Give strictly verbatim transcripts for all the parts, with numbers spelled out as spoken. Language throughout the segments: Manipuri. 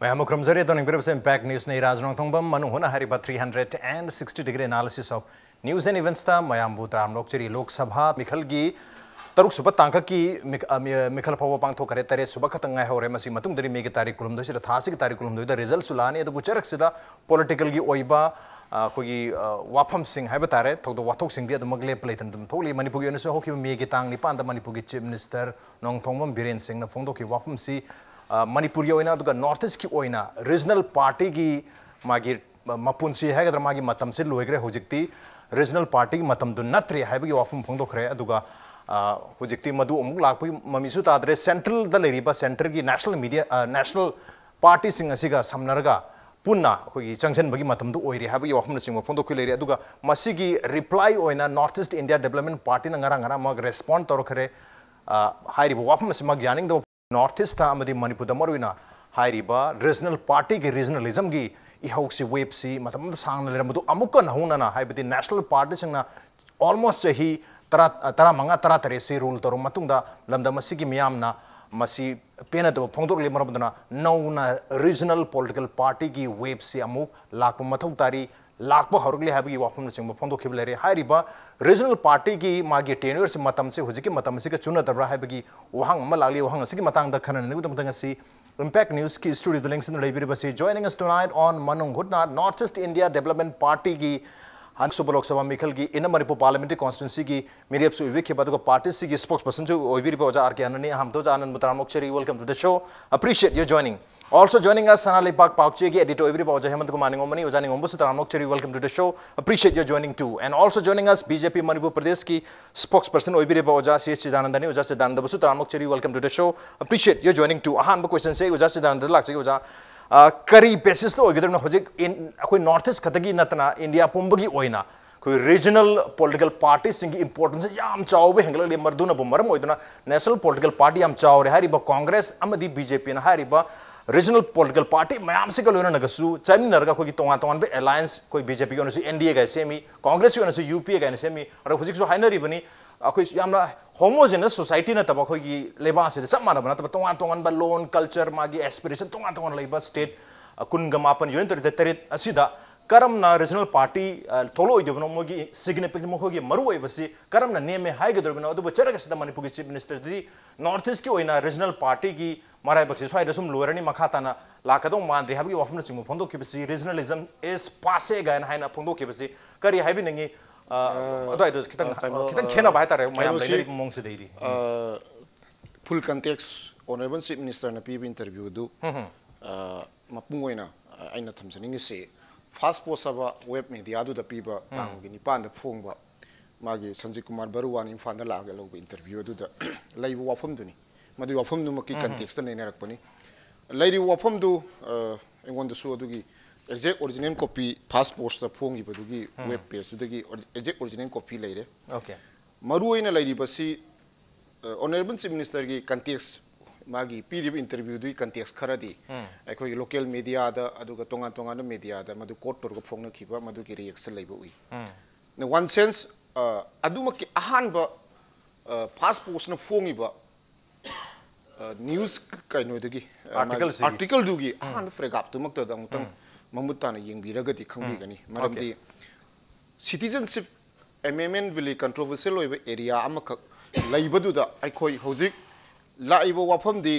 ꯃꯌꯥꯝꯕꯨ ꯈꯨꯔꯨꯝꯖꯔꯤ꯫ ꯑꯗꯣ ꯅꯤꯡꯕꯤꯔꯕꯁꯦ Impact News ꯅ ꯏꯔꯥꯖ ꯅꯣꯡꯊꯣꯡꯕꯝ ꯃꯅꯨꯡ ꯍꯨꯠꯅ ꯍꯥꯏꯔꯤꯕ three hundred and sixty degree analysis of news and events ꯇ ꯃꯌꯥꯝꯕꯨ ꯇꯔꯥꯝꯅ ꯑꯣꯛꯆꯔꯤ꯫ ꯂꯣꯛ ꯁꯚꯥ ꯃꯤꯈꯜꯒꯤ ꯇꯔꯨꯛ ꯁꯨꯕ ꯇꯥꯡꯀꯛꯀꯤ ꯃꯤꯈ-, ꯑ, ꯃꯤ-, ꯑ, ꯃꯤꯈꯜ ꯐꯥꯎꯕ ꯄꯥꯡꯊꯣꯛꯈ꯭ꯔꯦ꯫ ꯇꯔꯦꯠ ꯁꯨꯕ ꯈꯛꯇꯪ ꯉꯥꯏꯍꯧꯔꯦ꯫ ꯃꯁꯤ ꯃꯇꯨꯡꯗꯗꯤ ꯃꯦꯒꯤ ꯇꯥꯔꯤꯛ ꯀꯨꯟꯍꯨꯝꯗꯣꯏꯁꯤꯗ, ꯊꯥꯁꯤꯒꯤ ꯇꯥꯔꯤꯛ ꯀꯨꯟꯍꯨꯝꯗꯣꯏꯗ result ꯁꯨ ꯂꯥꯛꯑꯅꯤ꯫ ꯑꯗꯨꯕꯨ ꯆꯔꯛꯁꯤꯗ political ꯒꯤ ꯑꯣꯏꯕ, ꯑ, ꯑꯩꯈꯣꯏꯒꯤ, ꯑ, ꯋꯥꯐꯝꯁꯤꯡ ꯍꯥꯏꯕ ꯇꯥꯔꯦ, ꯊꯧꯗꯣꯛ ꯋꯥꯊꯣꯛꯁꯤꯡꯗꯤ ꯑꯗꯨꯃꯛ ꯂꯦꯞꯄ ꯂꯩꯇꯅ ꯑꯗꯨꯝ ꯊꯣꯛꯂꯤ꯫ ꯃꯅꯤꯄꯨꯔꯒꯤ ꯑꯣꯏꯅꯁꯨ ꯍꯧꯈꯤꯕ ꯃꯦꯒꯤ ꯇꯥꯡ ꯅꯤꯄꯥꯟꯗ ꯃꯅꯤꯄꯨꯔꯒꯤ Chief Minister ꯅꯣꯡꯊꯣꯡꯕꯝ ꯕꯤꯔꯦꯟ ꯁꯤꯡꯅ ꯐꯣꯡꯗꯣꯛꯈꯤꯕ ꯋꯥꯐꯝꯁꯤ, ꯑ, ꯃꯅꯤꯄꯨꯔꯒꯤ ꯑꯣꯏꯅ ꯑꯗꯨꯒ North East ꯀꯤ ꯑꯣꯏꯅ regional party ꯒꯤ ꯃꯥꯒꯤ, ꯑ, ꯃꯄꯨꯟꯁꯤ ꯍꯥꯏꯒꯗ꯭ꯔꯥ, ꯃꯥꯒꯤ ꯃꯇꯝꯁꯤ ꯂꯣꯏꯈ꯭ꯔꯦ꯫ ꯍꯧꯖꯤꯛꯇꯤ regional party ꯒꯤ ꯃꯇꯝꯗꯨ ꯅꯠꯇ꯭ꯔꯦ ꯍꯥꯏꯕꯒꯤ ꯋꯥꯐꯝ ꯐꯣꯡꯗꯣꯛꯈ꯭ꯔꯦ꯫ ꯑꯗꯨꯒ, ꯑ, ꯍꯧꯖꯤꯛꯇꯤ ꯃꯗꯨ ꯑꯃꯨꯛ ꯂꯥꯛꯄꯒꯤ ꯃꯃꯤꯁꯨ ꯇꯥꯗ꯭ꯔꯦ꯫ Central ꯗ ꯂꯩꯔꯤꯕ centre ꯒꯤ national media, ꯑ, national party ꯁꯤꯡ ꯑꯁꯤꯒ ꯁꯝꯅꯔꯒ ꯄꯨꯟꯅ ꯑꯩꯈꯣꯏꯒꯤ ꯆꯪꯁꯤꯟꯕꯒꯤ ꯃꯇꯝꯗꯨ ꯑꯣꯏꯔꯦ ꯍꯥꯏꯕꯒꯤ ꯋꯥꯐꯝꯅꯆꯤꯡꯕ ꯐꯣꯡꯗꯣꯛꯈꯤ ꯂꯩꯔꯦ꯫ ꯑꯗꯨꯒ ꯃꯁꯤꯒꯤ reply ꯑꯣꯏꯅ North East India Development Party ꯅ ꯉꯔꯥꯡ, ꯉꯔꯥꯡ ꯑꯃꯨꯛ respond ꯇꯧꯔꯛꯈ꯭ꯔꯦ꯫ ꯑ, ꯍꯥꯏꯔꯤꯕ ꯋꯥꯐꯝ ꯑꯁꯤꯃꯛ ꯌꯥꯅꯤꯡꯗꯕ North East ꯇ ꯑꯃꯗꯤ ꯃꯅꯤꯄꯨꯔꯗ ꯃꯔꯨꯑꯣꯏꯅ ꯍꯥꯏꯔꯤꯕ regional party ꯒꯤ regionalism ꯒꯤ ꯏꯍꯧꯁꯤ, wave ꯁꯤ ꯃꯇꯝ ꯑꯃꯗ ꯁꯥꯡꯅ ꯂꯩꯔꯝꯕꯗꯨ ꯑꯃꯨꯛꯀ ꯅꯧꯍꯧꯅꯅ, ꯍꯥꯏꯕꯗꯤ national party ꯁꯤꯡꯅ almost ꯆꯍꯤ ꯇꯔꯥ, ꯇꯔꯥꯃꯉꯥ, ꯇꯔꯥꯇꯔꯦꯠꯁꯤ rule ꯇꯧꯔꯕ ꯃꯇꯨꯡꯗ ꯂꯝꯗꯝ ꯑꯁꯤꯒꯤ ꯃꯤꯌꯥꯝꯅ ꯃꯁꯤ ꯄꯦꯟꯅꯗꯕ ꯐꯣꯡꯗꯣꯛꯂꯤ꯫ ꯃꯔꯝ ꯑꯗꯨꯅ ꯅꯧꯅ regional political party ꯒꯤ wave ꯁꯤ ꯑꯃꯨꯛ ꯂꯥꯛꯄ ꯃꯊꯧ ꯇꯥꯔꯤ, ꯂꯥꯛꯄ ꯍꯧꯔꯛꯂꯤ ꯍꯥꯏꯕꯒꯤ ꯋꯥꯐꯝꯅꯆꯤꯡꯕ ꯐꯣꯡꯗꯣꯛꯈꯤꯕ ꯂꯩꯔꯦ꯫ ꯍꯥꯏꯔꯤꯕ regional party ꯒꯤ ꯃꯥꯒꯤ tenure ꯁꯤ, ꯃꯇꯝꯁꯤ ꯍꯧꯖꯤꯛꯀꯤ ꯃꯇꯝ ꯑꯁꯤꯒ ꯆꯨꯅꯗꯕ꯭ꯔꯥ ꯍꯥꯏꯕꯒꯤ ꯋꯥꯍꯪ ꯑꯃ ꯂꯥꯛꯂꯤ꯫ ꯋꯥꯍꯪ ꯑꯁꯤꯒꯤ ꯃꯇꯥꯡꯗ ꯈꯟꯅꯅꯕꯒꯤꯗꯃꯛꯇ ꯉꯁꯤ Impact News ꯀꯤ studio the ꯂꯦꯡꯁꯤꯟꯗꯨꯅ ꯂꯩꯕꯤꯔꯤꯕꯁꯤ, joining us tonight on ꯃꯅꯨꯡ ꯍꯨꯠꯅ, North East India Development Party ꯒꯤ ꯍꯟꯗꯛ ꯁꯨꯕ ꯂꯣꯛ ꯁꯚꯥ ꯃꯤꯈꯜꯒꯤ Inner Manipur Parliamentary Constituency ꯒꯤ ꯃꯤꯔꯦꯞꯁꯨ ꯑꯣꯏꯕꯤꯈꯤꯕ, ꯑꯗꯨꯒ party ꯁꯤꯒꯤ spokesperson ꯁꯨ ꯑꯣꯏꯕꯤꯔꯤꯕ ꯑꯣꯖꯥ ꯑꯥꯔ ꯀꯦ ꯑꯅꯟꯅꯤ꯫ ꯑꯍꯥꯟꯕꯗ ꯑꯣꯖꯥ ꯑꯅꯟꯕꯨ ꯇꯔꯥꯝꯅ ꯑꯣꯛꯆꯔꯤ, welcome to the show, appreciate your joining. Also joining us, ꯁꯅꯥ ꯂꯩꯄꯥꯛ ꯄꯥꯎꯆꯦꯒꯤ editor ꯑꯣꯏꯕꯤꯔꯤꯕ ꯑꯣꯖꯥ ꯍꯦꯃꯟ ꯀꯨꯃꯥꯔ ꯅꯤꯉꯣꯝꯕꯅꯤ꯫ ꯑꯣꯖꯥ ꯅꯤꯉꯣꯝꯕꯁꯨ ꯇꯔꯥꯝꯅ ꯑꯣꯛꯆꯔꯤ, welcome to the show, appreciate your joining too. And also joining us, B J P Manipur ꯄ꯭ꯔꯗꯦꯁꯀꯤ spokesperson ꯑꯣꯏꯕꯤꯔꯤꯕ ꯑꯣꯖꯥ ꯁꯤ ꯑꯦꯁ ꯆꯤꯗꯥꯅꯟꯗꯅꯤ꯫ ꯑꯣꯖꯥ ꯆꯤꯗꯥꯅꯟꯗꯕꯨꯁꯨ ꯇꯔꯥꯝꯅ ꯑꯣꯛꯆꯔꯤ, welcome to the show, appreciate your joining too. ꯑꯍꯥꯟꯕ question ꯁꯦ ꯑꯩ ꯑꯣꯖꯥ ꯆꯤꯗꯥꯅꯟꯗꯗ ꯂꯥꯛꯆꯒꯦ꯫ ꯑꯣꯖꯥ, ꯑ, ꯀꯔꯤ basis ꯇ ꯑꯣꯏꯒꯗꯕꯅꯣ ꯍꯧꯖꯤꯛ in-, ꯑꯩꯈꯣꯏ North East ꯈꯛꯇꯒꯤ ꯅꯠꯇꯅ India ꯄꯨꯝꯕꯒꯤ ꯑꯣꯏꯅ ꯑꯩꯈꯣꯏ regional political party ꯁꯤꯡꯒꯤ importance ꯁꯦ ꯌꯥꯝ ꯆꯥꯎꯕ ꯍꯦꯟꯒꯠꯂꯛꯂꯤ? ꯃꯗꯨꯅꯕꯨ ꯃꯔꯝ ꯑꯣꯏꯗꯨꯅ national political party ꯌꯥꯝ ꯆꯥꯎꯔꯦ꯫ ꯍꯥꯏꯔꯤꯕ Congress ꯑꯃꯗꯤ B J P ꯅ ꯍꯥꯏꯔꯤꯕ regional political party ꯃꯌꯥꯝꯁꯤꯒ ꯂꯣꯏꯅꯅꯒꯁꯨ ꯆꯠꯃꯤꯟꯅꯔꯒ ꯑꯩꯈꯣꯏꯒꯤ ꯇꯣꯉꯥꯟ ꯇꯣꯉꯥꯟꯕ alliance, ꯑꯩꯈꯣꯏ B J P ꯒꯤ ꯑꯣꯏꯅꯁꯨ N D A ꯀꯥꯏ ꯁꯦꯝꯃꯤ, Congress ꯀꯤ ꯑꯣꯏꯅꯁꯨ U P A ꯀꯥꯏꯅ ꯁꯦꯝꯃꯤ, ꯑꯗ ꯍꯧꯖꯤꯛꯁꯨ ꯍꯥꯏꯅꯔꯤꯕꯅꯤ꯫ ꯑꯩꯈꯣꯏ ꯌꯥꯝꯅ homogeneous society ꯅꯠꯇꯕ, ꯑꯩꯈꯣꯏꯒꯤ ꯂꯩꯕꯥꯛ ꯑꯁꯤꯗ ꯆꯞ ꯃꯥꯟꯅꯕ ꯅꯠꯇꯕ, ꯇꯣꯉꯥꯟ ꯇꯣꯉꯥꯟꯕ ꯂꯣꯟ, culture, ꯃꯥꯒꯤ aspiration ꯇꯣꯉꯥꯟ ꯇꯣꯉꯥꯟꯅ ꯂꯩꯕ state, ꯑ, ꯀꯨꯟꯒ ꯃꯥꯄꯟ, union territory ꯇꯔꯦꯠ ꯑꯁꯤꯗ ꯀꯔꯝꯅ regional party, ꯑ, ꯊꯣꯛꯂꯛꯑꯣꯏꯗꯕꯅꯣ, ꯃꯣꯏꯒꯤ significance, ꯃꯈꯣꯏꯒꯤ ꯃꯔꯨꯑꯣꯏꯕꯁꯤ ꯀꯔꯝꯅ ꯅꯦꯝꯃꯦ ꯍꯥꯏꯒꯗꯧꯔꯤꯕꯅꯣ? ꯑꯗꯨꯕꯨ ꯆꯠꯂꯒꯁꯤꯗ ꯃꯅꯤꯄꯨꯔꯒꯤ chief minister ꯗꯗꯤ north east ꯀꯤ ꯑꯣꯏꯅ regional party ꯒꯤ ꯃꯔꯥꯏꯕꯛꯁꯤ ꯁ꯭ꯋꯥꯏꯗ ꯁꯨꯝ ꯂꯣꯏꯔꯅꯤ, ꯃꯈꯥ ꯇꯥꯅ ꯂꯥꯛꯀꯗꯧ ꯃꯥꯟꯗꯦ ꯍꯥꯏꯕꯒꯤ ꯋꯥꯐꯝꯅꯆꯤꯡꯕ ꯐꯣꯡꯗꯣꯛꯈꯤꯕꯁꯤ, regionalism is passé ꯀꯥꯏꯅ ꯍꯥꯏꯅ ꯐꯣꯡꯗꯣꯛꯈꯤꯕꯁꯤ ꯀꯔꯤ ꯍꯥꯏꯕꯤꯅꯤꯡꯉꯤ? ꯑ, ꯑ, ꯑꯗꯨꯋꯥꯏꯗꯣ ꯈꯤꯇꯪ, ꯑ, ꯀꯩꯅꯣ, ꯈꯤꯇꯪ ꯑ, ꯈꯦꯠꯅꯕ ꯍꯥꯏꯇꯥꯔꯦ, ꯃꯌꯥꯝ ꯀꯩꯅꯣꯁꯤ, ꯂꯩꯅꯔꯤꯕ ꯃꯑꯣꯡꯁꯤꯗꯩꯗꯤ꯫ ꯎꯝ꯫ ꯑ, full context, honourable chief minister ꯅ ꯄꯤꯕ interview ꯗꯨ, ꯍꯝ, ꯍꯝ꯫ ꯑ, ꯃꯄꯨꯡ ꯑꯣꯏꯅ, ꯑ, ꯑꯩꯅ ꯊꯝꯖꯅꯤꯡꯉꯤꯁꯤ, Fast Post ꯍꯥꯏꯕ web media ꯗꯨꯗ ꯄꯤꯕ, ꯎꯝ꯫ ꯇꯥꯡ ꯅꯤꯄꯥꯟꯗ ꯐꯣꯡꯕ ꯃꯥꯒꯤ ꯁꯟꯖꯤꯠ ꯀꯨꯃꯥꯔ ꯕꯔꯨꯋꯥꯅ ꯏꯝꯐꯥꯜꯗ ꯂꯥꯛꯑꯒ ꯂꯧꯕ interview ꯑꯗꯨꯗ ꯂꯩꯕ ꯋꯥꯐꯝꯗꯨꯅꯤ꯫ ꯃꯗꯨꯒꯤ ꯋꯥꯐꯝꯗꯨꯃꯛꯀꯤ ꯎꯝ꯫ Context ꯇ ꯅꯩꯅꯔꯛꯄꯅꯤ꯫ ꯂꯩꯔꯤꯕ ꯋꯥꯐꯝꯗꯨ, ꯑ, ꯑꯩꯉꯣꯟꯗꯁꯨ ꯑꯗꯨꯒꯤ exact original copy Fast Post ꯇ ꯐꯣꯡꯈꯤꯕꯗꯨꯒꯤ ꯎꯝ꯫ Web page ꯇꯨꯗꯒꯤ ꯑꯣꯔꯤ-, exact original copy ꯂꯩꯔꯦ꯫ Okay꯫ ꯃꯔꯨ ꯑꯣꯏꯅ ꯂꯩꯔꯤꯕꯁꯤ, ꯑ, honourable chief minister ꯒꯤ context, ꯃꯥꯒꯤ ꯄꯤꯔꯤꯕ interview ꯗꯨꯒꯤ context ꯈꯔꯗꯤ ꯎꯝ꯫ ꯑꯩꯈꯣꯏꯒꯤ local media ꯗ, ꯑꯗꯨꯒ ꯇꯣꯉꯥꯟ ꯇꯣꯉꯥꯟꯕ media ꯗ ꯃꯗꯨ quote ꯇꯧꯔꯒ ꯐꯣꯡꯅꯈꯤꯕ, ꯃꯗꯨꯒꯤ reaction ꯂꯩꯕ ꯎꯏ꯫ ꯎꯝ꯫ One sense, ꯑ, ꯑꯗꯨꯃꯛꯀꯤ ꯑꯍꯥꯟꯕ, ꯑ, Fast Post ꯅ ꯐꯣꯡꯉꯤꯕ, ꯑ, news ꯀꯩꯅꯣꯗꯒꯤ, ꯑ, ꯃꯥꯒꯤ article ꯁꯤꯒꯤ꯫ Article ꯗꯨꯒꯤ ꯎꯝ꯫ ꯑꯍꯥꯟꯕ paragraph ꯇꯨꯃꯛꯇꯗ ꯑꯃꯨꯛꯇꯪ ꯎꯝ꯫ ꯃꯃꯨꯠ ꯇꯥꯅ ꯌꯦꯡꯕꯤꯔꯒꯗꯤ ꯈꯪꯕꯤꯒꯅꯤ꯫ ꯎꯝ꯫ ꯃꯔꯝꯗꯤ Okay꯫ Citizenship amendment bill ꯒꯤ controversial ꯑꯣꯏꯕ area ꯑꯃꯈꯛ ꯂꯩꯕꯗꯨꯗ ꯑꯩꯈꯣꯏ ꯍꯧꯖꯤꯛ ꯂꯥꯛꯏꯕ ꯋꯥꯐꯝꯗꯤ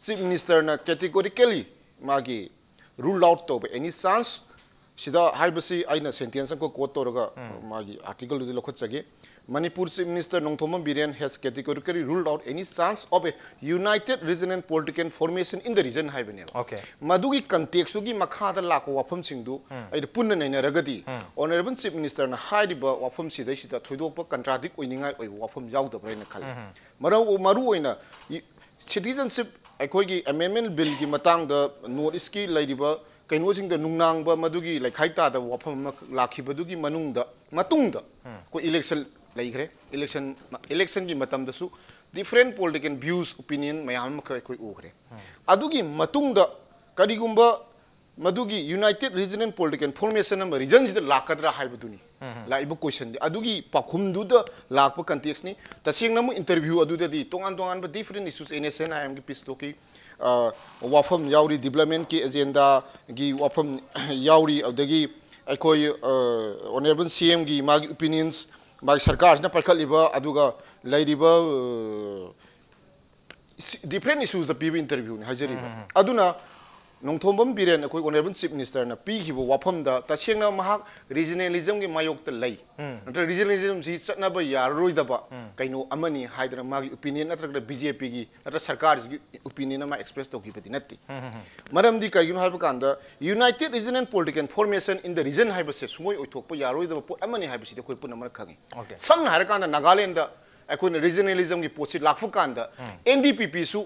chief minister ꯅ categorically ꯃꯥꯒꯤ rule out ꯇꯧꯕ any chance ꯁꯤꯗ ꯍꯥꯏꯕꯁꯤ ꯑꯩꯅ sentence ꯑꯃꯈꯛ quote ꯇꯧꯔꯒ ꯎꯝ꯫ ꯃꯥꯒꯤ article ꯗꯨꯗꯤ ꯂꯧꯈꯠꯆꯒꯦ꯫ Manipur Chief Minister Nongthombam Biren has categorically ruled out any chance of a united regional political formation in the region ꯍꯥꯏꯕꯅꯦꯕ꯫ Okay꯫ ꯃꯗꯨꯒꯤ context ꯇꯨꯒꯤ ꯃꯈꯥꯗ ꯂꯥꯛꯄ ꯋꯥꯐꯝꯁꯤꯡꯗꯨ ꯎꯝ꯫ ꯑꯩꯅ ꯄꯨꯟꯅ ꯅꯩꯅꯔꯒꯗꯤ ꯎꯝ꯫ Honourable Chief Minister ꯅ ꯍꯥꯏꯔꯤꯕ ꯋꯥꯐꯝꯁꯤꯗꯩꯁꯤꯗ ꯊꯣꯏꯗꯣꯛꯄ contradict ꯑꯣꯏꯅꯤꯡꯉꯥꯏ ꯑꯣꯏꯕ ꯋꯥꯐꯝ ꯌꯥꯎꯗꯕ꯭ꯔꯥ ꯍꯥꯏꯅ ꯈꯜꯂꯤ꯫ ꯎꯝ꯫ ꯃꯔꯝ, ꯃꯔꯨ ꯑꯣꯏꯅ ꯏ-, citizenship ꯑꯩꯈꯣꯏꯒꯤ amendment bill ꯒꯤ ꯃꯇꯥꯡꯗ north east ꯀꯤ ꯂꯩꯔꯤꯕ ꯀꯩꯅꯣꯁꯤꯡꯗ ꯅꯨꯡꯅꯥꯡꯕ ꯃꯗꯨꯒꯤ ꯂꯩꯈꯥꯏ ꯇꯥꯗꯕ ꯋꯥꯐꯝ ꯑꯃ ꯂꯥꯛꯈꯤꯕꯗꯨꯒꯤ ꯃꯅꯨꯡꯗ, ꯃꯇꯨꯡꯗ ꯎꯝ꯫ ꯑꯩꯈꯣꯏ election ꯂꯩꯈ꯭ꯔꯦ꯫ Election, election ꯒꯤ ꯃꯇꯝꯗꯁꯨ different political views, opinion ꯃꯌꯥꯝ ꯑꯃꯈꯛ ꯑꯩꯈꯣꯏ ꯎꯈ꯭ꯔꯦ꯫ ꯎꯝ꯫ ꯑꯗꯨꯒꯤ ꯃꯇꯨꯡꯗ ꯀꯔꯤꯒꯨꯝꯕ ꯃꯗꯨꯒꯤ united regional political formation ꯑꯃ region ꯁꯤꯗ ꯂꯥꯛꯀꯗ꯭ꯔꯥ ꯍꯥꯏꯕꯗꯨꯅꯤ꯫ ꯂꯥꯛꯏꯕ ꯀꯣꯏꯁꯟꯗꯤ ꯑꯗꯨꯒꯤ ꯄꯥꯎꯈꯨꯝꯗꯨꯗ ꯂꯥꯛꯄ ꯀꯟꯇꯦꯛꯁꯅꯤ꯫ ꯇꯁꯦꯡꯅ ꯑꯃꯨꯛ ꯏꯟꯇꯔꯚ꯭ꯌꯨ ꯑꯗꯨꯗꯗꯤ ꯇꯣꯉꯥꯟ ꯇꯣꯉꯥꯟꯕ different issues, N S N I ꯑꯦꯝꯒꯤ ꯄꯤꯁ ꯇꯣꯛꯀꯤ ꯋꯥꯐꯝ ꯌꯥꯎꯔꯤ, ꯗꯤꯕ꯭ꯂꯞꯃꯦꯟꯀꯤ ꯑꯦꯖꯦꯟꯗꯥꯒꯤ ꯋꯥꯐꯝ ꯌꯥꯎꯔꯤ, ꯑꯗꯨꯗꯒꯤ ꯑꯩꯈꯣꯏ ꯑꯣꯅꯔꯦꯕꯜ ꯁꯤ ꯑꯦꯝꯒꯤ ꯃꯥꯒꯤ ꯑꯣꯄꯤꯅꯤꯌꯟꯁ, ꯃꯥꯒꯤ ꯁꯔꯀꯥꯔꯁꯤꯅ ꯄꯥꯏꯈꯠꯂꯤꯕ ꯑꯗꯨꯒ ꯂꯩꯔꯤꯕ ꯗꯤꯐ꯭ꯔꯦꯟ ꯏꯁꯨꯁꯇ ꯄꯤꯕ ꯏꯟꯇꯔꯚ꯭ꯌꯨꯅꯤ ꯍꯥꯏꯖꯔꯤꯕ꯫ ꯑꯗꯨꯅ ꯅꯣꯡꯊꯣꯝꯕꯝ ꯕꯤꯔꯦꯟ ꯑꯩꯈꯣꯏ ꯑꯣꯅꯔꯦꯕꯜ ꯆꯤꯐ ꯃꯤꯅꯤꯁꯇꯔꯅ ꯄꯤꯈꯤꯕ ꯋꯥꯐꯝꯗ ꯇꯁꯦꯡꯅ ꯃꯍꯥꯛ ꯔꯤꯖꯅꯦꯂꯤꯖꯝꯒꯤ ꯃꯥꯌꯣꯛꯇ ꯂꯩ, ꯅꯠꯇ꯭ꯔꯒ ꯔꯤꯖꯅꯦꯂꯤꯖꯝꯁꯤ ꯆꯠꯅꯕ ꯌꯥꯔꯔꯣꯏꯗꯕ ꯀꯩꯅꯣ ꯑꯃꯅꯤ ꯍꯥꯏꯗꯅ ꯃꯥꯒꯤ ꯑꯣꯄꯤꯅꯤꯌꯟ ꯅꯠꯇ꯭ꯔꯒ ꯕꯤ ꯖꯦ ꯄꯤꯒꯤ ꯅꯠꯇ꯭ꯔꯒ ꯁꯔꯀꯥꯔꯁꯤꯒꯤ ꯑꯣꯄꯤꯅꯤꯌꯟ ꯑꯃ ꯑꯦꯛꯁꯄ꯭ꯔꯦꯁ ꯇꯧꯈꯤꯕꯗꯤ ꯅꯠꯇꯦ꯫ ꯃꯔꯝꯗꯤ ꯀꯔꯤꯒꯤꯅꯣ ꯍꯥꯏꯕ ꯀꯥꯟꯗ United Region and Political Formation in the Region ꯍꯥꯏꯕꯁꯦ ꯁꯨꯡꯑꯣꯏ ꯑꯣꯏꯊꯣꯛꯄ ꯌꯥꯔꯣꯏꯗꯕ ꯄꯣꯠ ꯑꯃꯅꯤ ꯍꯥꯏꯕꯁꯤꯗꯤ ꯑꯩꯈꯣꯏ ꯄꯨꯝꯅꯃꯛꯅ ꯈꯪꯉꯤ꯫ Okay. ꯁꯝꯅ ꯍꯥꯏꯔꯀꯥꯟꯗ ꯅꯥꯒꯥꯂꯦꯟꯗ ꯑꯩꯈꯣꯏꯅ ꯔꯤꯖꯅꯦꯂꯤꯖꯝꯒꯤ ꯄꯣꯠꯁꯤ ꯂꯥꯛꯄ ꯀꯥꯟꯗ ꯑꯦꯟ ꯗꯤ ꯄꯤ ꯄꯤꯁꯨ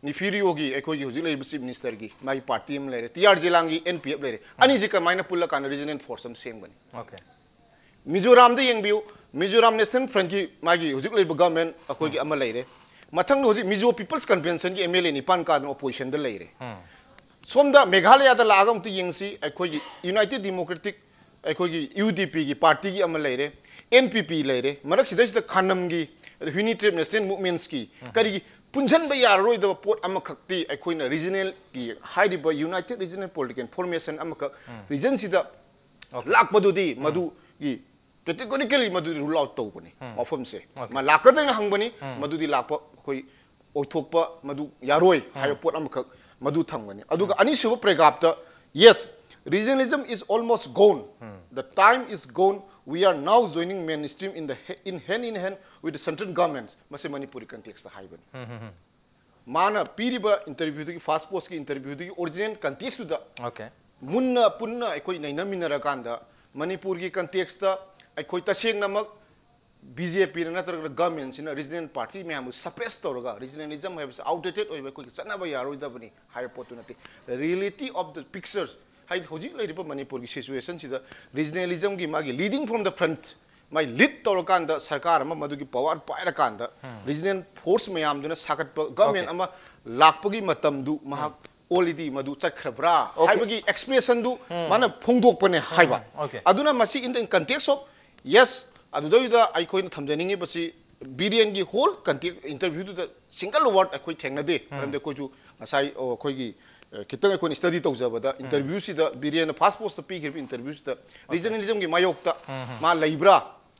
ꯅꯤꯐꯤꯔꯤꯌꯣꯒꯤ ꯑꯩꯈꯣꯏꯒꯤ ꯍꯧꯖꯤꯛ ꯂꯩꯔꯤꯕ ꯆꯤꯐ ꯃꯤꯅꯤꯁꯇꯔꯒꯤ ꯃꯥꯒꯤ ꯄꯥꯔꯇꯤ ꯑꯃ ꯂꯩꯔꯦ, ꯇꯤ ꯑꯥꯔ ꯖꯦꯂꯥꯡꯒꯤ ꯑꯦꯟ ꯄꯤ ꯑꯦꯐ ꯂꯩꯔꯦ, ꯑꯅꯤꯁꯤ ꯀꯃꯥꯏꯅ ꯄꯨꯜꯂꯀꯥꯟꯗ ꯔꯤꯖꯅꯦꯜ ꯐꯣꯔꯁ ꯑꯃ ꯁꯦꯝꯒꯅꯤ? Okay. ꯃꯤꯖꯣꯔꯥꯝꯗ ꯌꯦꯡꯕꯤꯌꯨ, ꯃꯤꯖꯣꯔꯥꯝ ꯅꯦꯁꯅꯦꯜ ꯐ꯭ꯔꯟꯠꯀꯤ ꯃꯥꯒꯤ ꯍꯧꯖꯤꯛ ꯂꯩꯕ ꯒꯚꯔꯟꯃꯦꯟꯠ ꯑꯩꯈꯣꯏꯒꯤ ꯑꯃ ꯂꯩꯔꯦ, ꯃꯊꯪꯗ ꯍꯧꯖꯤꯛ ꯃꯤꯖꯣ ꯄꯤꯄꯜꯁ ꯀꯟꯚꯦꯟꯁꯟꯒꯤ ꯑꯦꯝ ꯑꯦꯜ ꯑꯦ ꯅꯤꯄꯥꯟ ꯀꯥꯗꯅ ꯑꯣꯄꯣꯖꯤꯁꯟꯗ ꯂꯩꯔꯦ꯫ ꯁꯣꯝꯗ ꯃꯦꯘꯥꯂꯌꯥꯗ ꯂꯥꯛꯑꯒ ꯑꯃꯨꯛꯇ ꯌꯦꯡꯁꯤ, ꯑꯩꯈꯣꯏꯒꯤ ꯌꯨꯅꯥꯏꯇꯦꯗ ꯗꯤꯃꯣꯀ꯭ꯔꯦꯇꯤꯛ ꯑꯩꯈꯣꯏꯒꯤ ꯌꯨ ꯗꯤ ꯄꯤꯒꯤ ꯄꯥꯔꯇꯤꯒꯤ ꯑꯃ ꯂꯩꯔꯦ, ꯑꯦꯟ ꯄꯤ ꯄꯤ ꯂꯩꯔꯦ, ꯃꯔꯛꯁꯤꯗꯩꯁꯤꯗ ꯈꯥꯅꯝꯒꯤ, ꯑꯗ ꯍ꯭ꯌꯨꯅꯤꯇ꯭ꯔꯦꯠ ꯅꯦꯁꯅꯦꯜ ꯃꯨꯚꯃꯦꯟꯠꯁꯀꯤ ꯀꯔꯤꯒꯤ ꯄꯨꯟꯁꯤꯟꯕ ꯌꯥꯔꯔꯣꯏꯗꯕ ꯄꯣꯠ ꯑꯃꯈꯛꯇꯤ ꯑꯩꯈꯣꯏꯅ ꯔꯤꯖꯅꯦꯜꯒꯤ ꯍꯥꯏꯔꯤꯕ ꯌꯨꯅꯥꯏꯇꯦꯗ ꯔꯤꯖꯅꯦꯜ ꯄꯣꯂꯤꯇꯤꯀꯦꯜ ꯐꯣꯔꯃꯦꯁꯟ ꯑꯃꯈꯛ ꯔꯤꯖꯟꯁꯤꯗ Okay. ꯂꯥꯛꯄꯗꯨꯗꯤ ꯃꯗꯨꯒꯤ ꯀꯦꯇꯦꯒꯣꯔꯤꯀꯦꯜꯂꯤ ꯃꯗꯨꯗꯤ ꯔꯨꯜ ꯑꯥꯎꯠ ꯇꯧꯕꯅꯤ ꯋꯥꯐꯝꯁꯦ꯫ Okay. ꯃꯥ ꯂꯥꯛꯀꯗ꯭ꯔꯅ ꯍꯪꯕꯅꯤ, ꯃꯗꯨꯗꯤ ꯂꯥꯛꯄ ꯑꯩꯈꯣꯏ ꯑꯣꯏꯊꯣꯛꯄ ꯃꯗꯨ ꯌꯥꯔꯣꯏ ꯍꯥꯏꯕ ꯄꯣꯠ ꯑꯃꯈꯛ ꯃꯗꯨ ꯊꯝꯒꯅꯤ꯫ ꯑꯗꯨꯒ ꯑꯅꯤꯁꯨꯕ ꯄ꯭ꯔꯦꯒ꯭ꯔꯥꯐꯇ, yes, regionalism is almost gone, the time is gone, we are now joining mainstream in the he- in hand in hand with the central government. ꯃꯁꯤ ꯃꯅꯤꯄꯨꯔꯤ ꯀꯟꯇꯦꯛꯁꯇ ꯍꯥꯏꯕꯅꯤ꯫ ꯃꯥꯅ ꯄꯤꯔꯤꯕ ꯏꯟꯇꯔꯚ꯭ꯌꯨꯗꯨꯒꯤ, ꯐꯥꯁ ꯄꯣꯁꯀꯤ ꯏꯟꯇꯔꯚ꯭ꯌꯨꯗꯨꯒꯤ ꯑꯣꯔꯤꯖꯤꯅꯦꯜ ꯀꯟꯇꯦꯛꯁꯇꯨꯗ Okay. ꯃꯨꯟꯅ ꯄꯨꯟꯅ ꯑꯩꯈꯣꯏ ꯅꯩꯅꯃꯤꯟꯅꯔꯀꯥꯟꯗ ꯃꯅꯤꯄꯨꯔꯒꯤ ꯀꯟꯇꯦꯛꯁꯇ ꯑꯩꯈꯣꯏ ꯇꯁꯦꯡꯅꯃꯛ ꯕꯤ ꯖꯦ ꯄꯤꯅ ꯅꯠꯇ꯭ꯔꯒ ꯒꯚꯔꯟꯃꯦꯟꯠꯁꯤꯅ ꯔꯤꯖꯅꯦꯜ ꯄꯥꯔꯇꯤ ꯃꯌꯥꯝꯕꯨ ꯁꯄ꯭ꯔꯦꯁ ꯇꯧꯔꯒ ꯔꯤꯖꯅꯦꯂꯤꯖꯝ ꯍꯥꯏꯕꯁꯤ ꯑꯥꯎꯠꯗꯦꯇꯦꯗ ꯑꯣꯏꯕ, ꯑꯩꯈꯣꯏꯒꯤ ꯆꯠꯅꯕ ꯌꯥꯔꯣꯏꯗꯕꯅꯤ ꯍꯥꯏꯕ ꯄꯣꯠꯇꯨ ꯅꯠꯇꯦ꯫ The reality of the pictures, ꯍꯥꯏꯗꯤ ꯍꯧꯖꯤꯛ ꯂꯩꯔꯤꯕ ꯃꯅꯤꯄꯨꯔꯒꯤ ꯁꯤꯆꯨꯋꯦꯁꯟꯁꯤꯗ ꯔꯤꯖꯅꯦꯂꯤꯖꯝꯒꯤ ꯃꯥꯒꯤ leading from the front, my lead ꯇꯧꯔꯀꯥꯟꯗ ꯁꯔꯀꯥꯔ ꯑꯃ ꯃꯗꯨꯒꯤ ꯄꯋꯥꯔ ꯄꯥꯏꯔꯀꯥꯟꯗ ꯔꯤꯖꯅꯦꯜ ꯐꯣꯔꯁ ꯃꯌꯥꯝꯗꯨꯅ ꯁꯥꯒꯠꯄ ꯒꯚꯔꯟꯃꯦꯟꯠ Okay. ꯑꯃ ꯂꯥꯛꯄꯒꯤ ꯃꯇꯝꯗꯨ ꯃꯍꯥꯛ already ꯃꯗꯨ ꯆꯠꯈ꯭ꯔꯕ꯭ꯔꯥ ꯍꯥꯏꯕꯒꯤ expression ꯗꯨ ꯃꯥꯅ ꯐꯣꯡꯗꯣꯛꯄꯅꯦ ꯍꯥꯏꯕ꯫ Okay. ꯑꯗꯨꯅ ꯃꯁꯤ in the context of, yes, ꯑꯗꯨꯗꯩꯗꯨꯗ ꯑꯩꯈꯣꯏꯅ ꯊꯝꯖꯅꯤꯡꯉꯤꯕꯁꯤ ꯕꯤꯔꯦꯟꯒꯤ whole context interview ꯗꯨꯗ single word ꯑꯩꯈꯣꯏ ꯊꯦꯡꯅꯗꯦ꯫ ꯃꯔꯝꯗꯤ ꯑꯩꯈꯣꯏꯁꯨ ꯉꯁꯥꯏ, ꯑꯣ, ꯑꯩꯈꯣꯏꯒꯤ, ꯑ, ꯈꯤꯇꯪ ꯑꯩꯈꯣꯏꯅ study ꯇꯧꯖꯕꯗ interview ꯁꯤꯗ ꯕꯤꯔꯦꯟꯅ first post ꯇ ꯄꯤꯈꯤꯕ interview ꯁꯤꯗ regionalism ꯒꯤ ꯃꯥꯌꯣꯛꯇ ꯃꯥ ꯂꯩꯕ꯭ꯔꯥ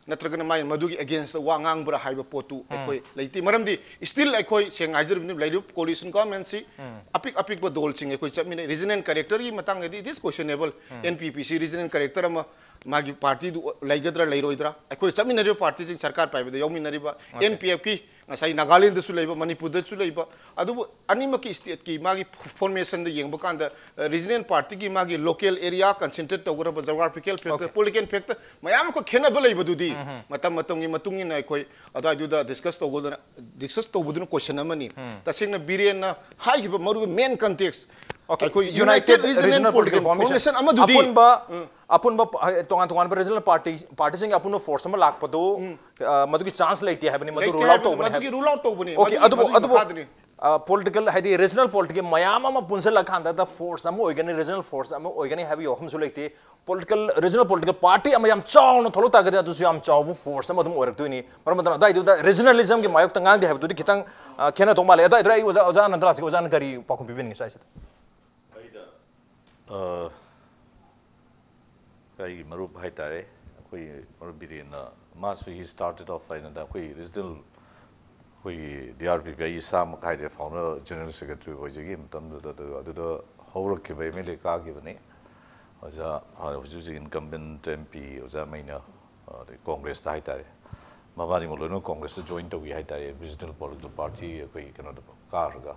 ꯅꯠꯇ꯭ꯔꯒꯅ ꯃꯥ ꯃꯗꯨꯒꯤ against ꯇ ꯋꯥ ꯉꯥꯡꯕ꯭ꯔꯥ ꯍꯥꯏꯕ ꯄꯣꯠꯇꯨ ꯑꯩꯈꯣꯏ ꯂꯩꯇꯦ꯫ ꯃꯔꯝꯗꯤ still ꯑꯩꯈꯣꯏ ꯁꯦꯡꯅ ꯍꯥꯏꯖꯔꯕꯅꯤ, ꯂꯩꯔꯤꯕ coalition government ꯁꯤ ꯑꯄꯤꯛ ꯑꯄꯤꯛꯄ ꯗꯣꯜꯁꯤꯡ ꯑꯩꯈꯣꯏ ꯆꯠꯃꯤꯟꯅꯩ꯫ Regional character ꯒꯤ ꯃꯇꯥꯡꯗꯗꯤ it is questionable꯫ N P P ꯁꯤ regional character ꯑꯃ ꯃꯥꯒꯤ party ꯗꯨ ꯂꯩꯒꯗ꯭ꯔꯥ ꯂꯩꯔꯣꯏꯗ꯭ꯔꯥ? ꯑꯩꯈꯣꯏ ꯆꯠꯃꯤꯟꯅꯔꯤꯕ party ꯁꯤꯡ, ꯁꯔꯀꯥꯔ ꯄꯥꯏꯕꯗ ꯌꯥꯎꯃꯤꯟꯅꯔꯤꯕ N P F ꯀꯤ, ꯉꯁꯥꯏ ꯅꯥꯒꯥꯂꯦꯟꯗꯁꯨ ꯂꯩꯕ, ꯃꯅꯤꯄꯨꯔꯗꯁꯨ ꯂꯩꯕ, ꯑꯗꯨꯕꯨ ꯑꯅꯤꯃꯛꯀꯤ state ꯀꯤ ꯃꯥꯒꯤ formation ꯗ ꯌꯦꯡꯕ ꯀꯥꯟꯗ, ꯑ, regional party ꯒꯤ ꯃꯥꯒꯤ local area concentrate ꯇꯧꯒꯗꯕ geographical factor, Okay. political factor ꯃꯌꯥꯝ ꯑꯃꯈꯛ ꯈꯦꯠꯅꯕ ꯂꯩꯕꯗꯨꯗꯤ ꯃꯇꯝ ꯃꯇꯝꯒꯤ ꯃꯇꯨꯡ ꯏꯟꯅ ꯑꯩꯈꯣꯏ ꯑꯗꯨꯋꯥꯏꯗꯨꯗ discuss ꯇꯧꯒꯗꯅ, discuss ꯇꯧꯕꯗꯨꯅ question ꯑꯃꯅꯤ꯫ ꯇꯁꯦꯡꯅ ꯕꯤꯔꯦꯟꯅ ꯍꯥꯏꯈꯤꯕ ꯃꯔꯨ main context Okay, ꯑꯩꯈꯣꯏ United United Regional Regional Political Political Formation Formation ꯑꯃꯗꯨꯗꯤ ꯑꯄꯨꯟꯕ, ꯑꯄꯨꯟꯕ, ꯑ, ꯇꯣꯉꯥꯟ ꯇꯣꯉꯥꯟꯕ regional party, party ꯁꯤꯡꯒꯤ ꯑꯄꯨꯟꯕ force ꯑꯃ ꯂꯥꯛꯄꯗꯨ, ꯑ, ꯃꯗꯨꯒꯤ chance ꯂꯩꯇꯦ ꯍꯥꯏꯕꯅꯤ, ꯃꯗꯨ ꯂꯩꯇꯦ rule out ꯍꯥꯏꯕꯅꯤ, ꯇꯧꯕꯅꯤ ꯃꯗꯨꯒꯤ ꯍꯥꯏꯕꯅꯤ꯫ Rule out ꯇꯧꯕꯅꯤ꯫ Okay, ꯃꯗꯨꯒꯤ, ꯑꯗꯨꯕꯨ, ꯃꯗꯨꯒꯤ ꯑꯗꯨꯕꯨ, ꯃꯈꯥꯗꯅꯤ꯫ ꯑ, political ꯍꯥꯏꯗꯤ regional political ꯃꯌꯥꯝ ꯑꯃ ꯄꯨꯟꯁꯤꯜꯂꯀꯥꯟꯗ force ꯑꯃ ꯑꯣꯏꯒꯅꯤ, regional force ꯑꯃ ꯑꯣꯏꯒꯅꯤ ꯍꯥꯏꯕꯒꯤ ꯋꯥꯐꯝꯁꯨ ꯂꯩꯇꯦ꯫ Political, regional political party ꯑꯃ ꯌꯥꯝ ꯆꯥꯎꯅ ꯊꯣꯛꯂꯛ ꯇꯥꯔꯒꯗꯤ ꯑꯗꯨꯁꯨ ꯌꯥꯝ ꯆꯥꯎꯕ force ꯑꯃ ꯑꯗꯨꯝ ꯑꯣꯏꯔꯛꯇꯣꯏꯅꯤ꯫ ꯃꯔꯝ ꯑꯗꯨꯅ ꯑꯗꯨꯋꯥꯏꯗꯨꯗ regionalism ꯒꯤ ꯃꯥꯌꯣꯛꯇ ꯉꯥꯡꯗꯦ ꯍꯥꯏꯕꯗꯨꯗꯤ ꯈꯤꯇꯪ, ꯑ, ꯈꯦꯠꯅꯗꯧ ꯃꯥꯜꯂꯦ꯫ ꯑꯗꯨꯋꯥꯏꯗꯨꯗ ꯑꯩ ꯑꯣꯖꯥ, ꯑꯣꯖꯥ ꯑꯅꯟꯇꯅꯥꯊꯁꯤꯒ ꯑꯣꯖꯥꯅ ꯀꯔꯤ ꯄꯥꯎꯈꯨꯝ ꯄꯤꯕꯤꯅꯤꯡꯉꯤ ꯁ꯭ꯋꯥꯏꯁꯤꯗ? ꯑ, ꯑꯩꯒꯤ ꯃꯔꯨꯞ ꯍꯥꯏꯇꯥꯔꯦ, ꯑꯩꯈꯣꯏ ꯃꯔꯨꯞ ꯕꯤꯔꯦꯟꯅ, ꯃꯥꯁꯨ he started off ꯍꯥꯏꯅ ꯑꯩꯈꯣꯏ regional, ꯑꯩꯈꯣꯏꯒꯤ D R P P ꯑꯩ ꯏꯁꯥꯃꯛ ꯍꯥꯏꯗꯤ founder general secretary ꯑꯣꯏꯖꯈꯤ ꯃꯇꯝꯗꯨꯗ, ꯑꯗꯨ, ꯑꯗꯨꯗ ꯍꯧꯔꯛꯈꯤꯕ M L A ꯀꯥꯈꯤꯕꯅꯤ꯫ ꯑꯣꯖꯥ, ꯍꯧꯖꯤꯛ ꯍꯧꯖꯤꯛ incumbent M P ꯑꯣꯖꯥ ꯃꯩꯅ, ꯑꯗꯩ Congress ꯇ ꯍꯥꯏꯇꯥꯔꯦ, ꯃꯕꯥꯅꯤꯃꯛ ꯂꯣꯏꯅꯃꯛ Congress ꯇ join ꯇꯧꯈꯤ ꯍꯥꯏꯇꯥꯔꯦ, regional political party ꯑꯩꯈꯣꯏ ꯀꯩꯅꯣꯗ ꯀꯥꯔꯒ꯫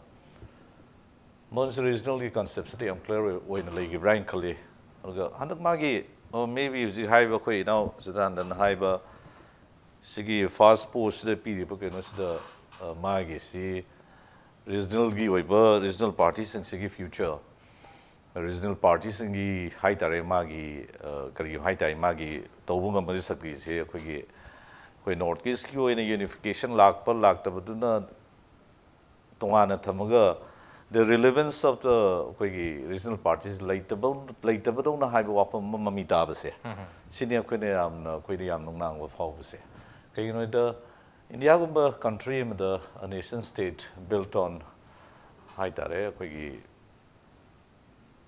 ꯃꯣꯟꯁ regional ꯒꯤ concept ꯁꯤꯗ ꯌꯥꯝ clear ꯑꯣꯏ-, ꯑꯣꯏꯅ ꯂꯩꯈꯤꯕ꯭ꯔꯥ ꯍꯥꯏꯅ ꯈꯜꯂꯤ꯫ ꯑꯗꯨꯒ ꯍꯟꯗꯛ ꯃꯥꯒꯤ, ꯑꯣ, maybe ꯍꯧꯖꯤꯛ ꯍꯥꯏꯔꯤꯕ ꯑꯩꯈꯣꯏ ꯏꯅꯥꯎ ꯁꯗꯥꯅꯟꯗꯅ ꯍꯥꯏꯕ ꯁꯤꯒꯤ first post ꯁꯤꯗ ꯄꯤꯔꯤꯕ ꯀꯩꯅꯣꯁꯤꯗ, ꯑ, ꯃꯥꯒꯤꯁꯤ regional ꯒꯤ ꯑꯣꯏꯕ regional party ꯁꯤꯡꯁꯤꯒꯤ future, regional party ꯁꯤꯡꯒꯤ ꯍꯥꯏꯇꯥꯔꯦ, ꯃꯥꯒꯤ, ꯑ, ꯀꯔꯤ ꯍꯥꯏꯇꯥꯔꯦ, ꯃꯥꯒꯤ ꯇꯧꯕ ꯉꯝꯕꯒꯤ ꯁꯛꯇꯤꯁꯦ ꯑꯩꯈꯣꯏꯒꯤ, ꯑꯩꯈꯣꯏ North East ꯀꯤ ꯑꯣꯏꯅ unification ꯂꯥꯛꯄ ꯂꯥꯛꯇꯕꯗꯨꯅ ꯇꯣꯉꯥꯟꯅ ꯊꯝꯃꯒ The relevance of the ꯑꯩꯈꯣꯏꯒꯤ regional parties ꯂꯩꯇꯕ ꯂꯩꯇꯕꯗꯧꯅ ꯍꯥꯏꯕ ꯋꯥꯐꯝ ꯑꯃ ꯃꯃꯤ ꯇꯥꯕꯁꯦ, ꯁꯤꯅꯤ ꯑꯩꯈꯣꯏꯅ ꯌꯥꯝꯅ ꯑꯩꯈꯣꯏꯗ ꯌꯥꯝ ꯅꯨꯡꯅꯥꯡꯕ ꯐꯥꯎꯕꯁꯦ꯫ ꯀꯩꯒꯤꯅꯣ ꯍꯥꯏꯗ, ꯏꯟꯗꯤꯌꯥꯒꯨꯝꯕ country ꯑꯃꯗ, a nation state built on ꯍꯥꯏꯇꯥꯔꯦ, ꯑꯩꯈꯣꯏꯒꯤ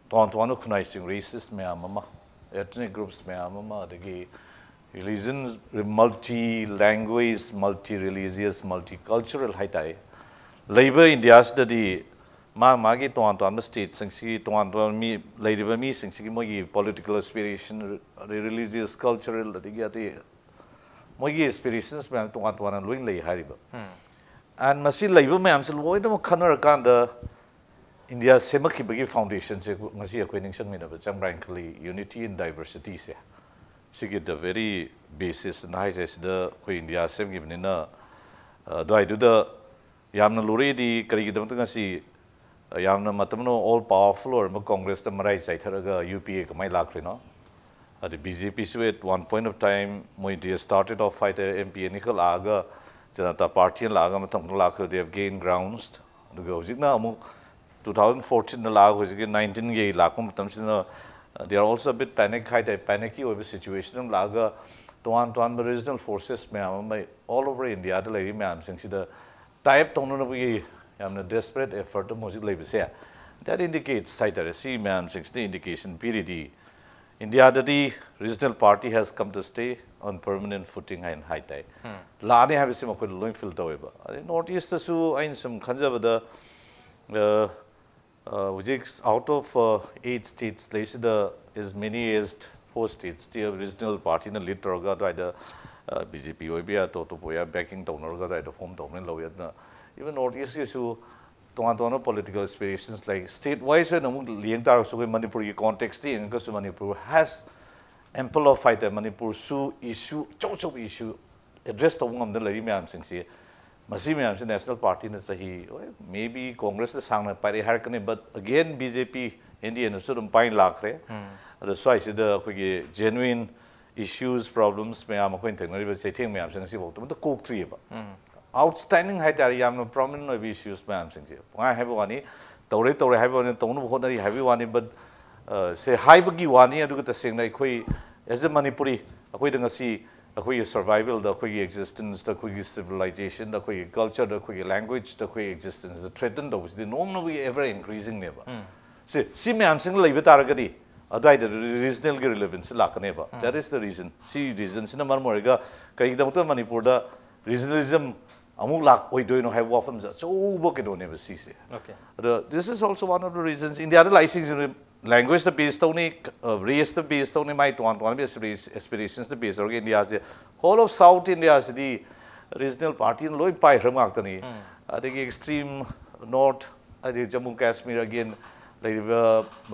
ꯇꯣꯉꯥꯟ ꯇꯣꯉꯥꯟꯕ ꯈꯨꯟꯅꯥꯏꯁꯤꯡ, races ꯃꯌꯥꯝ ꯑꯃ, ethnic groups ꯃꯌꯥꯝ ꯑꯃ, ꯑꯗꯒꯤ religion, multi language, multi religious, multi cultural ꯍꯥꯏꯇꯥꯔꯦ, ꯂꯩꯕ ꯏꯟꯗꯤꯌꯥꯁꯤꯗꯗꯤ ꯃꯥ ꯃꯥꯒꯤ ꯇꯣꯉꯥꯟ ꯇꯣꯉꯥꯟꯕ stateꯁꯤꯡꯁꯤꯒꯤ ꯇꯣꯉꯥꯟ ꯇꯣꯉꯥꯟꯕ ꯃꯤ ꯂꯩꯔꯤꯕ ꯃꯤꯁꯤꯡꯁꯤꯒꯤ ꯃꯣꯏꯒꯤ political aspiration, religious, cultural, ꯑꯗꯒꯤ ꯑꯇꯩ ꯃꯣꯏꯒꯤ aspirations ꯃꯌꯥꯝ ꯇꯣꯉꯥꯟ ꯇꯣꯉꯥꯟꯅ ꯂꯣꯏ ꯂꯩ ꯍꯥꯏꯔꯤꯕ꯫ And ꯃꯁꯤ ꯂꯩꯕ ꯃꯌꯥꯝꯁꯦ ꯂꯣꯏꯅꯃꯛ ꯈꯟꯅꯔꯀꯥꯟꯗ ꯏꯟꯗꯤꯌꯥ ꯁꯦꯝꯃꯛꯈꯤꯕꯒꯤ foundationꯁꯦ ꯉꯁꯤ ꯑꯩꯈꯣꯏ ꯅꯤꯡꯁꯤꯡꯃꯤꯟꯅꯕ ꯆꯪꯕ꯭ꯔꯥ ꯍꯥꯏꯅ ꯈꯜꯂꯤ꯫ Unity in diversityꯁꯦ, ꯁꯤꯒꯤ the very basisꯅ ꯍꯥꯏꯁꯦ, ꯁꯤꯗ ꯑꯩꯈꯣꯏ ꯏꯟꯗꯤꯌꯥ ꯁꯦꯝꯈꯤꯕꯅꯤꯅ, ꯑ, ꯑꯗꯨꯋꯥꯏꯗꯨꯗ ꯌꯥꯝꯅ ꯂꯨꯔꯛꯏꯗꯤ ꯀꯔꯤꯒꯤꯗꯃꯛꯇ ꯉꯁꯤ, ꯑ, ꯌꯥꯝꯅ ꯃꯇꯝ ꯑꯃ all powerful ꯑꯣꯏꯔꯝꯕ ꯀꯣꯡꯒ꯭ꯔꯦꯁꯇ ꯃꯔꯥꯏ ꯆꯥꯏꯊꯔꯒ ꯌꯨ ꯄꯤ ꯑꯦ ꯀꯃꯥꯏꯅ ꯂꯥꯛꯈ꯭ꯔꯤꯅꯣ? ꯑꯗꯩ ꯕꯤ ꯖꯦ ꯄꯤꯁꯨ at one point of time ꯃꯣꯏ they started off ꯍꯥꯏꯇꯥꯔꯦ, ꯑꯦꯝ ꯄꯤ ꯑꯅꯤꯈꯛ ꯂꯥꯛꯑꯒ, ꯖꯅꯇꯥ ꯄꯥꯔꯇꯤ ꯑꯃ ꯂꯥꯛꯑꯒ, ꯃꯊꯪ ꯑꯃꯨꯛ ꯂꯥꯛꯈ꯭ꯔꯦ, they have gained grounds꯫ ꯑꯗꯨꯒ ꯍꯧꯖꯤꯛꯅ ꯑꯃꯨꯛ two thousand fourteenꯗ ꯂꯥꯛꯑꯒ ꯍꯧꯖꯤꯛꯀꯤ nineteenꯒꯤ ꯂꯥꯛꯄ ꯃꯇꯝꯁꯤꯗ, uh, they are also a bit panic ꯍꯥꯏꯇꯥꯔꯦ, panicꯀꯤ ꯑꯣꯏꯕ situation ꯑꯃ ꯂꯥꯛꯑꯒ ꯇꯣꯉꯥꯟ ꯇꯣꯉꯥꯟꯕ regional forces ꯃꯌꯥꯝ ꯑꯃ all over ꯏꯟꯗꯤꯌꯥꯗ ꯂꯩꯔꯤ ꯃꯌꯥꯝꯁꯤꯡꯁꯤꯗ tie up ꯇꯧꯅꯅꯕꯒꯤ ꯌꯥꯝꯅ desperate effort ꯑꯃ ꯍꯧꯖꯤꯛ ꯂꯩꯕꯁꯦ, that indicates ꯍꯥꯏꯇꯥꯔꯦ, ꯁꯤ ꯃꯌꯥꯝꯁꯤꯡꯁꯤꯅ indication ꯄꯤꯔꯤꯗꯤ ꯏꯟꯗꯤꯌꯥꯗꯗꯤ regional party has come to stay on permanent footing ꯍꯥꯏꯅ ꯍꯥꯏꯇꯥꯏ꯫ ꯂꯥꯛꯑꯅꯤ ꯍꯥꯏꯕꯁꯤ ꯃꯈꯣꯏꯅ ꯂꯣꯏ feel ꯇꯧꯋꯦꯕ꯫ ꯑꯗꯩ North Eastꯇꯁꯨ ꯑꯩꯅ ꯁꯨꯝ ꯈꯟꯖꯕꯗ, ꯑ, ꯑ, ꯍꯧꯖꯤꯛ out of, ꯑ, eight states ꯂꯩꯁꯤꯗ as many as four statesꯇꯤ regional partyꯅ lead ꯇꯧꯔꯒ ꯑꯗꯨꯋꯥꯏꯗ, ꯑ, ꯕꯤ ꯖꯦ ꯄꯤ ꯑꯣꯏꯕ ꯌꯥꯏ, ꯑꯇꯣꯞ ꯑꯇꯣꯞꯄ ꯑꯣꯏꯕ ꯌꯥꯏ, backing ꯇꯧꯅꯔꯒ ꯑꯗꯨꯋꯥꯏꯗ form ꯇꯧꯅ ꯂꯧꯋꯤ꯫ ꯑꯗꯨꯅ even North Eastꯀꯤꯁꯨ ꯇꯣꯉꯥꯟ ꯇꯣꯉꯥꯟꯕ political aspirations ꯂꯩ꯫ State wise ꯑꯣꯏꯅ ꯑꯃꯨꯛ ꯌꯦꯡ ꯇꯥꯔꯒꯁꯨ ꯑꯩꯈꯣꯏ ꯃꯅꯤꯄꯨꯔꯒꯤ contextꯇ ꯌꯦꯡꯉꯒꯁꯨ ꯃꯅꯤꯄꯨꯔ has ample of ꯍꯥꯏꯇꯥꯔꯦ, ꯃꯅꯤꯄꯨꯔꯁꯨ issue ꯑꯆꯧ ꯑꯆꯧꯕ issue address ꯇꯧꯕ ꯉꯝꯗꯅ ꯂꯩꯔꯤ ꯃꯌꯥꯝꯁꯤꯡꯁꯤ, ꯃꯁꯤ ꯃꯌꯥꯝꯁꯤ national partyꯅ ꯆꯍꯤ, ꯍꯣꯏ, maybe ꯀꯣꯡꯒ꯭ꯔꯦꯁꯅ ꯁꯥꯡꯅ ꯄꯥꯏꯔꯛꯑꯦ ꯍꯥꯏꯔꯛꯀꯅꯤ, but again B J P, N D ꯑꯦꯅꯁꯨ ꯑꯗꯨꯝ ꯄꯥꯏ ꯂꯥꯛꯈ꯭ꯔꯦ꯫ ꯑꯗꯣ ꯁ꯭ꯋꯥꯏꯁꯤꯗ ꯑꯩꯈꯣꯏꯒꯤ genuine issues, problems ꯃꯌꯥꯝ ꯑꯩꯈꯣꯏꯅ ꯊꯦꯡꯅꯔꯤꯕ ꯆꯩꯊꯦꯡ ꯃꯌꯥꯝꯁꯦ ꯉꯁꯤꯐꯥꯎꯗ ꯑꯃꯠꯇ ꯀꯣꯛꯇ꯭ꯔꯤꯑꯕ꯫ outstanding ꯍꯥꯏꯇꯥꯔꯦ, ꯌꯥꯝꯅ prominent ꯑꯣꯏꯕ issues ꯃꯌꯥꯝꯁꯤꯡꯁꯦ꯫ ꯄꯨꯡꯍꯥꯏ ꯍꯥꯏꯕ ꯋꯥꯅꯤ, ꯇꯧꯔꯦ ꯇꯧꯔꯦ ꯍꯥꯏꯕ ꯋꯥꯅꯤ, ꯇꯧꯅꯕ ꯍꯣꯠꯅꯔꯤ ꯍꯥꯏꯕꯒꯤ ꯋꯥꯅꯤ, but ꯁꯦ ꯍꯥꯏꯕꯒꯤ ꯋꯥꯅꯤ꯫ ꯑꯗꯨꯒ ꯇꯁꯦꯡꯅ ꯑꯩꯈꯣꯏ as a Manipuri, ꯑꯩꯈꯣꯏꯗ ꯉꯁꯤ ꯑꯩꯈꯣꯏꯒꯤ survivalꯗ, ꯑꯩꯈꯣꯏꯒꯤ existenceꯇ, ꯑꯩꯈꯣꯏꯒꯤ civilizationꯗ, ꯑꯩꯈꯣꯏꯒꯤ cultureꯗ, ꯑꯩꯈꯣꯏꯒꯤ languageꯇ, ꯑꯩꯈꯣꯏꯒꯤ existenceꯗ threaten ꯇꯧꯕꯁꯤꯗꯤ ꯅꯣꯡꯃꯒꯤ ever increasingꯅꯦꯕ꯫ ꯁꯤ ꯁꯤ ꯃꯌꯥꯝꯁꯤꯡ ꯂꯩꯕ ꯇꯥꯔꯒꯗꯤ ꯑꯗꯨꯋꯥꯏꯗ regionalꯒꯤ relevanceꯁꯤ ꯂꯥꯛꯀꯅꯦꯕ꯫ That is the reason. ꯁꯤ reasonꯁꯤꯅ ꯃꯔꯝ ꯑꯣꯏꯔꯒ ꯀꯔꯤꯒꯤꯗꯃꯛꯇ ꯃꯅꯤꯄꯨꯔꯗ regionalism ꯑꯃꯨꯛ ꯂꯥꯛꯑꯣꯏꯗꯣꯏꯅꯣ ꯍꯥꯏꯕ ꯋꯥꯐꯝꯁꯦ ꯑꯆꯧꯕ ꯀꯩꯅꯣꯅꯦꯕ ꯁꯤꯁꯦ꯫ Okay. ꯑꯗꯣ this is also one of the reasons. ꯏꯟꯗꯤꯌꯥꯗ ꯂꯥꯛꯏꯁꯤꯡꯁꯤ languageꯇ base ꯇꯧꯅꯤ, raceꯇ base ꯇꯧꯅꯤ, ꯃꯥꯏ ꯇꯣꯉꯥꯟ ꯇꯣꯉꯥꯟꯕ aspirationsꯇ base ꯇꯧꯔꯒ ꯏꯟꯗꯤꯌꯥꯁꯦ, whole of South Indiaꯁꯤꯗꯤ regional partyꯅ ꯂꯣꯏ ꯄꯥꯏꯈ꯭ꯔꯕ ꯉꯥꯛꯇꯅꯤ꯫ ꯑꯗꯒꯤ extreme north, ꯍꯥꯏꯗꯤ Jammu Kashmir, again ꯂꯩꯔꯤꯕ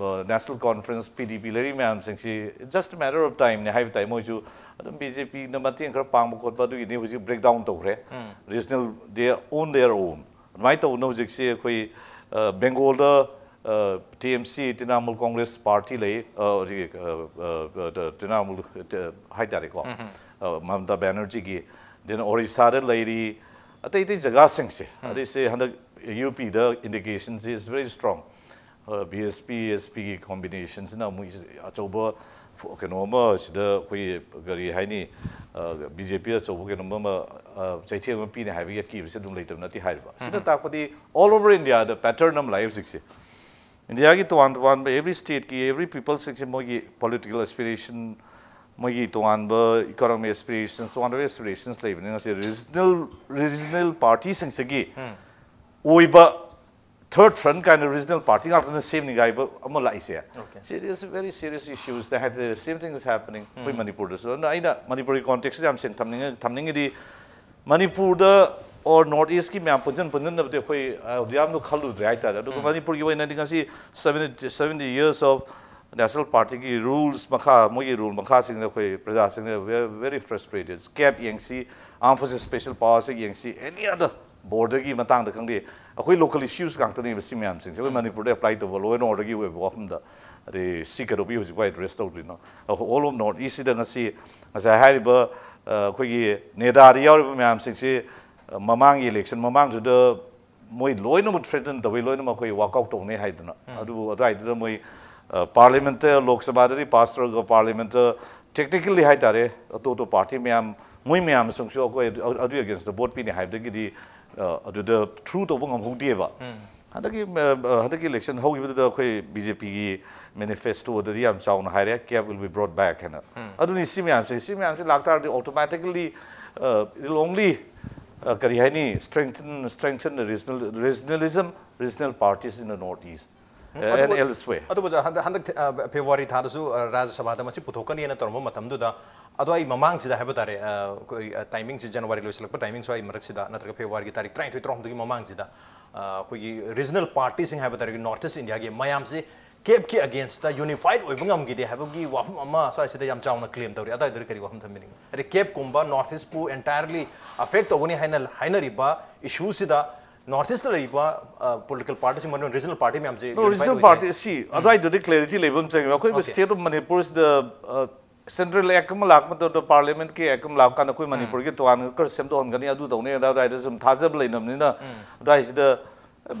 National Conference, P D P ꯂꯩꯔꯤ ꯃꯌꯥꯝꯁꯤꯡꯁꯤ just a matter of timeꯅꯦ ꯍꯥꯏꯕ ꯇꯥꯏ꯫ ꯃꯣꯏꯁꯨ ꯑꯗꯨꯝ BJPꯅ ꯃꯇꯦꯡ ꯈꯔ ꯄꯥꯡꯕ ꯈꯣꯠꯄ ꯑꯗꯨꯒꯤꯗꯤ ꯍꯧꯖꯤꯛ breakdown ꯇꯧꯈ꯭ꯔꯦ꯫ Regional, they own their own. ꯑꯗꯨꯃꯥꯏꯅ ꯇꯧꯗꯅ ꯍꯧꯖꯤꯛꯁꯤ ꯑꯩꯈꯣꯏ ꯕꯦꯡꯒꯣꯜꯗ TMC, Trinamool Congress Party ꯂꯩ, ꯍꯧꯖꯤꯛ ꯇ꯭ꯔꯤꯅꯥꯃꯨꯜ ꯍꯥꯏꯇꯥꯔꯦꯀꯣ, ꯃꯃꯇꯥ ꯕꯦꯅꯔꯖꯤꯒꯤ, then ꯑꯣꯔꯤꯁꯥꯗ ꯂꯩꯔꯤ, ꯑꯇꯩ ꯑꯇꯩ ꯖꯒꯥꯁꯤꯡꯁꯦ꯫ ꯑꯗꯩꯁꯦ ꯍꯟꯗꯛ UPꯗ indicationꯁꯤ is very strong. BSP, SPꯒꯤ combinationꯁꯤꯅ ꯑꯃꯨꯛ ꯑꯆꯧꯕ ꯀꯩꯅꯣ ꯑꯃ ꯁꯤꯗ ꯑꯩꯈꯣꯏꯒꯤ ꯀꯔꯤ ꯍꯥꯏꯅꯤ, BJP ꯑꯆꯧꯕ ꯀꯩꯅꯣ ꯑꯃ ꯆꯩꯊꯦꯡ ꯑꯃ ꯄꯤꯅꯤ ꯍꯥꯏꯕꯒꯤ ꯑꯀꯤꯕꯁꯤ ꯑꯗꯨꯝ ꯂꯩꯇꯕ ꯅꯠꯇꯦ ꯍꯥꯏꯔꯤꯕ꯫ ꯁꯤꯅ ꯇꯥꯛꯄꯗꯤ all over Indiaꯗ pattern ꯑꯃ ꯂꯥꯛꯑꯦ ꯍꯧꯖꯤꯛꯁꯦ꯫ ꯏꯟꯗꯤꯌꯥꯒꯤ ꯇꯣꯉꯥꯟ ꯇꯣꯉꯥꯟꯕ every stateꯀꯤ every peopleꯁꯤꯡꯁꯦ ꯃꯣꯏꯒꯤ political aspiration, ꯃꯣꯏꯒꯤ ꯇꯣꯉꯥꯟꯕ economic aspirations, ꯇꯣꯉꯥꯟꯕ aspirations ꯂꯩꯕꯅꯤꯅ ꯉꯁꯤ regional regional partyꯁꯤꯡꯁꯤꯒꯤ ꯑꯣꯏꯕ third front ꯀꯥꯏꯅ regional party ꯉꯥꯛꯇꯅ ꯁꯦꯝꯅꯤꯡꯉꯥꯏꯕ ꯑꯃ ꯂꯥꯛꯏꯁꯦ꯫ Okay. It is very serious issues. That the same thing is happening ꯑꯩꯈꯣꯏ ꯃꯅꯤꯄꯨꯔꯗꯁꯨ꯫ ꯑꯗꯨꯅ ꯑꯩꯅ ꯃꯅꯤꯄꯨꯔꯒꯤ contextꯗ ꯌꯥꯝ ꯁꯦꯡꯅ ꯊꯝꯅꯤꯡꯉ ꯊꯝꯅꯤꯡꯉꯤꯗꯤ ꯃꯅꯤꯄꯨꯔꯗ or North Eastꯀꯤ ꯃꯌꯥꯝ ꯄꯨꯟꯁꯤꯟ ꯄꯨꯟꯁꯤꯟꯅꯕꯗꯤ ꯑꯩꯈꯣꯏ ꯑꯗꯨ ꯌꯥꯝꯅ ꯈꯜꯂꯨꯗ꯭ꯔꯦ ꯍꯥꯏꯇꯥꯔꯦ꯫ ꯑꯗꯨꯒ ꯃꯅꯤꯄꯨꯔꯒꯤ ꯑꯣꯏꯅꯗꯤ ꯉꯁꯤ seventy seventy years of National Partyꯒꯤ rules ꯃꯈꯥ, ꯃꯣꯏꯒꯤ rule ꯃꯈꯥꯁꯤꯡꯗ ꯑꯩꯈꯣꯏ ꯄ꯭ꯔꯖꯥꯁꯤꯡꯅ very, very frustrated꯫ CAB ꯌꯦꯡꯁꯤ, Armed Forces Special Powersꯁꯤ ꯌꯦꯡꯁꯤ, any other borderꯒꯤ ꯃꯇꯥꯡꯗ ꯈꯪꯗꯦ, ꯑꯩꯈꯣꯏ local issues ꯉꯥꯛꯇꯅꯦꯕ ꯁꯤ ꯃꯌꯥꯝꯁꯤꯡꯁꯦ꯫ ꯑꯩꯈꯣꯏ ꯃꯅꯤꯄꯨꯔꯗ apply ꯇꯧꯕ law and orderꯒꯤ ꯑꯣꯏꯕ ꯋꯥꯐꯝꯗ, ꯑꯗꯩ ꯁꯤ ꯀꯩꯗꯧꯕꯒꯤ ꯍꯧꯖꯤꯛꯐꯥꯎ address ꯇꯧꯗ꯭ꯔꯤꯅꯣ? All of North Eastꯁꯤꯗ ꯉꯁꯤ, ꯉꯁꯥꯏ ꯍꯥꯏꯔꯤꯕ ꯑꯩꯈꯣꯏꯒꯤ NEDAꯗ ꯌꯥꯎꯔꯤꯕ ꯃꯌꯥꯝꯁꯤꯡꯁꯤ ꯃꯃꯥꯡꯒꯤ ꯏꯂꯦꯛꯁꯟ ꯃꯃꯥꯡꯗꯨꯗ ꯃꯣꯏ ꯂꯣꯏꯅꯃꯛ ꯊ꯭ꯔꯦꯇꯟ ꯇꯧꯋꯤ, ꯂꯣꯏꯅꯃꯛ ꯑꯩꯈꯣꯏ ꯋꯥꯛ ꯑꯥꯎꯠ ꯇꯧꯅꯤ ꯍꯥꯏꯗꯅ꯫ ꯑꯗꯨꯕꯨ ꯑꯗꯨꯋꯥꯏꯗꯨꯗ ꯃꯣꯏ ꯄꯥꯔꯂꯤꯌꯥꯃꯦꯟꯠꯇ, ꯂꯣꯛ ꯁꯚꯥꯗꯗꯤ ꯄꯥꯁ ꯇꯧꯔꯒ ꯄꯥꯔꯂꯤꯌꯥꯃꯦꯟꯠꯇ ꯇꯦꯛꯅꯤꯀꯦꯜꯂꯤ ꯍꯥꯏꯇꯥꯔꯦ, ꯑꯇꯣꯞ ꯑꯇꯣꯞ ꯄꯥꯔꯇꯤ ꯃꯌꯥꯝ, ꯃꯣꯏ ꯃꯌꯥꯝꯁꯤꯡꯁꯨ ꯑꯩꯈꯣꯏ ꯑꯗꯨ- ꯑꯗꯨꯒꯤ ꯑꯒꯦꯟꯁꯇ ꯚꯣꯠ ꯄꯤꯅꯤ ꯍꯥꯏꯕꯗꯒꯤꯗꯤ ꯑ, ꯑꯗꯨꯗ ꯊ꯭ꯔꯨ ꯇꯧꯕ ꯉꯝꯍꯧꯗꯦꯕ꯫ ꯍꯟꯗꯛꯀꯤ ꯑ, ꯑ, ꯍꯟꯗꯛꯀꯤ ꯏꯂꯦꯛꯁꯟ ꯍꯧꯈꯤꯕꯗꯨꯗ ꯑꯩꯈꯣꯏ ꯕꯤ ꯖꯦ ꯄꯤꯒꯤ ꯃꯦꯅꯤꯐꯦꯁꯇꯣꯗꯗꯤ ꯌꯥꯝ ꯆꯥꯎꯅ ꯍꯥꯏꯔꯦ, cap will be brought back ꯍꯥꯏꯅ꯫ ꯑꯗꯨꯅꯤ ꯁꯤ ꯃꯌꯥꯝꯁꯦ, ꯁꯤ ꯃꯌꯥꯝꯁꯦ ꯂꯥꯛꯇꯥꯔꯗꯤ automatically, ꯑ, it will only, ꯑ, ꯀꯔꯤ ꯍꯥꯏꯅꯤ, strengthen strengthen the regional regionalism, regional parties in the North East, uh, and elsewhere. ꯑꯗꯨꯕꯨ ꯍꯟꯗꯛ ꯍꯟꯗꯛ ꯑ, ꯐꯦꯕ꯭ꯔꯨꯋꯥꯔꯤ ꯊꯥꯗꯁꯨ ꯑ, ꯔꯥꯖ꯭ꯌ ꯁꯚꯥꯗ ꯃꯁꯤ ꯄꯨꯊꯣꯛꯀꯅꯤꯅ ꯇꯧꯔꯝꯕ ꯃꯇꯝꯗꯨꯗ, ꯑꯗꯣ ꯑꯩ ꯃꯃꯥꯡꯁꯤꯗ ꯍꯥꯏꯕ ꯇꯥꯔꯦ, ꯑ, ꯑꯩꯈꯣꯏ, ꯑ, ꯇꯥꯏꯃꯤꯡꯁꯤ ꯖꯅꯋꯥꯔꯤ ꯂꯣꯏꯁꯤꯜꯂꯛꯄ ꯇꯥꯏꯃꯤꯡ ꯁ꯭ꯋꯥꯏ ꯃꯔꯛꯁꯤꯗ ꯅꯠꯇ꯭ꯔꯒ ꯐꯦꯕ꯭ꯔꯨꯋꯥꯔꯤꯒꯤ ꯇꯥꯔꯤꯛ ꯇꯔꯥꯅꯤꯊꯣꯏ ꯇꯔꯥꯍꯨꯝꯗꯣꯏꯒꯤ ꯃꯃꯥꯡꯁꯤꯗ, ꯑ, ꯑꯩꯈꯣꯏꯒꯤ ꯔꯤꯖꯅꯦꯜ ꯄꯥꯔꯇꯤꯁꯤꯡ ꯍꯥꯏꯕ ꯇꯥꯔꯦ, ꯅꯣꯔꯠ ꯏꯁ ꯏꯟꯗꯤꯌꯥꯒꯤ ꯃꯌꯥꯝꯁꯤ ꯀꯦꯞꯀꯤ ꯑꯒꯦꯟꯁꯇ ꯌꯨꯅꯤꯐꯥꯏꯠ ꯑꯣꯏꯕ ꯉꯝꯈꯤꯗꯦ ꯍꯥꯏꯕꯒꯤ ꯋꯥꯐꯝ ꯑꯃ ꯁ꯭ꯋꯥꯏꯁꯤꯗ ꯌꯥꯝ ꯆꯥꯎꯅ ꯀ꯭ꯂꯦꯝ ꯇꯧꯔꯤ꯫ ꯑꯗꯨꯋꯥꯏꯗꯨꯗ ꯀꯔꯤ ꯋꯥꯐꯝ ꯊꯝꯕꯤꯅꯤꯡꯉꯤ? ꯍꯥꯏꯗꯤ ꯀꯦꯞꯀꯨꯝꯕ ꯅꯣꯔꯠ ꯏꯁꯄꯨ ꯑꯦꯟꯇꯥꯌꯔꯂꯤ ꯑꯐꯦꯛ ꯇꯧꯒꯅꯤ ꯍꯥꯏꯅ ꯍꯥꯏꯅꯔꯤꯕ ꯏꯁꯨꯁꯤꯗ ꯅꯣꯔꯠ ꯏꯁꯇ ꯂꯩꯔꯤꯕ ꯄꯣꯂꯤꯇꯤꯀꯦꯜ ꯄꯥꯔꯇꯤꯁꯤꯡ, ꯃꯅꯨꯡ ꯔꯤꯖꯅꯦꯜ ꯄꯥꯔꯇꯤ ꯃꯌꯥꯝꯁꯤ ꯌꯨꯅꯤꯐꯥꯏꯠ ꯔꯤꯖꯅꯦꯜ ꯑꯣꯏꯗꯦ꯫ ꯄꯥꯔꯇꯤ ꯁꯤ ꯑꯗꯨꯋꯥꯏꯗꯨꯗꯤ ꯀ꯭ꯂꯦꯔꯤꯇꯤ ꯂꯩꯕ ꯑꯃ ꯆꯪꯉꯦꯕ꯫ ꯑꯩꯈꯣꯏ Okay. ꯁ꯭ꯇꯦꯠ ꯑꯣꯐ ꯃꯅꯤꯄꯨꯔꯁꯤꯗ ꯁꯦꯟꯇ꯭ꯔꯦꯜ ꯑꯦꯛ ꯑꯃ ꯂꯥꯛꯄ ꯃꯇꯝꯗ, ꯄꯥꯔꯂꯤꯌꯥꯃꯦꯟꯠꯀꯤ ꯑꯦꯛ ꯑꯃ ꯂꯥꯛꯄ ꯀꯥꯟꯗ ꯑꯩꯈꯣꯏ ꯃꯅꯤꯄꯨꯔꯒꯤ ꯇꯣꯉꯥꯟꯅ ꯈꯔ ꯁꯦꯝꯗꯣꯛꯍꯟꯒꯅꯤ, ꯑꯗꯨ ꯇꯧꯅꯤ ꯑꯗꯥ, ꯑꯗꯨꯋꯥꯏꯗ ꯁꯨꯝ ꯊꯥꯖꯕ ꯂꯩꯅꯕꯅꯤꯅ ꯑꯗꯨꯋꯥꯏꯁꯤꯗ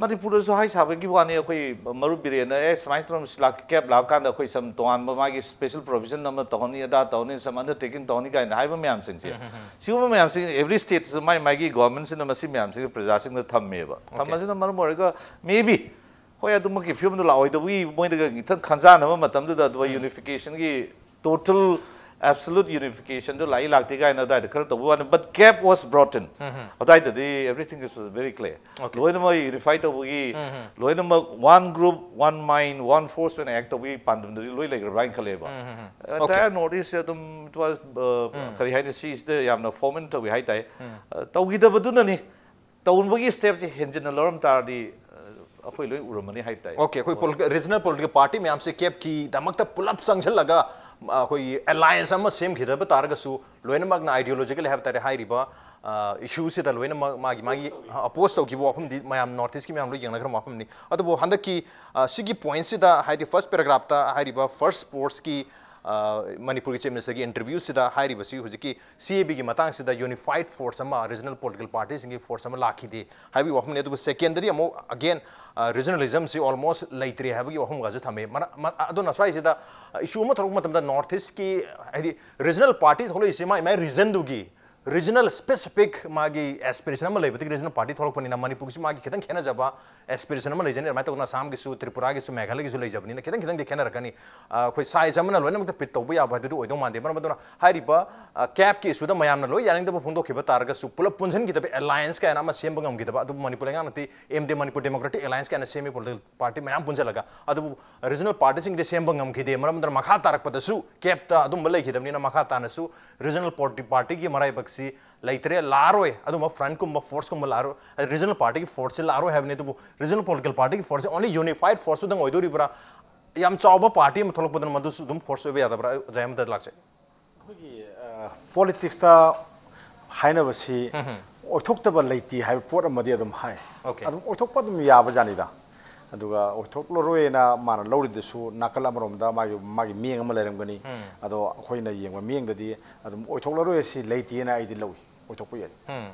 ꯃꯅꯤꯄꯨꯔꯗꯁꯨ ꯍꯥꯏ ꯁꯥꯕꯒꯤ ꯋꯥꯅꯤ, ꯑꯩꯈꯣꯏ ꯃꯔꯨꯞ ꯕꯤꯔꯦꯟꯅ ꯑꯦ ꯁꯨꯃꯥꯏꯅ ꯇꯧꯔꯝ ꯁꯤ ꯂꯥꯛ ꯀꯦꯞ ꯂꯥꯛꯄ ꯀꯥꯟꯗ ꯑꯩꯈꯣꯏ ꯁꯝ ꯇꯣꯉꯥꯟꯕ ꯃꯥꯒꯤ ꯁ꯭ꯄꯦꯁꯦꯜ ꯄ꯭ꯔꯣꯚꯤꯖꯟ ꯑꯃ ꯇꯧꯍꯟꯅꯤ, ꯑꯗꯥ ꯇꯧꯍꯟꯅꯤ, ꯁꯝ ꯑꯟꯗꯔꯇꯦꯀꯤꯡ ꯇꯧꯍꯟꯅꯤ ꯀꯥꯏꯅ ꯍꯥꯏꯕ ꯃꯌꯥꯝꯁꯤꯡꯁꯦ, ꯁꯤꯒꯨꯝꯕ ꯃꯌꯥꯝꯁꯤꯡ ꯑꯦꯕ꯭ꯔꯤ ꯁ꯭ꯇꯦꯠꯁꯨ ꯃꯥꯏ ꯃꯥꯒꯤ ꯒꯣꯚꯔꯟꯃꯦꯟꯠꯁꯤꯅ ꯃꯁꯤ ꯃꯌꯥꯝꯁꯤꯡꯁꯦ ꯄ꯭ꯔꯖꯥꯁꯤꯡꯗ ꯊꯝꯃꯦꯕ꯫ ꯊꯝꯕꯁꯤꯅ ꯃꯔꯝ ꯑꯣꯏꯔꯒ maybe ꯍꯣꯏ, ꯑꯗꯨꯃꯛꯀꯤ ꯐꯤꯕꯝꯗꯨ ꯂꯥꯛꯑꯣꯏꯗꯕꯒꯤ ꯃꯣꯏꯗꯒ ꯈꯤꯇꯪ ꯈꯟꯖꯥꯟꯅꯕ ꯃꯇꯝꯗꯨꯗ ꯑꯗꯨꯒ ꯌꯨꯅꯤꯐꯤꯀꯦꯁꯟꯒꯤ, ꯇꯣꯇꯦꯜ ꯑꯦꯕꯁꯣꯂꯨꯠ ꯌꯨꯅꯤꯐꯤꯀꯦꯁꯟꯗꯨ ꯂꯥꯛꯏ ꯂꯥꯛꯇꯦ ꯀꯥꯏꯅ ꯑꯗꯨꯋꯥꯏꯗ ꯈꯔ ꯇꯧꯕ ꯋꯥꯅꯤ, but cap was brought in. ꯑꯗꯨꯋꯥꯏꯗꯗꯤ everything is very clear. Okay. ꯂꯣꯏꯅꯃꯛ ꯌꯨꯅꯤꯐꯥꯏ ꯇꯧꯕꯒꯤ, ꯂꯣꯏꯅꯃꯛ one group, one mind, one force ꯑꯣꯏꯅ ꯑꯦꯛ ꯇꯧꯕꯒꯤ ꯄꯥꯟꯗꯝꯗꯨꯗꯤ ꯂꯣꯏ ꯂꯩꯈ꯭ꯔꯕ꯭ꯔꯥ ꯍꯥꯏꯅ ꯈꯜꯂꯦꯕ꯫ ꯑꯦꯟꯇꯥꯌꯔ ꯅꯣꯔꯠ ꯏꯁꯁꯦ ꯑꯗꯨꯝ it was, uh, ꯀꯔꯤ ꯍꯥꯏꯅꯤ, ꯁꯤꯁꯤꯗ ꯌꯥꯝꯅ ꯐꯣꯃꯦꯟ ꯇꯧꯏ ꯍꯥꯏ ꯇꯥꯏ꯫ ꯑ, ꯇꯧꯈꯤꯗꯕꯗꯨꯅꯅꯤ꯫ ꯇꯧꯅꯕꯒꯤ ꯁ꯭ꯇꯦꯞꯁꯦ ꯍꯦꯟꯖꯤꯟꯅ ꯂꯧꯔꯝ ꯇꯥꯔꯗꯤ, ꯑ, ꯑꯩꯈꯣꯏ ꯂꯣꯏ ꯎꯔꯝꯃꯅꯤ ꯍꯥꯏꯕ ꯇꯥꯏ꯫ Okay, ꯑꯩꯈꯣꯏ ꯔꯤꯖꯅꯦꯜ ꯄꯣꯂꯤꯇꯤꯀꯦꯜ ꯄꯥꯔꯇꯤ ꯃꯌꯥꯝꯁꯦ ꯀꯦꯞꯀꯤꯗꯃꯛꯇ ꯄꯨꯂꯞ ꯆꯪꯁꯤꯜꯂꯒ, ꯑ, ꯑꯩꯈꯣꯏꯒꯤ ꯑꯦꯂꯥꯏꯟꯁ ꯑꯃ ꯁꯦꯝꯈꯤꯗꯕ ꯇꯥꯔꯒꯁꯨ, ꯂꯣꯏꯅꯃꯛꯅ ꯑꯥꯏꯗꯤꯌꯣꯂꯣꯖꯤꯀꯦꯜ ꯍꯥꯏꯕ ꯇꯥꯔꯦ, ꯍꯥꯏꯔꯤꯕ, ꯑ, ꯏꯁꯨꯁꯤꯗ ꯂꯣꯏꯅꯃꯛ ꯃꯥꯒꯤ ꯃꯥꯒꯤ ꯑꯄꯣꯁ ꯇꯧꯈꯤꯕ ꯋꯥꯐꯝꯗꯤ ꯃꯌꯥꯝ ꯅꯣꯔꯠ ꯏꯁꯀꯤ ꯃꯌꯥꯝ ꯂꯣꯏ ꯌꯦꯡꯅꯈ꯭ꯔꯕ ꯋꯥꯐꯝꯅꯤ꯫ ꯑꯗꯨꯕꯨ ꯍꯟꯗꯛꯀꯤ, ꯑ, ꯁꯤꯒꯤ ꯄꯣꯏꯟꯠꯁꯤꯗ, ꯍꯥꯏꯗꯤ ꯐꯥꯔꯁ ꯄꯦꯔꯥꯒ꯭ꯔꯥꯐꯇ ꯍꯥꯏꯔꯤꯕ ꯐꯥꯔꯁ ꯐꯣꯔꯁꯀꯤ ꯑ, ꯃꯅꯤꯄꯨꯔꯒꯤ ꯆꯤꯐ ꯃꯤꯅꯤꯁꯇꯔꯒꯤ ꯏꯟꯇꯔꯚ꯭ꯌꯨꯁꯤꯗ ꯍꯥꯏꯔꯤꯕꯁꯤ ꯍꯧꯖꯤꯛꯀꯤ ꯁꯤ ꯑꯦ ꯕꯤꯒꯤ ꯃꯇꯥꯡꯁꯤꯗ ꯌꯨꯅꯤꯐꯥꯏꯠ ꯐꯣꯔꯁ ꯑꯃ, ꯔꯤꯖꯅꯦꯜ ꯄꯣꯂꯤꯇꯤꯀꯦꯜ ꯄꯥꯔꯇꯤꯁꯤꯡꯒꯤ ꯐꯣꯔꯁ ꯑꯃ ꯂꯥꯛꯈꯤꯗꯦ ꯍꯥꯏꯕꯒꯤ ꯋꯥꯐꯝꯅꯤ꯫ ꯑꯗꯨꯕꯨ ꯁꯦꯀꯦꯟꯗꯗꯤ ꯑꯃꯨꯛ ꯑꯒꯦꯟ ꯔꯤꯖꯅꯦꯂꯤꯖꯝꯁꯤ ꯑꯣꯜꯃꯣꯁ ꯂꯩꯇ꯭ꯔꯦ ꯍꯥꯏꯕꯒꯤ ꯋꯥꯐꯝꯒꯁꯨ ꯊꯝꯃꯤ꯫ ꯃꯔ- ꯃ- ꯑꯗꯨꯅ ꯁ꯭ꯋꯥꯏꯁꯤꯗ ꯏꯁꯨ ꯑꯃ ꯊꯣꯛꯂꯛꯄ ꯃꯇꯝꯗ ꯅꯣꯔꯠ ꯏꯁꯀꯤ, ꯍꯥꯏꯗꯤ, ꯔꯤꯖꯅꯦꯜ ꯄꯥꯔꯇꯤ ꯊꯣꯛꯂꯛꯏꯁꯤ ꯃꯥꯏ ꯃꯥꯏ ꯔꯤꯖꯟꯗꯨꯒꯤ ꯔꯤꯖꯅꯦꯜ ꯁ꯭ꯄꯦꯁꯤꯐꯤꯛ ꯃꯥꯒꯤ ꯑꯦꯁꯄꯤꯔꯦꯁꯟ ꯑꯃ ꯂꯩꯕꯗꯒꯤ ꯔꯤꯖꯅꯦꯜ ꯄꯥꯔꯇꯤ ꯊꯣꯛꯂꯛꯄꯅꯤꯅ ꯃꯅꯤꯄꯨꯔꯒꯤꯁꯨ ꯃꯥꯒꯤ ꯈꯤꯇꯪ ꯈꯦꯠꯅꯖꯕ ꯑꯦꯁꯄꯤꯔꯦꯁꯟ ꯑꯃ ꯂꯩꯖꯅꯤ꯫ ꯑꯗꯨꯃꯥꯏꯅ ꯇꯧꯗꯅ ꯑꯁꯥꯝꯒꯤꯁꯨ, ꯇ꯭ꯔꯤꯄꯨꯔꯥꯒꯤꯁꯨ, ꯃꯦꯘꯥꯂꯌꯒꯤꯁꯨ ꯂꯩꯖꯕꯅꯤꯅ ꯈꯤꯇꯪ ꯈꯤꯇꯪꯗꯤ ꯈꯦꯠꯅꯔꯛꯀꯅꯤ꯫ ꯑ, ꯑꯩꯈꯣꯏ ꯁꯥꯏꯖ ꯑꯃꯅ ꯂꯣꯏꯅꯃꯛꯇ ꯐꯤꯠ ꯇꯧꯕ ꯌꯥꯕ ꯍꯥꯏꯗꯨꯗꯤ ꯑꯣꯏꯗꯧ ꯃꯥꯟꯗꯦ꯫ ꯃꯔꯝ ꯑꯗꯨꯅ ꯍꯥꯏꯔꯤꯕ, ꯑ, ꯀꯦꯞꯀꯤ ꯏꯁꯨꯗ ꯃꯌꯥꯝꯅ ꯂꯣꯏ ꯌꯥꯅꯤꯡꯗꯕ ꯐꯣꯡꯗꯣꯛꯈꯤꯕ ꯇꯥꯔꯒꯁꯨ ꯄꯨꯂꯞ ꯄꯨꯟꯁꯤꯟꯈꯤꯗꯕ ꯑꯦꯂꯥꯏꯟꯁ ꯀꯌꯥꯅ ꯑꯃ ꯁꯦꯝꯕ ꯉꯝꯈꯤꯗꯕ, ꯑꯗꯨꯕꯨ ꯃꯅꯤꯄꯨꯔ ꯂꯩꯉꯥꯛꯅꯗꯤ M D Manipur democratic alliance ꯀꯌꯥꯅ ꯁꯦꯝꯃꯤ ꯄꯣꯂꯤꯇꯤꯀꯦꯜ ꯄꯥꯔꯇꯤ ꯃꯌꯥꯝ ꯄꯨꯟꯁꯤꯜꯂꯒ꯫ ꯑꯗꯨꯕꯨ ꯔꯤꯖꯅꯦꯜ ꯄꯥꯔꯇꯤꯁꯤꯡꯗꯤ ꯁꯦꯝꯕ ꯉꯝꯈꯤꯗꯦ꯫ ꯃꯔꯝ ꯑꯗꯨꯅ ꯃꯈꯥ ꯇꯥꯔꯛꯄꯗꯁꯨ ꯀꯦꯞꯇ ꯑꯗꯨꯝꯕ ꯂꯩꯈꯤꯗꯕꯅꯤꯅ ꯃꯈꯥ ꯇꯥꯅꯁꯨ ꯔꯤꯖꯅꯦꯜ ꯄꯣꯂꯤꯇꯤꯀꯦꯜ ꯄꯥꯔꯇꯤꯒꯤ ꯃꯔꯥꯏꯕꯛꯁꯤ ꯂꯩꯇ꯭ꯔꯦ, ꯂꯥꯛꯑꯔꯣꯏ꯫ ꯑꯗꯨꯝꯕ ꯐ꯭ꯔꯟꯠꯀꯨꯝꯕ ꯐꯣꯔꯁꯀꯨꯝꯕ ꯂꯥꯛꯑꯔꯣꯏ꯫ ꯔꯤꯖꯅꯦꯜ ꯄꯥꯔꯇꯤꯒꯤ ꯐꯣꯔꯁꯁꯤ ꯂꯥꯛꯑꯔꯣꯏ ꯍꯥꯏꯕꯅꯤ꯫ ꯑꯗꯨꯕꯨ ꯔꯤꯖꯅꯦꯜ ꯄꯣꯂꯤꯇꯤꯀꯦꯜ ꯄꯥꯔꯇꯤꯒꯤ ꯐꯣꯔꯁꯁꯤ ꯑꯣꯟꯂꯤ ꯌꯨꯅꯤꯐꯥꯏꯠ ꯐꯣꯔꯁꯇꯨꯗꯪ ꯑꯣꯏꯗꯣꯔꯤꯕ꯭ꯔꯥ? ꯌꯥꯝ ꯆꯥꯎꯕ ꯄꯥꯔꯇꯤ ꯑꯃ ꯊꯣꯛꯂꯛꯄꯗꯨꯅ ꯃꯗꯨꯁꯨ ꯑꯗꯨꯝ ꯐꯣꯔꯁ ꯑꯣꯏꯕ ꯌꯥꯗꯕ꯭ꯔꯥ? ꯑꯩ ꯑꯣꯖꯥ ꯑꯃꯗ ꯂꯥꯛꯆꯩ꯫ ꯑꯩꯈꯣꯏꯒꯤ, ꯑ, ꯄꯣꯂꯤꯇꯤꯛꯁꯇ ꯍꯥꯏꯅꯕꯁꯤ ꯎꯝ ꯍꯝ꯫ ꯑꯣꯏꯊꯣꯛꯇꯕ ꯂꯩꯇꯦ ꯍꯥꯏꯕ ꯄꯣꯠ ꯑꯃꯗꯤ ꯑꯗꯨꯝ ꯍꯥꯏ꯫ ꯑꯣꯀꯦ꯫ ꯑꯗꯨꯝ ꯑꯣꯏꯊꯣꯛꯄ ꯑꯗꯨꯝ ꯌꯥꯕ ꯖꯥꯠꯅꯤꯗ꯫ ꯑꯗꯨꯒ ꯑꯣꯏꯊꯣꯛꯂꯔꯣꯏꯅ ꯃꯥꯅ ꯂꯧꯔꯤꯗꯨꯁꯨ ꯅꯥꯀꯜ ꯑꯃꯔꯣꯝꯗ ꯃꯥꯒꯤ, ꯃꯥꯒꯤ ꯃꯤꯠꯌꯦꯡ ꯑꯃ ꯂꯩꯔꯝꯒꯅꯤ꯫ ꯎꯝ꯫ ꯑꯗꯣ ꯑꯩꯈꯣꯏꯅ ꯌꯦꯡꯕ ꯃꯤꯠꯌꯦꯡꯗꯗꯤ ꯑꯗꯨꯝ ꯑꯣꯏꯊꯣꯛꯂꯔꯣꯏ ꯁꯤ ꯂꯩꯇꯦꯅ ꯑꯩꯗꯤ ꯂꯧꯏ꯫ ꯑꯣꯏꯊꯣꯛꯄ ꯌꯥꯏ꯫ ꯎꯝ꯫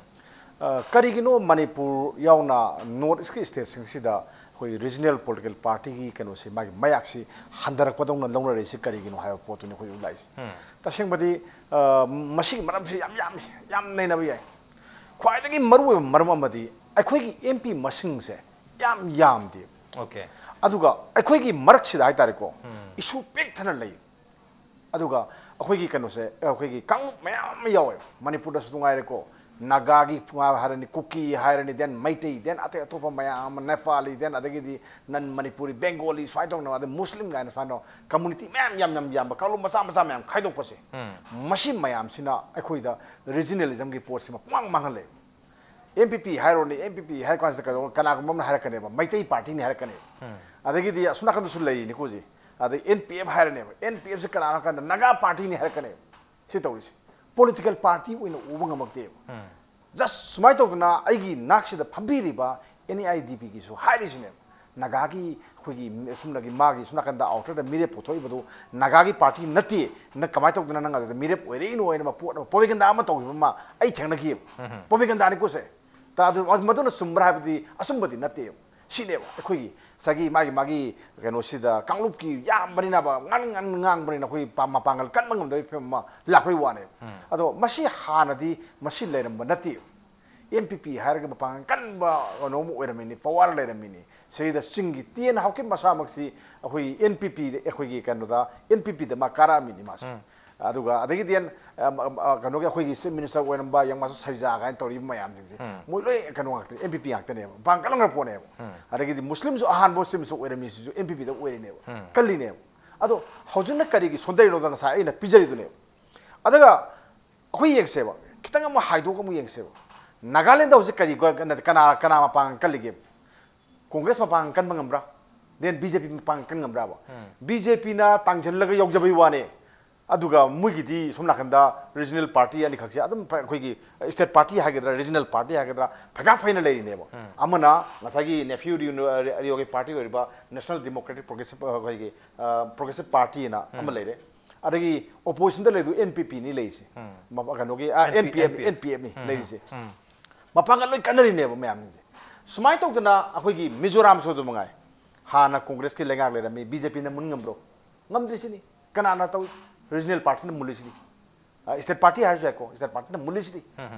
ꯑ, ꯀꯔꯤꯒꯤꯅꯣ ꯃꯅꯤꯄꯨꯔ ꯌꯥꯎꯅ ꯅꯣꯔꯠ ꯏꯁꯀꯤ ꯁ꯭ꯇꯦꯠꯁꯤꯡꯁꯤꯗ ꯑꯩꯈꯣꯏ ꯔꯤꯖꯅꯦꯜ ꯄꯣꯂꯤꯇꯤꯀꯦꯜ ꯄꯥꯔꯇꯤꯒꯤ ꯀꯩꯅꯣꯁꯤ, ꯃꯥꯒꯤ ꯃꯌꯥꯛꯁꯤ ꯍꯟꯊꯔꯛꯄꯗꯧꯅ ꯂꯧꯅꯔꯛꯏꯁꯤ ꯀꯔꯤꯒꯤꯅꯣ ꯍꯥꯏꯕ ꯄꯣꯠꯇꯨꯅꯤ ꯑꯩꯈꯣꯏ ꯂꯥꯛꯏꯁꯦ꯫ ꯎꯝ꯫ ꯇꯁꯦꯡꯕꯗꯤ, ꯑ, ꯃꯁꯤꯒꯤ ꯃꯔꯝꯁꯤ ꯌꯥꯝ ꯌꯥꯝꯃꯤ, ꯌꯥꯝ ꯅꯩꯅꯕ ꯌꯥꯏ꯫ ꯈ꯭ꯋꯥꯏꯗꯒꯤ ꯃꯔꯨꯑꯣꯏꯕ ꯃꯔꯝ ꯑꯃꯗꯤ ꯑꯩꯈꯣꯏꯒꯤ ꯑꯦꯝ ꯄꯤ ꯃꯁꯤꯡꯁꯦ ꯌꯥꯝ ꯌꯥꯝꯗꯦ꯫ ꯑꯣꯀꯦ꯫ ꯑꯗꯨꯒ ꯑꯩꯈꯣꯏꯒꯤ ꯃꯔꯛꯁꯤꯗ ꯍꯥꯏꯇꯥꯔꯦꯀꯣ, ꯎꯝ꯫ ꯏꯁꯨ ꯄꯤꯛ ꯊꯟꯅ ꯂꯩ꯫ ꯑꯗꯨꯒ ꯑꯩꯈꯣꯏꯒꯤ ꯀꯩꯅꯣꯁꯦ, ꯑꯩꯈꯣꯏꯒꯤ ꯀꯥꯡꯂꯨꯞ ꯃꯌꯥꯝ ꯑꯃ ꯌꯥꯎꯋꯦ, ꯃꯅꯤꯄꯨꯔꯗꯁꯨ ꯅꯨꯡꯉꯥꯏꯔꯦꯀꯣ, ꯅꯥꯒꯥꯒꯤ ꯍꯥꯏꯔꯅꯤ, ꯀꯨꯀꯤ ꯍꯥꯏꯔꯅꯤ, then ꯃꯩꯇꯩ, then ꯑꯇꯩ ꯑꯇꯣꯞꯄ ꯃꯌꯥꯝ ꯑꯃ, ꯅꯦꯄꯥꯂꯤ, then ꯑꯗꯒꯤꯗꯤ ꯅꯟ ꯃꯅꯤꯄꯨꯔꯤ, ꯕꯦꯡꯒꯣꯂꯤ, ꯁꯨꯃꯥꯏꯅ ꯇꯧꯅ, ꯑꯗꯩ ꯃꯨꯁꯂꯤꯝ ꯀꯥꯏꯅ ꯁꯨꯃꯥꯏꯅ ꯇꯧꯅ community ꯃꯌꯥꯝ ꯌꯥꯝ ꯌꯥꯝ ꯌꯥꯝꯕ ꯀꯥꯡꯂꯨꯞ ꯃꯆꯥ ꯃꯆꯥ ꯃꯌꯥꯝ ꯈꯥꯏꯗꯣꯛꯄꯁꯦ, ꯎꯝ꯫ ꯃꯁꯤ ꯃꯌꯥꯝꯁꯤꯅ ꯑꯩꯈꯣꯏꯗ ꯔꯤꯖꯅꯦꯂꯤꯖꯝꯒꯤ ꯄꯣꯠꯁꯤꯃ ꯄꯨꯡꯃꯥꯡ ꯃꯥꯡꯍꯜꯂꯦ꯫ ꯑꯦꯝ ꯄꯤ ꯄꯤ ꯍꯥꯏꯔꯣꯅꯦ, ꯑꯦꯝ ꯄꯤ ꯄꯤ ꯍꯥꯏꯔ ꯀꯥꯟꯁꯤꯗ ꯀꯩꯗꯧ-, ꯀꯅꯥꯒꯨꯝꯕ ꯑꯃꯅ ꯍꯥꯏꯔꯛꯀꯅꯦꯕ, ꯃꯩꯇꯩ ꯄꯥꯔꯇꯤꯅꯤ ꯍꯥꯏꯔꯛꯀꯅꯦꯕ꯫ ꯎꯝ꯫ ꯑꯗꯒꯤꯗꯤ ꯑꯁꯣꯝ ꯅꯥꯀꯟꯗꯁꯨ ꯂꯩꯔꯤꯅꯤꯀꯣ ꯍꯧꯖꯤꯛ꯫ ꯑꯗꯩ ꯑꯦꯟ ꯄꯤ ꯑꯦꯐ ꯍꯥꯏꯔꯅꯦꯕ, ꯑꯦꯟ ꯄꯤ ꯑꯦꯐꯁꯤ ꯀꯅꯥꯅꯣ ꯍꯥꯏ ꯀꯥꯟꯗ ꯅꯥꯒꯥ ꯄꯥꯔꯇꯤꯅꯤ ꯍꯥꯏꯔꯛꯀꯅꯦꯕ꯫ ꯁꯤ ꯇꯧꯔꯤꯁꯦ꯫ ꯄꯣꯂꯤꯇꯤꯀꯦꯜ ꯄꯥꯔꯇꯤ ꯑꯣꯏꯅ ꯎꯕ ꯉꯝꯃꯛꯇꯦꯕ꯫ ꯎꯝ꯫ ꯖꯁ ꯁꯨꯃꯥꯏꯅ ꯇꯧꯗꯅ ꯑꯩꯒꯤ ꯅꯥꯛꯁꯤꯗ ꯐꯝꯕꯤꯔꯤꯕ ꯑꯦꯟ ꯑꯦ ꯑꯥꯏ ꯗꯤ ꯄꯤꯒꯤꯁꯨ ꯍꯥꯏꯔꯤꯁꯤꯅꯦꯕ꯫ ꯅꯥꯒꯥꯒꯤ ꯑꯩꯈꯣꯏꯒꯤ ꯁꯨꯝꯅꯒꯤ ꯃꯥꯒꯤ ꯁꯨꯝ ꯅꯥꯀꯟꯗ ꯑꯥꯎꯇꯔꯗ ꯃꯤꯔꯦꯞ ꯄꯨꯊꯣꯛꯏꯕꯗꯨ ꯅꯥꯒꯥꯒꯤ ꯄꯥꯔꯇꯤ ꯅꯠꯇꯦ, ꯅꯪ ꯀꯃꯥꯏꯅ ꯇꯧꯗꯅ ꯅꯪ ꯑꯗꯨꯗ ꯃꯤꯔꯦꯞ ꯑꯣꯏꯔꯛꯏꯅꯣ ꯍꯥꯏꯅ ꯑꯃ ꯄꯣꯠ ꯑꯃ ꯄ꯭ꯔꯣꯄꯦꯒꯦꯟꯗꯥ ꯑꯃ ꯇꯧꯈꯤꯕ ꯑꯃ ꯑꯩ ꯊꯦꯡꯅꯈꯤꯑꯕ꯫ ꯄ꯭ꯔꯣꯄꯦꯒꯦꯟꯗꯥꯅꯤꯀꯣ ꯁꯦ꯫ ꯇ-, ꯑꯗꯨ, ꯃꯗꯨꯅ ꯆꯨꯝꯕ꯭ꯔꯥ ꯍꯥꯏꯕꯗꯤ ꯑꯆꯨꯝꯕꯗꯤ ꯅꯠꯇꯦꯕ꯫ ꯁꯤꯅꯦꯕ ꯑꯩꯈꯣꯏꯒꯤ ꯉꯁꯥꯏꯒꯤ ꯃꯥꯒꯤ, ꯃꯥꯒꯤ ꯀꯩꯅꯣꯁꯤꯗ ꯀꯥꯡꯂꯨꯞꯀꯤ ꯌꯥꯝꯕꯅꯤꯅꯕ ꯉꯥꯡꯅꯤꯡ ꯉꯥꯡꯅꯤꯡ ꯉꯥꯡꯕꯅꯤꯅ ꯑꯩꯈꯣꯏ ꯄꯥ-, ꯃꯄꯥꯡꯒꯜ ꯀꯟꯕ ꯉꯝꯗꯕꯒꯤ ꯐꯤꯕꯝ ꯑꯃ ꯂꯥꯛꯄꯩ ꯋꯥꯅꯦꯕ꯫ ꯑꯗꯣ ꯃꯁꯤ ꯍꯥꯟꯅꯗꯤ ꯃꯁꯤ ꯂꯩꯔꯝꯕ ꯅꯠꯇꯦꯕ꯫ ꯑꯦꯟ ꯄꯤ ꯄꯤ ꯍꯥꯏꯔꯒ ꯃꯄꯥꯡꯒꯜ ꯀꯟꯕ ꯀꯩꯅꯣ ꯑꯃ ꯑꯣꯏꯔꯝꯃꯤꯅꯤ, ꯄꯋꯥꯔ ꯂꯩꯔꯝꯃꯤꯅꯤ꯫ ꯁꯤꯗ ꯆꯤꯡꯒꯤ ꯇꯦꯟ ꯍꯥꯎꯀꯤꯞ ꯃꯁꯥꯃꯛꯁꯤ ꯑꯩꯈꯣꯏꯒꯤ ꯑꯦꯟ ꯄꯤ ꯄꯤꯗ, ꯑꯩꯈꯣꯏꯒꯤ ꯀꯩꯅꯣꯗ, ꯑꯦꯟ ꯄꯤ ꯄꯤꯗ ꯃꯥ ꯀꯥꯔꯛꯑꯝꯃꯤꯅꯤ ꯃꯥꯁꯦ꯫ ꯑꯗꯨꯒ ꯑꯗꯒꯤꯗꯤ ꯑꯦꯟ-, ꯑ, ꯑ, ꯀꯩꯅꯣꯒꯤ ꯑꯩꯈꯣꯏꯒꯤ ꯆꯤꯐ ꯃꯤꯅꯤꯁꯇꯔ ꯑꯣꯏꯔꯝꯕ ꯌꯥꯡꯃꯥꯁꯨ ꯁꯩꯖꯥ ꯀꯥꯏꯅ ꯇꯧꯔꯤꯕ ꯃꯌꯥꯝꯁꯤꯡꯁꯦ, ꯃꯣꯏ ꯂꯣꯏ ꯀꯩꯅꯣ ꯉꯥꯛꯇꯅꯤ, ꯑꯦꯟ ꯄꯤ ꯄꯤ ꯉꯥꯛꯇꯅꯦꯕ, ꯃꯄꯥꯡꯒꯜ ꯀꯜꯂꯝꯈ꯭ꯔ ꯄꯣꯠꯅꯦꯕ꯫ ꯑꯗꯒꯤꯗꯤ ꯃꯨꯁꯂꯤꯝꯁꯨ ꯑꯍꯥꯟꯕ ꯃꯨꯁꯂꯤꯝꯁꯨ ꯑꯣꯏꯔꯝꯃꯤꯁꯤꯁꯨ ꯑꯦꯟ ꯄꯤ ꯄꯤꯗ ꯑꯣꯏꯔꯤꯅꯦꯕ, ꯀꯜꯂꯤꯅꯦꯕ꯫ ꯑꯗꯣ ꯍꯧꯖꯤꯛꯅ ꯀꯔꯤꯒꯤ ꯁꯣꯟꯊꯔꯤꯅꯣꯗ ꯉꯁꯥꯏ ꯑꯩꯅ ꯄꯤꯖꯔꯤꯗꯨꯅꯦꯕ꯫ ꯑꯗꯨꯒ ꯑꯩꯈꯣꯏ ꯌꯦꯡꯁꯦꯕ, ꯈꯤꯇꯪ ꯑꯃꯨꯛ ꯍꯥꯏꯗꯣꯛꯑꯒ ꯑꯃꯨꯛ ꯌꯦꯡꯁꯦꯕ꯫ ꯅꯥꯒꯥꯂꯦꯟꯗ ꯍꯧꯖꯤꯛ ꯀꯔꯤ, ꯀꯅꯥ, ꯀꯅꯥ ꯃꯄꯥꯡꯒꯜ ꯀꯜꯂꯤꯒꯦ? ꯀꯣꯡꯒ꯭ꯔꯦꯁ ꯃꯄꯥꯡꯒꯜ ꯀꯟꯕ ꯉꯝꯕ꯭ꯔꯥ? ꯗꯦꯟ ꯕꯤ ꯖꯦ ꯄꯤ ꯃꯄꯥꯡꯒꯜ ꯀꯟ ꯉꯝꯕ꯭ꯔꯥꯕ? ꯕꯤ ꯖꯦ ꯄꯤꯅ ꯇꯥꯡꯁꯤꯜꯂꯒ ꯌꯧꯖꯕꯩ ꯋꯥꯅꯦ꯫ ꯑꯗꯨꯒ ꯃꯣꯏꯒꯤꯗꯤ ꯁꯣꯝ ꯅꯥꯀꯟꯗ ꯔꯤꯖꯅꯦꯜ ꯄꯥꯔꯇꯤ ꯑꯅꯤꯈꯛꯁꯦ ꯑꯗꯨꯝ ꯐ-, ꯑꯩꯈꯣꯏꯒꯤ ꯁ꯭ꯇꯦꯠ ꯄꯥꯔꯇꯤ ꯍꯥꯏꯒꯗ꯭ꯔꯥ, ꯔꯤꯖꯅꯦꯜ ꯄꯥꯔꯇꯤ ꯍꯥꯏꯒꯗ꯭ꯔꯥ, ꯐꯩꯒꯥꯛ ꯐꯩꯅ ꯂꯩꯔꯤꯅꯦꯕ꯫ ꯑꯃꯅ ꯉꯁꯥꯏꯒꯤ ꯅꯦꯐ꯭ꯌꯨ ꯔꯤꯌꯣ-, ꯔꯤꯌꯣꯒꯤ ꯄꯥꯔꯇꯤ ꯑꯣꯏꯔꯤꯕ ꯅꯦꯁꯅꯦꯜ ꯗꯦꯃꯣꯀ꯭ꯔꯦꯇꯤꯛ ꯄ꯭ꯔꯣꯒ꯭ꯔꯦꯁꯤꯞ, ꯑꯩꯈꯣꯏꯒꯤ, ꯑ, ꯄ꯭ꯔꯣꯒ꯭ꯔꯦꯁꯤꯞ ꯄꯥꯔꯇꯤꯅ ꯑꯃ ꯂꯩꯔꯦ꯫ ꯑꯗꯒꯤ ꯑꯣꯄꯣꯖꯤꯁꯟꯗ ꯂꯩꯗꯨ ꯑꯦꯟ ꯄꯤ ꯄꯤꯅꯤ ꯂꯩꯔꯤꯁꯦ꯫ ꯃ-, ꯀꯩꯅꯣꯒꯤ, ꯑ, N P F, N P ꯑꯦꯐꯅꯤ ꯂꯩꯔꯤꯁꯦ꯫ ꯃꯄꯥꯡꯒꯜ ꯂꯣꯏ ꯀꯟꯅꯔꯤꯅꯦꯕ ꯃꯌꯥꯝꯁꯤꯡꯁꯦ꯫ ꯁꯨꯃꯥꯏꯅ ꯇꯧꯗꯅ ꯑꯩꯈꯣꯏꯒꯤ ꯃꯤꯖꯣꯔꯥꯝꯁꯨ ꯑꯗꯨ ꯃꯉꯥꯏ꯫ ꯍꯥꯟꯅ ꯀꯣꯡꯒ꯭ꯔꯦꯁꯀꯤ ꯂꯩꯉꯥꯛ ꯂꯩꯔꯝꯃꯤ, ꯕꯤ ꯖꯦ ꯄꯤꯅ ꯃꯨꯟ ꯉꯝꯕ꯭ꯔꯣ? ꯉꯝꯗ꯭ꯔꯤꯁꯤꯅꯤ꯫ ꯀꯅꯥꯅ ꯇꯧꯏ? ꯔꯤꯖꯅꯦꯜ ꯄꯥꯔꯇꯤꯅ ꯃꯨꯜꯂꯤꯁꯤꯗꯤ꯫ ꯑ, ꯁ꯭ꯇꯦꯠ ꯄꯥꯔꯇꯤ ꯍꯥꯏꯔꯁꯨ ꯌꯥꯏꯀꯣ, ꯁ꯭ꯇꯦꯠ ꯄꯥꯔꯇꯤꯅ ꯃꯨꯜꯂꯤꯁꯤꯗꯤ꯫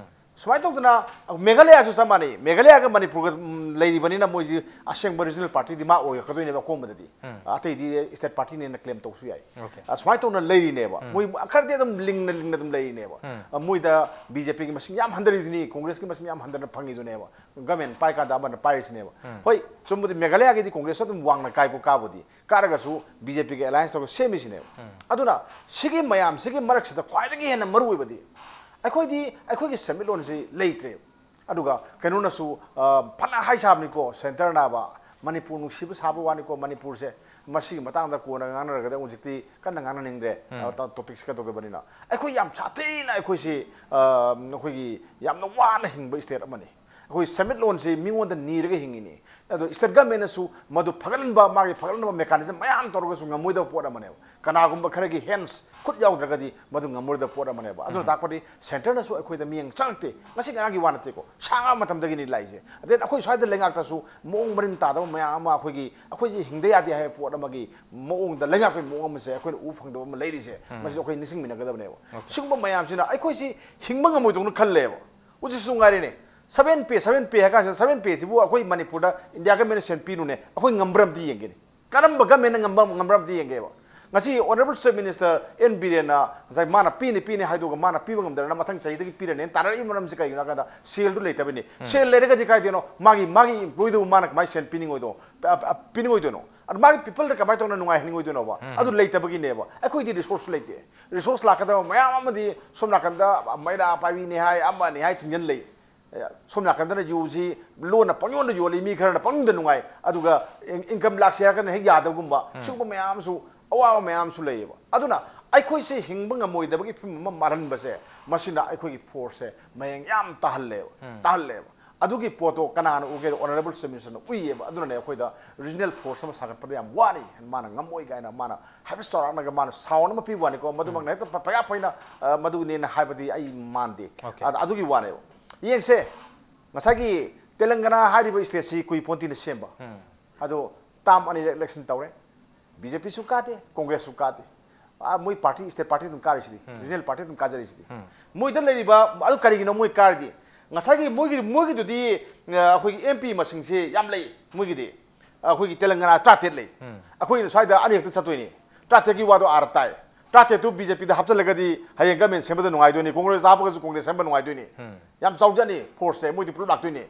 ꯁꯨꯃꯥꯏꯅ ꯇꯧꯗꯅ ꯃꯦꯘꯥꯂꯌꯥꯁꯨ ꯆꯞ ꯃꯥꯟꯅꯩ꯫ ꯃꯦꯘꯥꯂꯌꯥꯒ ꯃꯅꯤꯄꯨꯔꯒ, ꯎꯝ, ꯂꯩꯔꯤꯕꯅꯤꯅ ꯃꯣꯏꯁꯤ ꯑꯁꯦꯡꯕ ꯔꯤꯖꯅꯦꯜ ꯄꯥꯔꯇꯤꯗꯤ ꯃꯥ ꯑꯣꯏꯔꯛꯀꯗꯣꯏꯅꯦꯕ ꯑꯀꯣꯟꯕꯗꯗꯤ꯫ ꯑꯇꯩꯗꯤ ꯁ꯭ꯇꯦꯠ ꯄꯥꯔꯇꯤꯅꯦꯅ ꯀ꯭ꯂꯦꯝ ꯇꯧꯕꯁꯨ ꯌꯥꯏ꯫ ꯑꯣꯀꯦ꯫ ꯑ, ꯁꯨꯃꯥꯏꯅ ꯇꯧꯅ ꯂꯩꯔꯤꯅꯦꯕ꯫ ꯃꯣꯏ ꯈꯔꯗꯤ ꯑꯗꯨꯝ ꯂꯤꯡꯅ ꯂꯤꯡꯅ ꯑꯗꯨꯝ ꯂꯩꯔꯤꯅꯦꯕ꯫ ꯑ, ꯃꯣꯏꯗ ꯕꯤ ꯖꯦ ꯄꯤꯒꯤ ꯃꯁꯤꯡ ꯌꯥꯝ ꯍꯟꯊꯔꯤꯗꯨꯅꯤ, ꯀꯣꯡꯒ꯭ꯔꯦꯁꯀꯤ ꯃꯁꯤꯡ ꯌꯥꯝ ꯍꯟꯊꯅ ꯐꯪꯉꯤꯗꯨꯅꯦꯕ꯫ ꯒꯃꯦꯟ ꯄꯥꯏꯀꯥꯟꯗ ꯑꯃꯅ ꯄꯥꯏꯔꯤꯁꯤꯅꯦꯕ꯫ ꯍꯣꯏ, ꯆꯨꯝꯕꯗꯤ ꯃꯦꯘꯥꯂꯌꯥꯒꯤꯗꯤ ꯀꯣꯡꯒ꯭ꯔꯦꯁꯁꯨ ꯑꯗꯨꯝ ꯋꯥꯡꯅ ꯀꯥꯏꯀꯣ ꯀꯥꯕꯨꯗꯤ꯫ ꯀꯥꯔꯒꯁꯨ ꯕꯤ ꯖꯦ ꯄꯤꯒ ꯑꯦꯂꯥꯏꯟꯁ ꯇꯧꯔꯒ ꯁꯦꯝꯃꯤꯁꯤꯅꯦꯕ꯫ ꯑꯗꯨꯅ ꯁꯤꯒꯤ ꯃꯌꯥꯝꯁꯤꯒꯤ ꯃꯔꯛꯁꯤꯗ ꯈ꯭ꯋꯥꯏꯗꯒꯤ ꯍꯦꯟꯅ ꯃꯔꯨ ꯑꯣꯏꯕꯗꯤ ꯑꯩꯈꯣꯏꯗꯤ ꯑꯩꯈꯣꯏꯒꯤ ꯁꯦꯟꯃꯤꯠꯂꯣꯟꯁꯤ ꯂꯩꯇ꯭ꯔꯦꯕ꯫ ꯑꯗꯨꯒ ꯀꯩꯅꯣꯅꯁꯨ, ꯑ, ꯐꯅ ꯍꯥꯏ ꯁꯥꯕꯅꯤꯀꯣ, ꯁꯦꯟꯇꯔꯅꯕ ꯃꯅꯤꯄꯨꯔ ꯅꯨꯡꯁꯤꯕ ꯁꯥꯕ ꯋꯥꯅꯤꯀꯣ, ꯃꯅꯤꯄꯨꯔꯁꯦ ꯃꯁꯤꯒꯤ ꯃꯇꯥꯡꯗ ꯀꯣꯟꯅ ꯉꯥꯡꯅꯔꯒꯗꯤ ꯍꯧꯖꯤꯛꯇꯤ ꯀꯟꯅ ꯉꯥꯡꯅꯅꯤꯡꯗ꯭ꯔꯦ꯫ ꯑ, ꯇꯣ-, ꯇꯣꯄꯤꯛꯁꯦ ꯀꯩꯗꯧꯗꯕꯅꯤꯅ꯫ ꯑꯩꯈꯣꯏ ꯌꯥꯝ ꯁꯥꯊꯤꯅ ꯑꯩꯈꯣꯏꯁꯤ, ꯑ, ꯑꯩꯈꯣꯏꯒꯤ ꯌꯥꯝꯅ ꯋꯥꯅ ꯍꯤꯡꯕ ꯁ꯭ꯇꯦꯠ ꯑꯃꯅꯤ꯫ ꯑꯩꯈꯣꯏ ꯁꯦꯟꯃꯤꯠꯂꯣꯟꯁꯤ ꯃꯤꯉꯣꯟꯗ ꯅꯤꯔꯒ ꯍꯤꯡꯉꯤꯅꯤ꯫ ꯑꯗꯣ state government ꯅꯁꯨ ꯃꯗꯨ ꯐꯒꯠꯍꯟꯕ, ꯃꯥꯒꯤ ꯐꯒꯠꯍꯟꯅꯕ mechanism ꯃꯌꯥꯝ ꯇꯧꯔꯒꯁꯨ ꯉꯝꯃꯣꯏꯗꯕ ꯄꯣꯠ ꯑꯃꯅꯦꯕ꯫ ꯀꯅꯥꯒꯨꯝꯕ ꯈꯔꯒꯤ hands, ꯈꯨꯠ ꯌꯥꯎꯗ꯭ꯔꯒꯗꯤ ꯃꯗꯨ ꯉꯝꯃꯣꯏꯗꯕ ꯄꯣꯠ ꯑꯃꯅꯦꯕ꯫ ꯑꯗꯨꯅ ꯎꯝ꯫ ꯇꯥꯛꯄꯗꯤ centre ꯅꯁꯨ ꯑꯩꯈꯣꯏꯗ ꯃꯤꯠꯌꯦꯡ ꯆꯪꯉꯛꯇꯦ꯫ ꯉꯁꯤ ꯉꯔꯥꯡꯒꯤ ꯋꯥ ꯅꯠꯇꯦꯀꯣ, ꯁꯥ ꯉꯥ ꯃꯇꯝꯗꯒꯤꯅꯤ ꯂꯥꯛꯏꯁꯦ꯫ ꯑꯗꯩ ꯑꯩꯈꯣꯏ ꯁ꯭ꯋꯥꯏꯗ ꯂꯩꯉꯥꯛꯇꯁꯨ ꯃꯑꯣꯡ ꯃꯔꯤꯟ ꯇꯥꯗꯕ ꯃꯌꯥꯝ ꯑꯃ, ꯑꯩꯈꯣꯏꯒꯤ, ꯑꯩꯈꯣꯏꯁꯦ ꯍꯤꯡꯗ ꯌꯥꯗꯦ ꯍꯥꯏꯕ ꯄꯣꯠ ꯑꯃꯒꯤ ꯃꯑꯣꯡꯗ ꯂꯩꯉꯥꯛꯄꯒꯤ ꯃꯑꯣꯡ ꯑꯃꯁꯦ ꯑꯩꯈꯣꯏꯅ ꯎꯕ ꯐꯪꯗꯕ ꯑꯃ ꯂꯩꯔꯤꯁꯦ꯫ ꯎꯝ꯫ ꯃꯁꯤ ꯑꯩꯈꯣꯏ ꯅꯤꯡꯁꯤꯡꯃꯤꯟꯅꯒꯗꯕꯅꯦꯕ꯫ Okay꯫ ꯁꯤꯒꯨꯝꯕ ꯃꯌꯥꯝꯁꯤꯅ ꯑꯩꯈꯣꯏꯁꯤ ꯍꯤꯡꯕ ꯉꯝꯃꯣꯏꯗꯧꯅ ꯈꯜꯂꯦꯕ꯫ ꯍꯧꯖꯤꯛꯁꯨ ꯉꯥꯏꯔꯦꯅꯦ, seven pay, seven pay ꯍꯥꯏ ꯀꯥꯟꯁꯤꯗ, seven pay ꯁꯤꯕꯨ ꯑꯩꯈꯣꯏ ꯃꯅꯤꯄꯨꯔꯗ India government ꯅ ꯁꯦꯟ ꯄꯤꯅꯨꯅꯦ, ꯑꯩꯈꯣꯏ ꯉꯝꯕ꯭ꯔꯥ ꯑꯝꯇ ꯌꯦꯡꯒꯦꯅꯦ꯫ ꯀꯔꯝꯕ government ꯅ ꯉꯝꯕ, ꯉꯝꯕ꯭ꯔꯥ ꯑꯝꯇ ꯌꯦꯡꯒꯦꯕ꯫ ꯉꯁꯤ Honourable Chief Minister ꯑꯦꯟ ꯕꯤꯔꯦꯟꯅ ꯉꯁꯥꯏ ꯃꯥꯅ ꯄꯤꯅꯤ, ꯄꯤꯅꯤ ꯍꯥꯏꯗꯣꯛꯑꯒ ꯃꯥꯅ ꯄꯤꯕ ꯉꯝꯗꯅ ꯃꯊꯪ ꯆꯍꯤꯗꯒꯤ ꯄꯤꯔꯅꯦꯅ ꯇꯥꯟꯅꯔꯛꯏ ꯃꯔꯝꯁꯤ ꯀꯩꯒꯤꯅꯣ ꯍꯥꯏ ꯀꯥꯟꯗ, ꯁꯦꯜꯗꯨ ꯂꯩꯇꯕꯅꯤ꯫ ꯎꯝ꯫ ꯁꯦꯜ ꯂꯩꯔꯒꯗꯤ ꯀꯥꯏꯗꯩꯅꯣ? ꯃꯥꯒꯤ, ꯃꯥꯒꯤ employee ꯗꯨꯕꯨ ꯃꯥꯅ ꯀꯃꯥꯏꯅ ꯁꯦꯜ ꯄꯤꯅꯤꯡꯉꯣꯏꯗꯣ? ꯄ-, ꯄ-, ꯄꯤꯅꯤꯡꯉꯣꯏꯗꯣꯏꯅꯣ? ꯑꯗꯨ ꯃꯥꯒꯤ people ꯗ ꯀꯃꯥꯏꯅ ꯇꯧꯅ ꯅꯨꯡꯉꯥꯏꯍꯟꯅꯤꯡꯉꯣꯏꯗꯣꯏꯅꯣꯕ? ꯎꯝ꯫ ꯑꯗꯨ ꯂꯩꯇꯕꯒꯤꯅꯦꯕ꯫ ꯑꯩꯈꯣꯏꯗꯤ resource ꯂꯩꯇꯦ꯫ Resource ꯂꯥꯛꯀꯗꯕ ꯃꯌꯥꯝ ꯑꯃꯗꯤ ꯁꯣꯝ ꯅꯥꯀꯟꯗ ꯃꯩꯔꯥ ꯄꯥꯏꯕꯤꯅꯤ ꯍꯥꯏ, ꯑꯃꯅꯤ ꯍꯥꯏ, ꯊꯤꯡꯖꯤꯟ ꯂꯩ꯫ ꯁꯣꯝ ꯅꯥꯀꯟꯗꯅ ꯌꯨꯁꯤ ꯂꯣꯟꯅ ꯄꯪꯌꯣꯟꯗ ꯌꯣꯜꯂꯤ, ꯃꯤ ꯈꯔꯅ ꯄꯪꯅꯨꯡꯗ ꯅꯨꯡꯉꯥꯏ, ꯑꯗꯨꯒ in-, income ꯂꯥꯛꯁꯦ ꯍꯥꯏꯔꯒꯅ ꯍꯦꯛ ꯌꯥꯗꯕꯒꯨꯝꯕ, ꯎꯝ꯫ ꯁꯤꯒꯨꯝꯕ ꯃꯌꯥꯝꯁꯨ, ꯑꯋꯥꯕ ꯃꯌꯥꯝꯁꯨ ꯂꯩꯌꯦꯕ꯫ ꯑꯗꯨꯅ ꯑꯩꯈꯣꯏꯁꯦ ꯍꯤꯡꯕ ꯉꯝꯃꯣꯏꯗꯕꯒꯤ ꯐꯤꯕꯝ ꯑꯃ ꯃꯥꯜꯍꯟꯕꯁꯦ, ꯃꯁꯤꯅ ꯑꯩꯈꯣꯏꯒꯤ force ꯁꯦ ꯃꯌꯦꯡ ꯌꯥꯝ ꯇꯥꯍꯜꯂꯦꯕ, ꯎꯝ꯫ ꯇꯥꯍꯜꯂꯦꯕ꯫ ꯑꯗꯨꯒꯤ ꯄꯣꯠꯇꯣ ꯀꯅꯥꯅ ꯎꯒꯦꯗ? Honourable Chief Minister ꯅ ꯎꯏꯌꯦꯕ꯫ ꯑꯗꯨꯅꯅꯦ ꯑꯩꯈꯣꯏꯗ regional force ꯑꯃ ꯁꯥꯒꯠꯄꯗ ꯌꯥꯝ ꯋꯥꯔꯤ, ꯃꯥꯅ ꯉꯝꯃꯣꯏ ꯀꯥꯏꯅ ꯃꯥꯅ ꯍꯥꯏꯐꯦꯠ ꯆꯥꯎꯔꯥꯛꯅꯒ ꯃꯥꯅ sound ꯑꯃ ꯄꯤꯕ ꯋꯥꯅꯤꯀꯣ, ꯃꯗꯨꯃꯛꯅ ꯎꯝ꯫ ꯍꯦꯛꯇ ꯄ-, ꯄꯌꯥ ꯐꯩꯅ, ꯑ, ꯃꯗꯨꯅꯦꯅ ꯍꯥꯏꯕꯗꯤ ꯑꯩ ꯃꯥꯟꯗꯦ꯫ Okay꯫ ꯑꯗ-, ꯑꯗꯨꯒꯤ ꯋꯥꯅꯦꯕ꯫ ꯌꯦꯡꯁꯦ, ꯉꯁꯥꯏꯒꯤ ꯇꯦꯂꯪꯒꯅꯥ ꯍꯥꯏꯔꯤꯕ state ꯁꯤ ꯀꯨꯏꯄꯣꯟꯇꯤꯅ ꯁꯦꯝꯕ꯫ ꯎꯝ꯫ ꯑꯗꯣ term ꯑꯅꯤꯔꯛ election ꯇꯧꯔꯦ꯫ ꯕꯤ ꯖꯦ ꯄꯤꯁꯨ ꯀꯥꯗꯦ, ꯀꯣꯡꯒ꯭ꯔꯦꯁꯁꯨ ꯀꯥꯗꯦ꯫ ꯑꯥ, ꯃꯣꯏ party, state party ꯑꯗꯨꯝ ꯀꯥꯔꯤꯁꯤꯗꯤ, ꯎꯝ꯫ Regional party ꯑꯗꯨꯝ ꯀꯥꯖꯔꯤꯁꯤꯗꯤ꯫ ꯎꯝ꯫ ꯃꯣꯏꯗ ꯂꯩꯔꯤꯕ, ꯑꯗꯨ ꯀꯔꯤꯒꯤꯅꯣ ꯃꯣꯏ ꯀꯥꯔꯤꯗꯤ? ꯉꯁꯥꯏꯒꯤ ꯃꯣꯏꯒꯤ, ꯃꯣꯏꯒꯤꯗꯨꯗꯤ, ꯑ, ꯑꯩꯈꯣꯏꯒꯤ ꯑꯦꯝ ꯄꯤ ꯃꯁꯤꯡꯁꯦ ꯌꯥꯝ ꯂꯩ ꯃꯣꯏꯒꯤꯗꯤ꯫ ꯑꯩꯈꯣꯏꯒꯤ ꯇꯦꯂꯪꯒꯅꯥ ꯇꯔꯥꯇꯔꯦꯠ ꯂꯩ꯫ ꯎꯝ꯫ ꯑꯩꯈꯣꯏꯅ ꯁ꯭ꯋꯥꯏꯗ ꯑꯅꯤꯈꯛꯇ ꯆꯠꯇꯣꯏꯅꯤ꯫ ꯇꯔꯥꯇꯔꯦꯠꯀꯤ ꯋꯥꯗꯣ ꯑꯥꯗ ꯇꯥꯏ꯫ ꯇꯔꯥꯇꯔꯦꯠꯇꯨ ꯕꯤ ꯖꯦ ꯄꯤꯗ ꯍꯥꯞꯆꯤꯜꯂꯒꯗꯤ ꯍꯌꯦꯡ government ꯁꯦꯝꯕꯗ ꯅꯨꯡꯉꯥꯏꯗꯣꯏꯅꯤ, ꯀꯣꯡꯒ꯭ꯔꯦꯁꯇ ꯍꯥꯞꯄꯒꯁꯨ ꯀꯣꯡꯒ꯭ꯔꯦꯁ ꯁꯦꯝꯕ ꯅꯨꯡꯉꯥꯏꯗꯣꯏꯅꯤ꯫ ꯎꯝ꯫ ꯌꯥꯝ ꯆꯥꯎꯖꯅꯤ force ꯁꯦ, ꯃꯣꯏꯗꯤ ꯄꯨꯂꯞ ꯂꯥꯛꯇꯣꯏꯅꯤ꯫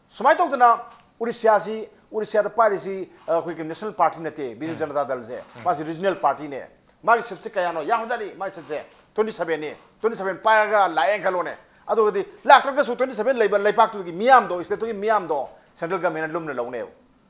ꯁꯨꯃꯥꯏꯅ ꯇꯧꯗꯅ ꯎꯔꯤꯁ꯭ꯌꯥꯁꯤ, ꯎꯔꯤꯁ꯭ꯌꯥꯗ ꯄꯥꯏꯔꯤꯁꯤ, ꯑ, ꯑꯩꯈꯣꯏꯒꯤ national party ꯅꯠꯇꯦ, ꯕꯤꯖꯨ ꯎꯝ꯫ ꯖꯅꯇꯥ ꯗꯜꯁꯦ꯫ ꯎꯝ꯫ ꯃꯥꯁꯤ regional party ꯅꯦ꯫ ꯃꯥꯒꯤ seat ꯁꯦ ꯀꯌꯥꯅꯣ? ꯌꯥꯝ ꯐꯖꯔꯤ ꯃꯥꯒꯤ seat ꯁꯦ꯫ Twenty seven ꯅꯤ꯫ Twenty seven ꯄꯥꯏꯔꯒ ꯂꯥꯛꯑꯦꯅ ꯈꯜꯂꯣꯅꯦ꯫ ꯑꯗꯨꯒꯗꯤ ꯂꯥꯛꯇ꯭ꯔꯒꯁꯨ twenty seven ꯂꯩꯕ ꯂꯩꯄꯥꯛꯇꯨꯒꯤ ꯃꯤꯌꯥꯝꯗꯣ, state ꯇꯨꯒꯤ ꯃꯤꯌꯥꯝꯗꯣ central government ꯅ ꯂꯨꯝꯅ ꯂꯧꯅꯦꯕ꯫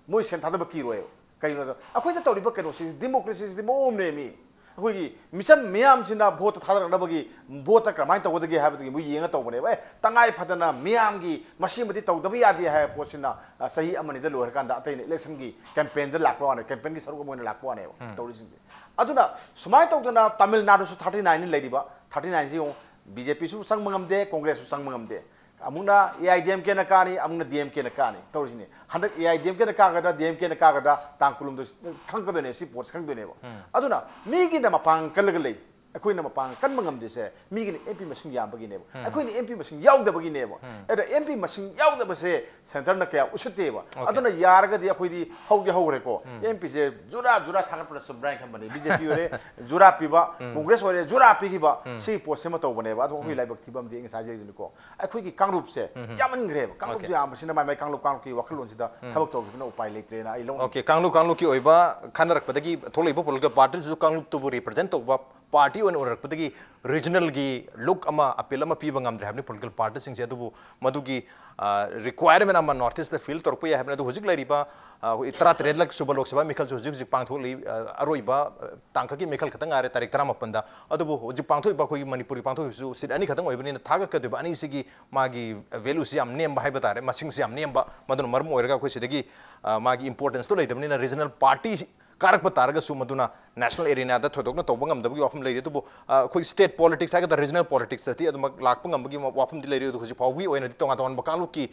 ꯃꯣꯏ ꯁꯦꯟ ꯊꯥꯗꯕ ꯀꯤꯔꯣꯏꯕ꯫ ꯀꯩꯒꯤꯅꯣꯗ ꯑꯩꯈꯣꯏꯗ ꯇꯧꯔꯤꯕ ꯀꯩꯅꯣꯁꯤ democracy ꯁꯤꯗꯤ ꯃꯑꯣꯡ ꯑꯃꯅꯦ ꯃꯤ꯫ ꯑꯩꯈꯣꯏꯒꯤ ꯃꯤꯆꯝ ꯃꯤꯌꯥꯝꯁꯤꯅ ꯚꯣꯠꯇ ꯊꯥꯗꯔꯛꯅꯕꯒꯤ, ꯚꯣꯠꯇ ꯀꯔꯝꯍꯥꯏꯅ ꯇꯧꯒꯗꯒꯦ ꯍꯥꯏꯕꯗꯨꯒꯤ ꯃꯣꯏ ꯌꯦꯡꯉ ꯇꯧꯕꯅꯦꯕ꯫ ꯑꯦ, ꯇꯉꯥꯏ ꯐꯗꯅ ꯃꯤꯌꯥꯝꯒꯤ ꯃꯁꯤꯃꯗꯤ ꯇꯧꯗꯕ ꯌꯥꯗꯦ ꯍꯥꯏꯕ ꯄꯣꯠꯁꯤꯅ, ꯑ, ꯆꯍꯤ ꯑꯃꯅꯤꯗ ꯂꯣꯏꯔꯀꯥꯟꯗ ꯑꯇꯩꯅ election ꯒꯤ campaign ꯗ ꯂꯥꯛꯄ ꯋꯥꯅꯦ, campaign ꯒꯤ ꯁꯔꯨꯛ ꯑꯃ ꯑꯣꯏꯅ ꯂꯥꯛꯄ ꯋꯥꯅꯦꯕ ꯇꯧꯔꯤꯁꯤꯡꯁꯦ꯫ ꯑꯗꯨꯅ ꯁꯨꯃꯥꯏꯅ ꯇꯧꯗꯅ ꯇꯥꯃꯤꯜ ꯅꯥꯗꯨꯁꯨ thirty nine ꯅꯤ ꯂꯩꯔꯤꯕ, thirty nine ꯁꯤ ꯌꯦꯡꯉꯨ, BJP ꯁꯨ ꯆꯪꯕ ꯉꯝꯗꯦ, Congress ꯁꯨ ꯆꯪꯕ ꯉꯝꯗꯦ꯫ ꯑꯃꯨꯛꯅ AIDMK ꯅ ꯀꯥꯅꯤ, ꯑꯃꯨꯛꯅ DMK ꯅ ꯀꯥꯅꯤ ꯇꯧꯔꯤꯁꯤꯅꯤ꯫ ꯍꯟꯗꯛ AIDMK ꯅ ꯀꯥꯒꯗ꯭ꯔꯥ, DMK ꯅ ꯀꯥꯒꯗ꯭ꯔꯥ, ꯇꯥꯡ ꯀꯨꯟꯍꯨꯝꯗꯣꯏ ꯈꯪꯒꯗꯣꯏꯅꯦꯕ, ꯁꯤ ꯄꯣꯠꯁꯤ ꯈꯪꯗꯣꯏꯅꯦꯕ꯫ ꯑꯗꯨꯅ ꯃꯤꯒꯤꯅ ꯃꯄꯥꯡ ꯀꯜꯂꯒ ꯂꯩ, ꯑꯩꯈꯣꯏꯅ ꯃꯄꯥꯡ ꯀꯟꯕ ꯉꯝꯗ꯭ꯔꯤꯁꯦ ꯃꯤꯒꯤꯅ MP ꯃꯁꯤꯡ ꯌꯥꯝꯕꯒꯤꯅꯦꯕ, ꯑꯩꯈꯣꯏꯅ MP ꯃꯁꯤꯡ ꯌꯥꯎꯗꯕꯒꯤꯅꯦꯕ꯫ ꯑꯗ MP ꯃꯁꯤꯡ ꯌꯥꯎꯗꯕꯁꯦ centre ꯅ ꯀꯌꯥ ꯎꯁꯤꯠꯇꯦꯕ꯫ ꯑꯗꯨꯅ ꯌꯥꯔꯒꯗꯤ ꯑꯩꯈꯣꯏꯗꯤ ꯍꯧꯗꯤ ꯍꯧꯈ꯭ꯔꯦꯀꯣ, MP ꯁꯦ ꯖꯨꯔꯥ ꯖꯨꯔꯥ ꯊꯥꯡꯒꯠꯄꯗ ꯆꯨꯝꯕ꯭ꯔꯥ ꯍꯥꯏꯅ ꯈꯟꯕꯅꯦ꯫ BJP ꯑꯣꯏꯔꯦ ꯖꯨꯔꯥ ꯄꯤꯕ, Congress ꯑꯣꯏꯔꯦ ꯖꯨꯔꯥ ꯄꯤꯈꯤꯕ, ꯁꯤꯒꯤ ꯄꯣꯠꯁꯤꯃ ꯇꯧꯕꯅꯦꯕ꯫ ꯑꯗꯣ ꯑꯩꯈꯣꯏ ꯂꯥꯏꯕꯛ ꯊꯤꯕ ꯑꯃꯗꯤ ꯑꯩ ꯉꯁꯥꯏ ꯍꯥꯏꯖꯩꯗꯨꯅꯤꯀꯣ, ꯑꯩꯈꯣꯏꯒꯤ ꯀꯥꯡꯂꯨꯞꯁꯦ ꯌꯥꯝꯃꯟꯈ꯭ꯔꯦꯕ꯫ ꯀꯥꯡꯂꯨꯞꯁꯦ ꯌꯥꯝꯕꯁꯤꯅ ꯃꯥꯏ ꯃꯥꯏ ꯀꯥꯡꯂꯨꯞ ꯀꯥꯡꯂꯨꯞꯀꯤ ꯋꯥꯈꯜꯂꯣꯟꯁꯤꯗ ꯊꯕꯛ ꯇꯧꯈꯤꯕꯅ ꯎꯄꯥꯏ ꯂꯩꯇ꯭ꯔꯦꯅ ꯑꯩ ꯂꯧꯅꯩ꯫ OK, ꯀꯥꯡꯂꯨꯞ ꯀꯥꯡꯂꯨꯞꯀꯤ ꯑꯣꯏꯕ ꯈꯟꯅꯔꯛꯄꯗꯒꯤ ꯊꯣꯛꯂꯛꯏꯕ political party ꯁꯨ ꯀꯥꯡꯂꯨꯞꯇꯨꯕꯨ represent ꯇꯧꯕ party ꯑꯣꯏꯅ ꯑꯣꯏꯔꯛꯄꯗꯒꯤ regional ꯒꯤ look ꯑꯃ, appeal ꯑꯃ ꯄꯤꯕ ꯉꯝꯗ꯭ꯔꯦ ꯍꯥꯏꯕꯅꯤ political party ꯁꯤꯡꯁꯦ꯫ ꯑꯗꯨꯕꯨ ꯃꯗꯨꯒꯤ, ꯑ, requirement ꯑꯃ North East ꯇ fill ꯇꯧꯔꯛꯄ ꯌꯥꯏ ꯍꯥꯏꯕꯅꯤ꯫ ꯑꯗꯨ ꯍꯧꯖꯤꯛ ꯂꯩꯔꯤꯕ, ꯑ, ꯑꯩꯈꯣꯏ ꯇꯔꯥꯇꯔꯦꯠꯂꯛ ꯁꯨꯕ ꯂꯣꯛ ꯁꯚꯥ ꯃꯤꯈꯜꯁꯨ ꯍꯧꯖꯤꯛ ꯍꯧꯖꯤꯛ ꯄꯥꯡꯊꯣꯛꯂꯤ, ꯑ, ꯑꯔꯣꯏꯕ, ꯑ, ꯇꯥꯡꯀꯛꯀꯤ ꯃꯤꯈꯜ ꯈꯛꯇ ꯉꯥꯏꯔꯦ, ꯇꯥꯔꯤꯛ ꯇꯔꯥꯃꯥꯄꯟꯗ꯫ ꯑꯗꯨꯕꯨ ꯍꯧꯖꯤꯛ ꯄꯥꯡꯊꯣꯛꯏꯕ ꯑꯩꯈꯣꯏꯒꯤ ꯃꯅꯤꯄꯨꯔꯒꯤ ꯄꯥꯡꯊꯣꯛꯏꯕꯁꯨ seat ꯑꯅꯤ ꯈꯛꯇꯪ ꯑꯣꯏꯕꯅꯤꯅ ꯊꯥꯒꯠꯀꯗꯣꯏꯕ ꯑꯅꯤꯁꯤꯒꯤ ꯃꯥꯒꯤ value ꯁꯤ ꯌꯥꯝ ꯅꯦꯝꯕ ꯍꯥꯏꯕ ꯇꯥꯔꯦ, ꯃꯁꯤꯡꯁꯤ ꯌꯥꯝ ꯅꯦꯝꯕ꯫ ꯃꯗꯨꯅ ꯃꯔꯝ ꯑꯣꯏꯔꯒ ꯑꯩꯈꯣꯏ ꯁꯤꯗꯒꯤ, ꯑ, ꯃꯥꯒꯤ importance ꯇꯣ ꯂꯩꯇꯕꯅꯤꯅ regional party ꯀꯥꯔꯛꯄ ꯇꯥꯔꯒꯁꯨ ꯃꯗꯨꯅ national arena ꯗ ꯊꯣꯏꯗꯣꯛꯅ ꯇꯧꯕ ꯉꯝꯗꯕꯒꯤ ꯋꯥꯐꯝ ꯂꯩꯔꯤ꯫ ꯑꯗꯨꯕꯨ, ꯑ, ꯑꯩꯈꯣꯏ state politics ꯍꯥꯏꯒꯗ꯭ꯔꯥ, regional politics ꯇꯗꯤ ꯑꯗꯨꯃꯛ ꯂꯥꯛꯄ ꯉꯝꯕꯒꯤ ꯋꯥꯐꯝꯗꯤ ꯂꯩꯔꯤ꯫ ꯑꯗꯨ ꯍꯧꯖꯤꯛ ꯐꯥꯎꯕꯒꯤ ꯑꯣꯏꯅꯗꯤ ꯇꯣꯉꯥꯟ ꯇꯣꯉꯥꯟꯕ ꯀꯥꯡꯂꯨꯞꯀꯤ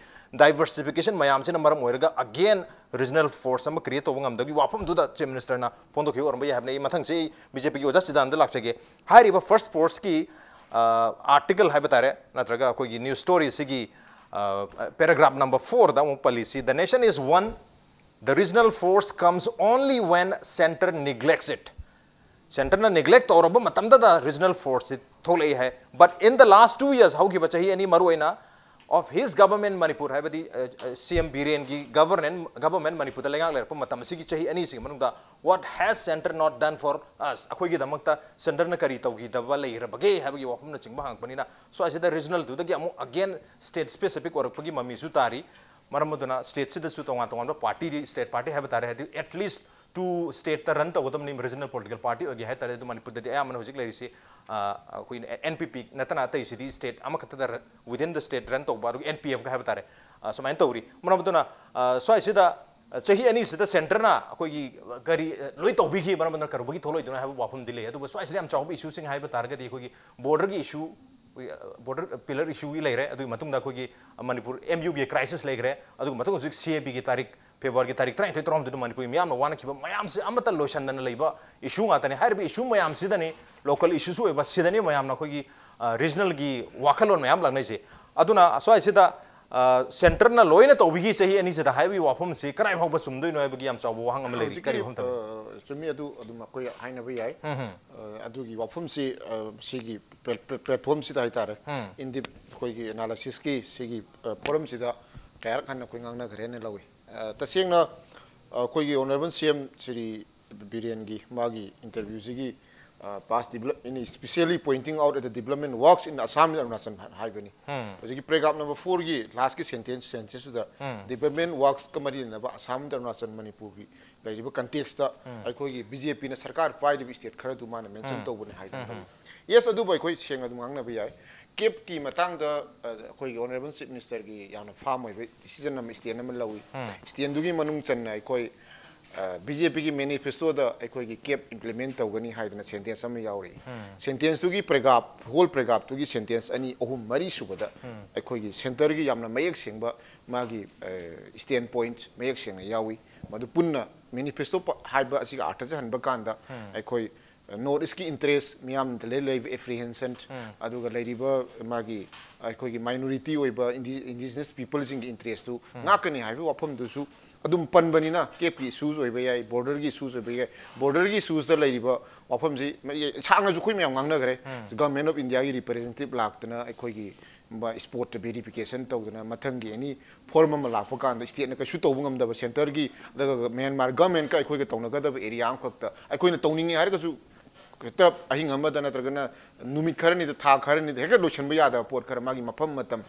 diversification ꯃꯌꯥꯝꯁꯤꯅ ꯃꯔꯝ ꯑꯣꯏꯔꯒ again regional force ꯑꯃ create ꯇꯧꯕ ꯉꯝꯗꯕꯒꯤ ꯋꯥꯐꯝꯗꯨꯗ Chief Minister ꯅ ꯐꯣꯡꯗꯣꯛꯈꯤꯕ ꯑꯣꯏꯔꯝꯕ ꯌꯥꯏ ꯍꯥꯏꯕꯅꯤ꯫ ꯑꯩ ꯃꯊꯪꯁꯤ ꯑꯩ BJP ꯒꯤ ꯑꯣꯖꯥ ꯆꯤꯗꯥꯟꯗ ꯂꯥꯛꯆꯒꯦ꯫ ꯍꯥꯏꯔꯤꯕ First Force ꯀꯤ, ꯑ, article ꯍꯥꯏꯕ ꯇꯥꯔꯦ, ꯅꯠꯇ꯭ꯔꯒ ꯑꯩꯈꯣꯏꯒꯤ news story ꯁꯤꯒꯤ, ꯑ, paragraph number four ꯗ ꯑꯃꯨꯛ ꯄꯜꯂꯤꯁꯤ, "The nation is one, the regional force comes only when centre neglects it." Centre ꯅ neglect ꯇꯧꯔꯕ ꯃꯇꯝꯗꯗ regional force ꯁꯤ ꯊꯣꯛꯂꯛꯏ ꯍꯥꯏ꯫ But in the last two years, ꯍꯧꯈꯤꯕ ꯆꯍꯤ ꯑꯅꯤ ꯃꯔꯨꯑꯣꯏꯅ, of his government Manipur, ꯍꯥꯏꯕꯗꯤ, ꯑ, ꯑ, CM ꯕꯤꯔꯦꯟꯒꯤ government, government ꯃꯅꯤꯄꯨꯔꯗ ꯂꯩꯉꯥꯛ ꯂꯩꯔꯛꯄ ꯃꯇꯝ ꯑꯁꯤꯒꯤ ꯆꯍꯤ ꯑꯅꯤꯁꯤꯒꯤ ꯃꯅꯨꯡꯗ, "What has centre not done for us?" ꯑꯩꯈꯣꯏꯒꯤꯗꯃꯛꯇ centre ꯅ ꯀꯔꯤ ꯇꯧꯈꯤꯗꯕ ꯂꯩꯔꯕꯒꯦ ꯍꯥꯏꯕꯒꯤ ꯋꯥꯐꯝꯅꯆꯤꯡꯕ ꯍꯪꯉꯛꯄꯅꯤꯅ, ꯁ꯭ꯋꯥꯏꯁꯤꯗ regional ꯗꯨꯗꯒꯤ ꯑꯃꯨꯛ again state specific ꯑꯣꯏꯔꯛꯄꯒꯤ ꯃꯃꯤꯁꯨ ꯇꯥꯔꯤ꯫ ꯃꯔꯝ ꯑꯗꯨꯅ state ꯁꯤꯗꯁꯨ ꯇꯣꯉꯥꯟ ꯇꯣꯉꯥꯟꯕ party ꯗꯤ, state party ꯍꯥꯏꯕ ꯇꯥꯔꯦ, ꯍꯥꯏꯗꯤ at least ꯇꯨ ꯁ꯭ꯇꯦꯠꯇ ꯔꯟ ꯇꯧꯒꯗꯕꯅꯤ, ꯔꯤꯖꯅꯦꯜ ꯄꯣꯂꯤꯇꯤꯀꯦꯜ ꯄꯥꯔꯇꯤ ꯑꯣꯏꯒꯦ ꯍꯥꯏ ꯇꯥꯔꯗꯤ꯫ ꯑꯗꯨ ꯃꯅꯤꯄꯨꯔꯗꯗꯤ ꯑꯌꯥꯝꯕꯅ ꯍꯧꯖꯤꯛ ꯂꯩꯔꯤꯁꯤ, ꯑ, ꯑꯩꯈꯣꯏꯅ ꯑꯦꯟ ꯄꯤ ꯄꯤ ꯅꯠꯇꯅ ꯑꯇꯩꯁꯤꯗꯤ ꯁ꯭ꯇꯦꯠ ꯑꯃꯈꯛꯇꯗ ꯔ-, within the state run ꯇꯧꯕ, ꯑꯗꯨꯒ ꯑꯦꯟ ꯄꯤ ꯑꯦꯐꯀ ꯍꯥꯏꯕ ꯇꯥꯔꯦ, ꯑ, ꯁꯨꯃꯥꯏꯅ ꯇꯧꯔꯤ꯫ ꯃꯔꯝ ꯑꯗꯨꯅ, ꯑ, ꯁ꯭ꯋꯥꯏꯁꯤꯗ, ꯑ, ꯆꯍꯤ ꯑꯅꯤꯁꯤꯗ ꯁꯦꯟꯇꯔꯅ ꯑꯩꯈꯣꯏꯒꯤ ꯀꯔꯤ, ꯑ, ꯂꯣꯏ ꯇꯧꯕꯤꯈꯤ, ꯃꯔꯝ ꯑꯗꯨꯅ ꯀꯔꯧꯕꯒꯤ ꯊꯣꯛꯂꯣꯏꯗꯣꯏꯅꯣ ꯍꯥꯏꯕ ꯋꯥꯐꯝꯗꯤ ꯂꯩ꯫ ꯑꯗꯨꯕꯨ ꯁ꯭ꯋꯥꯏꯁꯤꯗ ꯌꯥꯝ ꯆꯥꯎꯕ ꯏꯁꯨꯁꯤꯡ ꯍꯥꯏꯕ ꯇꯥꯔꯒꯗꯤ ꯑꯩꯈꯣꯏꯒꯤ ꯕꯣꯔꯗꯔꯒꯤ ꯏꯁꯨ, ꯕꯣꯔꯗꯔ ꯄꯤꯂꯔ ꯏꯁꯨꯒꯤ ꯂꯩꯔꯦ, ꯑꯗꯨꯒꯤ ꯃꯇꯨꯡꯗ ꯑꯩꯈꯣꯏꯒꯤ ꯃꯅꯤꯄꯨꯔ ꯑꯦꯝ ꯌꯨꯒꯤ ꯀ꯭ꯔꯥꯏꯁꯤꯁ ꯂꯩꯈ꯭ꯔꯦ, ꯑꯗꯨꯒꯤ ꯃꯇꯨꯡ ꯍꯧꯖꯤꯛ ꯁꯤ ꯑꯦ ꯄꯤꯒꯤ ꯇꯥꯔꯤꯛ, ꯐꯦꯕ꯭ꯔꯨꯋꯥꯔꯤꯒꯤ ꯇꯥꯔꯤꯛ ꯇꯔꯥꯅꯤꯊꯣꯏ ꯇꯔꯥꯍꯨꯝꯗꯣꯏꯗ ꯃꯅꯤꯄꯨꯔꯒꯤ ꯃꯤꯌꯥꯝꯅ ꯋꯥꯅꯈꯤꯕ ꯃꯌꯥꯝꯁꯦ ꯑꯃꯠꯇ ꯂꯣꯏꯁꯟꯗꯅ ꯂꯩꯕ ꯏꯁꯨ ꯉꯥꯛꯇꯅꯤ꯫ ꯍꯥꯏꯔꯤꯕ ꯏꯁꯨ ꯃꯌꯥꯝꯁꯤꯗꯅꯤ, ꯂꯣꯀꯦꯜ ꯏꯁꯨꯁꯨ ꯑꯣꯏꯕ, ꯁꯤꯗꯅꯤ ꯃꯌꯥꯝꯅ ꯑꯩꯈꯣꯏꯒꯤ, ꯑ, ꯔꯤꯖꯅꯦꯜꯒꯤ ꯋꯥꯈꯜꯂꯣꯟ ꯃꯌꯥꯝ ꯂꯥꯛꯅꯩꯁꯦ꯫ ꯑꯗꯨꯅ ꯁ꯭ꯋꯥꯏꯁꯤꯗ, ꯑ, ꯁꯦꯟꯇꯔꯅ ꯂꯣꯏꯅ ꯇꯧꯕꯤꯈꯤ ꯆꯍꯤ ꯑꯅꯤꯁꯤꯗ ꯍꯥꯏꯕꯒꯤ ꯋꯥꯐꯝꯁꯤ ꯀꯔꯥꯏ ꯐꯥꯎꯕ ꯆꯨꯝꯗꯣꯏꯅꯣ ꯍꯥꯏꯕꯒꯤ ꯌꯥꯝ ꯆꯥꯎꯕ ꯋꯥꯍꯪ ꯑꯃ ꯂꯩꯔꯤ꯫ ꯍꯧꯖꯤꯛꯀꯤ, ꯀꯔꯤ ꯋꯥꯐꯝ ꯊꯝꯕꯤ? ꯑ, ꯆꯨꯝꯃꯤ, ꯑꯗꯨ ꯑꯗꯨꯝ ꯑꯩꯈꯣꯏ ꯍꯥꯏꯅꯕ ꯌꯥꯏ꯫ ꯎꯝ ꯍꯝ꯫ ꯑ, ꯑꯗꯨꯒꯤ ꯋꯥꯐꯝꯁꯤ, ꯑ, ꯁꯤꯒꯤ ꯄ꯭ꯂꯦꯠ-, ꯄ꯭ꯂꯦꯠ-, ꯄ꯭ꯂꯦꯠꯐꯣꯝꯁꯤꯗ ꯍꯥꯏꯇꯥꯔꯦ, ꯎꯝ꯫ ꯏꯟꯗꯤꯞ ꯑꯩꯈꯣꯏꯒꯤ ꯑꯦꯅꯥꯂꯥꯏꯁꯤꯁꯀꯤ ꯁꯤꯒꯤ, ꯑ, ꯐꯣꯔꯝꯁꯤꯗ ꯀꯌꯥꯔꯛ ꯍꯟꯅ ꯑꯩꯈꯣꯏ ꯉꯥꯡꯅꯈ꯭ꯔꯦꯅ ꯂꯧꯏ꯫ ꯑ, ꯇꯁꯦꯡꯅ, ꯑ, ꯑꯩꯈꯣꯏꯒꯤ ꯑꯣꯅꯔꯦꯕꯜ ꯁꯤ ꯑꯦꯝ ꯁ꯭ꯔꯤ ꯕꯤꯔꯦꯟꯒꯤ ꯃꯥꯒꯤ ꯏꯟꯇꯔꯚ꯭ꯌꯨꯁꯤꯒꯤ, ꯑ, past develop-, in especially pointing out the development works in Assam and Arunachal ꯍꯥꯏꯕꯅꯤ꯫ ꯎꯝ꯫ ꯍꯧꯖꯤꯛꯀꯤ ꯄ꯭ꯔꯦꯒ꯭ꯔꯥꯐ ꯅꯝꯕꯔ ꯐꯣꯔꯒꯤ ꯂꯥꯁꯀꯤ ꯁꯦꯟꯇꯦꯟꯁ, ꯁꯦꯟꯇꯦꯟꯁꯇꯨꯗ ꯎꯝ꯫ ꯗꯤꯕ꯭ꯂꯞꯃꯦꯟ ꯋꯥꯔꯛꯁꯀ ꯃꯔꯤ ꯂꯩꯅꯕ ꯑꯁꯥꯝ ꯑꯃꯗꯤ ꯑꯔꯨꯅꯥꯆꯜ ꯃꯅꯤꯄꯨꯔꯒꯤ ꯂꯩꯔꯤꯕ ꯀꯟꯇꯦꯛꯁꯇ ꯎꯝ꯫ ꯑꯩꯈꯣꯏꯒꯤ ꯕꯤ ꯖꯦ ꯄꯤꯅ ꯁꯔꯀꯥꯔ ꯄꯥꯏꯔꯤꯕ ꯁ꯭ꯇꯦꯠ ꯈꯔꯗꯨ ꯃꯥꯅ ꯃꯦꯟꯁꯟ ꯎꯝ꯫ ꯇꯧꯕꯅꯤ ꯍꯥꯏꯗꯅ ꯎꯝ꯫ ꯂꯧꯏ꯫ ꯌꯦꯁ, ꯑꯗꯨꯕꯨ ꯑꯩꯈꯣꯏ ꯁꯦꯡꯅ ꯑꯗꯨꯝ ꯉꯥꯡꯅꯕ ꯌꯥꯏ꯫ ꯀꯦꯞꯀꯤ ꯃꯇꯥꯡꯗ, ꯑ, ꯑꯩꯈꯣꯏꯒꯤ ꯑꯣꯅꯔꯦꯕꯜ ꯆꯤꯐ ꯃꯤꯅꯤꯁꯇꯔꯒꯤ ꯌꯥꯝꯅ ꯐꯥꯝ ꯑꯣꯏꯕ ꯗꯤꯁꯤꯖꯟ ꯑꯃ, ꯁ꯭ꯇꯦꯟ ꯑꯃ ꯂꯧꯏ꯫ ꯎꯝ꯫ ꯁ꯭ꯇꯦꯟꯗꯨꯒꯤ ꯃꯅꯨꯡ ꯆꯟꯅ ꯑꯩꯈꯣꯏ, ꯑ, ꯕꯤ ꯖꯦ ꯄꯤꯒꯤ ꯃꯦꯅꯤꯐꯦꯁꯇꯣꯗ ꯑꯩꯈꯣꯏꯒꯤ ꯀꯦꯞ ꯏꯝꯄ꯭ꯂꯤꯃꯦꯟ ꯇꯧꯒꯅꯤ ꯍꯥꯏꯗꯅ ꯁꯦꯟꯇꯦꯟꯁ ꯑꯃ ꯌꯥꯎꯔꯤ꯫ ꯎꯝ꯫ ꯁꯦꯟꯇꯦꯟꯁꯇꯨꯒꯤ ꯄ꯭ꯔꯦꯒ꯭ꯔꯥꯐ, ꯍꯣꯜ ꯄ꯭ꯔꯦꯒ꯭ꯔꯥꯐꯇꯨꯒꯤ ꯁꯦꯟꯇꯦꯟꯁ ꯑꯅꯤ, ꯑꯍꯨꯝ, ꯃꯔꯤ ꯁꯨꯕꯗ ꯎꯝ꯫ ꯑꯩꯈꯣꯏꯒꯤ ꯁꯦꯟꯇꯔꯒꯤ ꯌꯥꯝꯅ ꯃꯌꯦꯛ ꯁꯦꯡꯕ ꯃꯥꯒꯤ, ꯑ, ꯁ꯭ꯇꯦꯟ ꯄꯣꯏꯟꯠ ꯃꯌꯦꯛ ꯁꯦꯡꯅ ꯌꯥꯎꯏ꯫ ꯃꯗꯨ ꯄꯨꯟꯅ ꯃꯦꯅꯤꯐꯦꯁꯇꯣ ꯄ-, ꯍꯥꯏꯕ ꯑꯁꯤꯒ ꯑꯥꯔꯊ ꯆꯠꯍꯟꯕ ꯀꯥꯟꯗ ꯎꯝ꯫ ꯑꯩꯈꯣꯏ, ꯑ, ꯅꯣꯔꯠ ꯏꯁꯀꯤ ꯏꯟꯇꯔꯦꯁ, ꯃꯤꯌꯥꯝꯗ ꯂꯩ-, ꯂꯩꯔꯤꯕ ꯑꯦꯄ꯭ꯔꯤꯍꯦꯟꯁꯟ, ꯎꯝ꯫ ꯑꯗꯨꯒ ꯂꯩꯔꯤꯕ ꯃꯥꯒꯤ ꯑꯩꯈꯣꯏꯒꯤ ꯃꯥꯏꯅꯣꯔꯤꯇꯤ ꯑꯣꯏꯕ ꯏꯟꯗꯤ-, ꯏꯟꯗꯤꯖꯤꯅꯁ ꯄꯤꯄꯜꯁꯤꯡꯒꯤ ꯏꯟꯇꯔꯦꯁꯇꯨ ꯎꯝ꯫ ꯉꯥꯛꯀꯅꯤ ꯍꯥꯏꯕꯒꯤ ꯋꯥꯐꯝꯗꯨꯁꯨ ꯑꯗꯨꯝ ꯄꯟꯕꯅꯤꯅ, ꯀꯦꯞꯀꯤ ꯏꯁꯨꯁ ꯑꯣꯏꯕ ꯌꯥꯏ, ꯕꯣꯔꯗꯔꯒꯤ ꯏꯁꯨꯁ ꯑꯣꯏꯕ ꯌꯥꯏ꯫ ꯕꯣꯔꯗꯔꯒꯤ ꯏꯁꯨꯁꯇ ꯂꯩꯔꯤꯕ ꯋꯥꯐꯝꯁꯤ ꯃ-, ꯁꯥꯡꯅꯁꯨ ꯑꯩꯈꯣꯏ ꯃꯌꯥꯝ ꯉꯥꯡꯅꯈ꯭ꯔꯦ꯫ ꯎꯝ꯫ ꯒꯚꯔꯟꯃꯦꯟ ꯑꯣꯐ ꯏꯟꯗꯤꯌꯥꯒꯤ ꯔꯤꯄ꯭ꯔꯖꯦꯟꯇꯦꯇꯤꯚ ꯂꯥꯛꯇꯅ ꯑꯩꯈꯣꯏꯒꯤ ꯃ-, ꯁ꯭ꯄꯣꯠꯇ ꯚꯦꯔꯤꯐꯤꯀꯦꯁꯟ ꯇꯧꯗꯅ, ꯃꯊꯪꯒꯤ ꯑꯦꯅꯤ ꯐꯣꯔꯝ ꯑꯃ ꯂꯥꯛꯄ ꯀꯥꯟꯗ ꯁ꯭ꯇꯦꯠꯅ ꯀꯩꯁꯨ ꯇꯧꯕ ꯉꯝꯗꯕ, ꯁꯦꯟꯇꯔꯒꯤ, ꯑꯗꯨꯒ ꯃ꯭ꯌꯥꯟꯃꯥꯔ ꯒꯚꯔꯟꯃꯦꯟꯀ ꯑꯩꯈꯣꯏꯒ ꯇꯧꯅꯒꯗꯕ ꯑꯦꯔꯤꯌꯥ ꯑꯃꯈꯛꯇ ꯑꯩꯈꯣꯏꯅ ꯇꯧꯅꯤꯡꯉꯤ ꯍꯥꯏꯔꯒꯁꯨ ꯍꯦꯛꯇ ꯑꯍꯤꯡ ꯑꯃꯗ ꯅꯠꯇ꯭ꯔꯒꯅ ꯅꯨꯃꯤꯠ ꯈꯔꯅꯤꯗ, ꯊꯥ ꯈꯔꯅꯤꯗ ꯍꯦꯛꯇ ꯂꯣꯏꯁꯤꯟꯕ ꯌꯥꯗꯕ ꯄꯣꯠ ꯈꯔ, ꯃꯥꯒꯤ ꯃꯐꯝ ꯃꯇꯝ,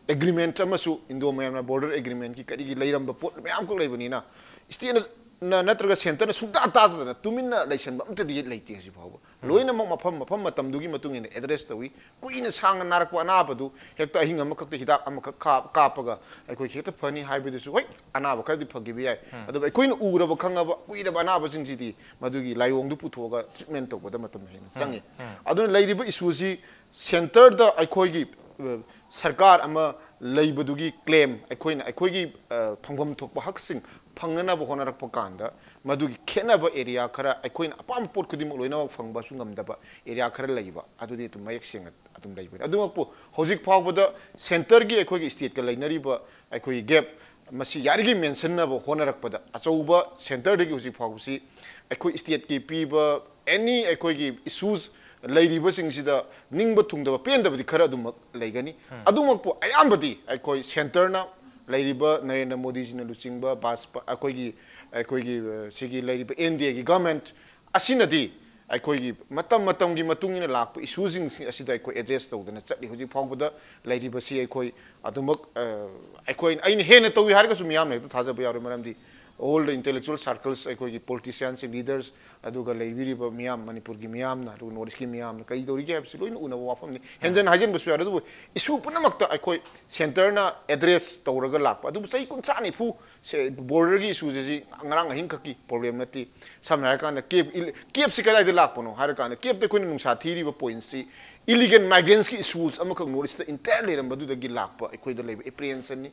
ꯑꯦꯒ꯭ꯔꯤꯃꯦꯟꯠ ꯑꯃꯁꯨ, ꯏꯟꯗꯣ ꯃ꯭ꯌꯥꯟꯃꯥꯔ ꯕꯣꯔꯗꯔ ꯑꯦꯒ꯭ꯔꯤꯃꯦꯟꯠꯀꯤ ꯀꯔꯤꯒꯤ ꯂꯩꯔꯝꯕ ꯄꯣꯠ ꯃꯌꯥꯝ ꯑꯃꯈꯛ ꯂꯩꯕꯅꯤꯅ, ꯁ꯭ꯇꯦꯠꯅ ꯅ-, ꯅꯠꯇ꯭ꯔꯒ centreꯅ ꯁꯨꯡꯇꯥ ꯇꯥꯗꯗꯅ ꯇꯨꯃꯤꯟꯅ ꯂꯩꯁꯟꯕ ꯑꯝꯇꯗꯤ ꯂꯩꯇꯦ ꯍꯧꯖꯤꯛ ꯐꯥꯎꯕ꯫ ꯂꯣꯏꯅꯃꯛ ꯃꯐꯝ, ꯃꯐꯝ ꯃꯇꯝꯗꯨꯒꯤ ꯃꯇꯨꯡ ꯏꯟꯅ address ꯇꯧꯏ꯫ ꯀꯨꯏꯅ ꯁꯥꯡꯅ ꯅꯥꯔꯛꯄ ꯑꯅꯥꯕꯗꯨ ꯍꯦꯛꯇ ꯑꯍꯤꯡ ꯑꯃꯈꯛꯇ ꯍꯤꯗꯥꯛ ꯑꯃꯈꯛ ꯀꯥꯞ-, ꯀꯥꯞꯄꯒ ꯑꯩꯈꯣꯏ ꯍꯦꯛꯇ ꯐꯅꯤ ꯍꯥꯏꯕꯗꯨꯁꯨ, ꯍꯣꯏ, ꯑꯅꯥꯕ ꯈꯔꯗꯤ ꯐꯈꯤꯕ ꯌꯥꯏ꯫ ꯑꯗꯨꯕꯨ ꯑꯩꯈꯣꯏꯅ ꯎꯔꯕ ꯈꯪꯉꯕ ꯀꯨꯏꯔꯕ ꯑꯅꯥꯕꯁꯤꯡꯁꯤꯗꯤ ꯃꯗꯨꯒꯤ ꯂꯥꯏꯑꯣꯡꯗꯨ ꯄꯨꯊꯣꯛꯑꯒ treatment ꯇꯧꯕꯗ ꯃꯇꯝ ꯍꯦꯟꯅ ꯆꯪꯉꯤ꯫ ꯑꯗꯨꯅ ꯂꯩꯔꯤꯕ issueꯁꯤ centreꯗ ꯑꯩꯈꯣꯏꯒꯤ, ꯑ, ꯁꯔꯀꯥꯔ ꯑꯃ ꯂꯩꯕꯗꯨꯒꯤ claim, ꯑꯩꯈꯣꯏꯅ ꯑꯩꯈꯣꯏꯒꯤ, ꯑ, ꯐꯪꯐꯝ ꯊꯣꯛꯄ ꯍꯛꯁꯤꯡ ꯐꯪꯅꯅꯕ ꯍꯣꯠꯅꯔꯛꯄ ꯀꯥꯟꯗ ꯃꯗꯨꯒꯤ ꯈꯦꯠꯅꯕ area ꯈꯔ, ꯑꯩꯈꯣꯏꯅ ꯑꯄꯥꯝꯕ ꯄꯣꯠ ꯈꯨꯗꯤꯡꯃꯛ ꯂꯣꯏꯅꯃꯛ ꯐꯪꯕꯁꯨ ꯉꯝꯗꯕ area ꯈꯔ ꯂꯩꯕ, ꯑꯗꯨꯗꯤ ꯑꯗꯨꯝ ꯃꯌꯦꯛ ꯁꯦꯡꯅ ꯑꯗꯨꯝ ꯂꯩꯕꯅꯤ꯫ ꯑꯗꯨꯃꯛꯄꯨ ꯍꯧꯖꯤꯛ ꯐꯥꯎꯕꯗ centreꯒꯤ ꯑꯩꯈꯣꯏꯒꯤ stateꯀ ꯂꯩꯅꯔꯤꯕ ꯑꯩꯈꯣꯏꯒꯤ gap ꯃꯁꯤ ꯌꯥꯔꯤꯈꯩ ꯃꯦꯟꯁꯤꯟꯅꯕ ꯍꯣꯠꯅꯔꯛꯄꯗ ꯑꯆꯧꯕ centreꯗꯒꯤ ꯍꯧꯖꯤꯛ ꯐꯥꯎꯕꯁꯤ ꯑꯩꯈꯣꯏ stateꯀꯤ ꯄꯤꯕ any ꯑꯩꯈꯣꯏꯒꯤ issues ꯂꯩꯔꯤꯕꯁꯤꯡꯁꯤꯗ ꯅꯤꯡꯕ ꯊꯨꯡꯗꯕ, ꯄꯦꯟꯗꯕꯗꯤ ꯈꯔ ꯑꯗꯨꯃꯛ ꯂꯩꯒꯅꯤ꯫ ꯑꯗꯨꯃꯛꯄꯨ ꯑꯌꯥꯝꯕꯗꯤ ꯑꯩꯈꯣꯏ centreꯅ ꯂꯩꯔꯤꯕ ꯅꯔꯦꯟꯗ꯭ꯔ ꯃꯣꯗꯤꯖꯤꯅ ꯂꯨꯆꯤꯡꯕ ꯚꯥꯖꯄꯥ-, ꯑꯩꯈꯣꯏꯒꯤ, ꯑꯩꯈꯣꯏꯒꯤ, ꯑ, ꯁꯤꯒꯤ ꯂꯩꯔꯤꯕ NDAꯒꯤ government ꯑꯁꯤꯅꯗꯤ ꯑꯩꯈꯣꯏꯒꯤ ꯃꯇꯝ ꯃꯇꯝꯒꯤ ꯃꯇꯨꯡ ꯏꯟꯅ ꯂꯥꯛꯄ issueꯁꯤꯡ ꯑꯁꯤꯗ ꯑꯩꯈꯣꯏ address ꯇꯧꯗꯅ ꯆꯠꯂꯤ꯫ ꯍꯧꯖꯤꯛ ꯐꯥꯎꯕꯗ ꯂꯩꯔꯤꯕꯁꯤ ꯑꯩꯈꯣꯏ ꯑꯗꯨꯃꯛ, ꯑ, ꯑꯩꯈꯣꯏ, ꯑꯩꯅ ꯍꯦꯟꯅ ꯇꯧꯏ ꯍꯥꯏꯔꯒꯁꯨ ꯃꯤꯌꯥꯝꯅ ꯍꯦꯛꯇ ꯊꯥꯖꯕ ꯌꯥꯔꯣꯏ꯫ ꯃꯔꯝꯗꯤ all the intellectual circles, ꯑꯩꯈꯣꯏꯒꯤ politiciansꯁꯤꯡ, leaders, ꯑꯗꯨꯒ ꯂꯩꯕꯤꯔꯤꯕ ꯃꯤꯌꯥꯝ, ꯃꯅꯤꯄꯨꯔꯒꯤ ꯃꯤꯌꯥꯝꯅ, ꯑꯗꯨꯒ North Eastꯀꯤ ꯃꯤꯌꯥꯝꯅ ꯀꯔꯤ ꯇꯧꯔꯤꯒꯦ ꯍꯥꯏꯕꯁꯤ ꯂꯣꯏꯅ ꯎꯅꯕ ꯋꯥꯐꯝꯅꯤ꯫ ꯍꯦꯟꯖꯟ ꯍꯥꯏꯖꯟꯕꯁꯨ ꯌꯥꯔꯦ, ꯑꯗꯨꯕꯨ issue ꯄꯨꯝꯅꯃꯛꯇ ꯑꯩꯈꯣꯏ centreꯅ address ꯇꯧꯔꯒ ꯂꯥꯛꯄ꯫ ꯑꯗꯨꯕꯨ ꯆꯍꯤ ꯀꯨꯟꯊ꯭ꯔꯥ ꯅꯤꯐꯨ ꯁꯦ borderꯒꯤ issueꯁꯤ ꯉꯔꯥꯡ ꯑꯍꯤꯡꯈꯛꯀꯤ problem ꯅꯠꯇꯦ꯫ ꯁꯝꯅ ꯍꯥꯏꯔꯀꯥꯟꯗ CAB, ꯏꯜ-, CABꯁꯤ ꯀꯗꯥꯏꯗ ꯂꯥꯛꯄꯅꯣ ꯍꯥꯏꯔꯀꯥꯟꯗ, CABꯇ ꯑꯩꯈꯣꯏꯅ ꯅꯨꯡꯁꯥ ꯊꯤꯔꯤꯕ pointꯁꯤ illegal migrantsꯀꯤ issues ꯑꯃꯈꯛ North Eastꯇ entire ꯂꯩꯔꯝꯕꯗꯨꯗꯒꯤ ꯂꯥꯛꯄ ꯑꯩꯈꯣꯏꯗ ꯂꯩꯕ apprehensionꯅꯤ꯫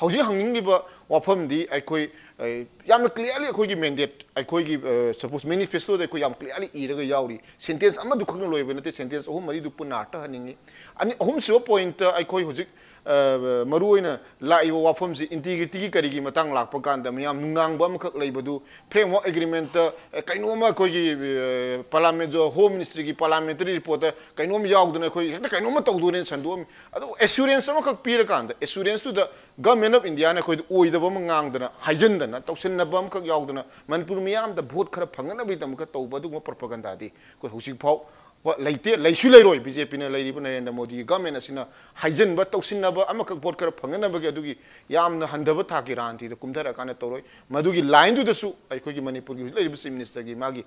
ꯍꯧꯖꯤꯛ ꯍꯪꯅꯤꯡꯂꯤꯕ ꯋꯥꯐꯝꯗꯤ ꯑꯩꯈꯣꯏ, ꯑ, ꯌꯥꯝꯅ clearly ꯑꯩꯈꯣꯏꯒꯤ mandate, ꯑꯩꯈꯣꯏꯒꯤ, ꯑ, suppose manifestoꯗ ꯑꯩꯈꯣꯏ ꯌꯥꯝ clearly ꯏꯔꯒ ꯌꯥꯎꯔꯤ꯫ Sentence ꯑꯃꯗꯨꯈꯛꯅ ꯂꯣꯏꯕ ꯅꯠꯇꯦ, sentence ꯑꯍꯨꯝ ꯃꯔꯤꯗꯨ ꯄꯨꯟꯅ ꯍꯥꯔꯠꯇ ꯍꯟꯅꯤꯡꯉꯤ꯫ ꯑꯅꯤ, ꯑꯍꯨꯝꯁꯨꯕ pointꯇ ꯑꯩꯈꯣꯏ ꯍꯧꯖꯤꯛ, ꯑ, ꯃꯔꯨꯑꯣꯏꯅ ꯂꯥꯛꯏꯕ ꯋꯥꯐꯝꯁꯤ integrityꯒꯤ ꯀꯔꯤꯒꯤ ꯃꯇꯥꯡ ꯂꯥꯛꯄ ꯀꯥꯟꯗ ꯃꯌꯥꯝ ꯅꯨꯡꯅꯥꯡꯕ ꯑꯃꯈꯛ ꯂꯩꯕꯗꯨ framework agreementꯇ, ꯑ, ꯀꯩꯅꯣꯝꯃ ꯑꯩꯈꯣꯏꯒꯤ, ꯑ, parliament, home ministryꯒꯤ parliamentary reportꯇ ꯀꯩꯅꯣꯝ ꯌꯥꯎꯗꯅ ꯑꯩꯈꯣꯏ ꯍꯦꯛꯇ ꯀꯩꯅꯣꯝꯃ ꯇꯧꯗꯣꯔꯦꯅ ꯁꯟꯗꯣꯛꯑꯝꯃꯤ꯫ ꯑꯗꯨ assurance ꯑꯃꯈꯛ ꯄꯤꯔꯀꯥꯟꯗ, assuranceꯇꯨꯗ Government of Indiaꯅ ꯑꯩꯈꯣꯏꯗ ꯑꯣꯏꯗꯕ ꯑꯃ ꯉꯥꯡꯗꯅ, ꯍꯥꯏꯖꯤꯟꯗꯅ, ꯇꯧꯁꯤꯟꯅꯕ ꯑꯃꯈꯛ ꯌꯥꯎꯗꯅ, ꯃꯅꯤꯄꯨꯔ ꯃꯤꯌꯥꯝꯗ vote ꯈꯔ ꯐꯪꯅꯕꯒꯤꯗꯃꯛꯇ ꯇꯧꯕ ꯑꯗꯨꯒꯨꯝꯕ propagandaꯗꯤ ꯑꯩꯈꯣꯏ ꯍꯧꯖꯤꯛꯐꯥꯎ ꯍꯣꯏ, ꯂꯩꯇꯦ, ꯂꯩꯁꯨ ꯂꯩꯔꯣꯏ꯫ ꯕꯤ ꯖꯦ ꯄꯤꯅ ꯂꯩꯔꯤꯕ ꯅꯔꯦꯟꯗ꯭ꯔ ꯃꯣꯗꯤꯒꯤ ꯒꯚꯔꯟꯃꯦꯟ ꯑꯁꯤꯅ ꯍꯥꯏꯖꯤꯟꯕ, ꯇꯧꯁꯤꯟꯅꯕ, ꯑꯃꯈꯛ ꯚꯣꯠ ꯈꯔ ꯐꯪꯅꯅꯕꯒꯤ ꯑꯗꯨꯒꯤ ꯌꯥꯝꯅ ꯍꯟꯊꯕ ꯊꯥꯛꯀꯤ ꯔꯥꯖꯅꯤꯇꯤꯗ ꯀꯨꯝꯊꯔꯛꯑꯀꯥꯟꯗ ꯇꯧꯔꯣꯏ꯫ ꯃꯗꯨꯒꯤ ꯂꯥꯏꯟꯗꯨꯗꯁꯨ ꯑꯩꯈꯣꯏꯒꯤ ꯃꯅꯤꯄꯨꯔꯒꯤ ꯍꯧꯖꯤꯛ ꯂꯩꯔꯤꯕ ꯆꯤꯐ ꯃꯤꯅꯤꯁꯇꯔꯒꯤ ꯃꯥꯒꯤ,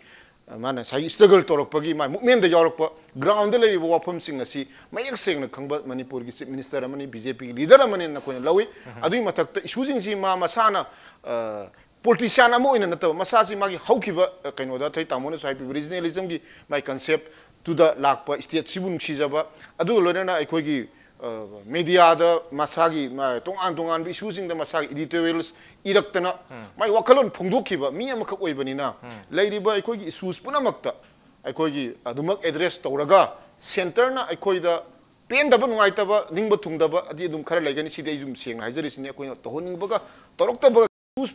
ꯑ, ꯃꯥꯅ ꯉꯁꯥꯏꯒꯤ ꯁ꯭ꯇ꯭ꯔꯒꯜ ꯇꯧꯔꯛꯄꯒꯤ, ꯃꯥꯒꯤ ꯃꯨꯞꯃꯦꯟꯗ ꯌꯥꯎꯔꯛꯄ, ꯒ꯭ꯔꯥꯎꯟꯗ ꯂꯩꯔꯤꯕ ꯋꯥꯐꯝꯁꯤꯡ ꯑꯁꯤ ꯃꯌꯦꯛ ꯁꯦꯡꯅ ꯈꯪꯕ ꯃꯅꯤꯄꯨꯔꯒꯤ ꯆꯤꯐ ꯃꯤꯅꯤꯁꯇꯔ ꯑꯃꯅꯤ, ꯕꯤ ꯖꯦ ꯄꯤꯒꯤ ꯂꯤꯗꯔ ꯑꯃꯅꯤꯅ ꯑꯩꯈꯣꯏꯅ ꯂꯧꯏ꯫ ꯑꯗꯨꯒꯤ ꯃꯊꯛꯇ ꯏꯁꯨꯁꯤꯡꯁꯤ ꯃꯥ ꯃꯁꯥꯅ, ꯑ, ꯄꯣꯂꯤꯇꯤꯁꯤꯌꯥꯟ ꯑꯃ ꯑꯣꯏꯅ ꯅꯠꯇꯕ, ꯃꯁꯥꯁꯤ ꯃꯥꯒꯤ ꯍꯧꯈꯤꯕ, ꯑ, ꯀꯩꯅꯣꯗ, ꯊꯩ ꯇꯥꯃꯣꯅꯁꯨ ꯍꯥꯏꯕꯤꯕ ꯔꯤꯖꯅꯦꯂꯤꯖꯝꯒꯤ ꯃꯥꯏ ꯀꯟꯁꯦꯞꯇꯨꯗ ꯂꯥꯛꯄ, ꯁ꯭ꯇꯦꯠꯁꯤꯕꯨ ꯅꯨꯡꯁꯤꯖꯕ, ꯑꯗꯨꯒ ꯂꯣꯏꯅꯅ ꯑꯩꯈꯣꯏꯒꯤ, ꯑ, ꯃꯦꯗꯤꯌꯥꯗ ꯃꯁꯥꯒꯤ, ꯃꯥ, ꯇꯣꯉꯥꯟ ꯇꯣꯉꯥꯟꯕ ꯏꯁꯨꯁꯤꯡꯗ ꯃꯁꯥꯒꯤ ꯏꯗꯤꯇꯣꯔꯤꯌꯦꯜꯁ ꯏꯔꯛꯇꯅ ꯃꯥꯏ ꯋꯥꯈꯜꯂꯣꯟ ꯐꯣꯡꯗꯣꯛꯈꯤꯕ ꯃꯤ ꯑꯃꯈꯛ ꯑꯣꯏꯕꯅꯤꯅ, ꯂꯩꯔꯤꯕ ꯑꯩꯈꯣꯏꯒꯤ ꯏꯁꯨꯁ ꯄꯨꯝꯅꯃꯛꯇ ꯑꯩꯈꯣꯏꯒꯤ ꯑꯗꯨꯃꯛ ꯑꯦꯗ꯭ꯔꯦꯁ ꯇꯧꯔꯒ, ꯁꯦꯟꯇꯔꯅ ꯑꯩꯈꯣꯏꯗ ꯄꯦꯟꯗꯕ, ꯅꯨꯡꯉꯥꯏꯇꯕ, ꯅꯤꯡꯕ ꯊꯨꯡꯗꯕ ꯑꯗꯨ ꯑꯗꯨꯝ ꯈꯔ ꯂꯩꯒꯅꯤ꯫ ꯁꯤꯗꯤ ꯑꯩ ꯑꯗꯨꯝ ꯁꯦꯡꯅ ꯍꯥꯏꯖꯔꯤꯁꯤꯅꯤ, ꯑꯩꯈꯣꯏꯅ ꯇꯧꯍꯟꯅꯤꯡꯕꯒ ꯇꯧꯔꯛꯇꯕ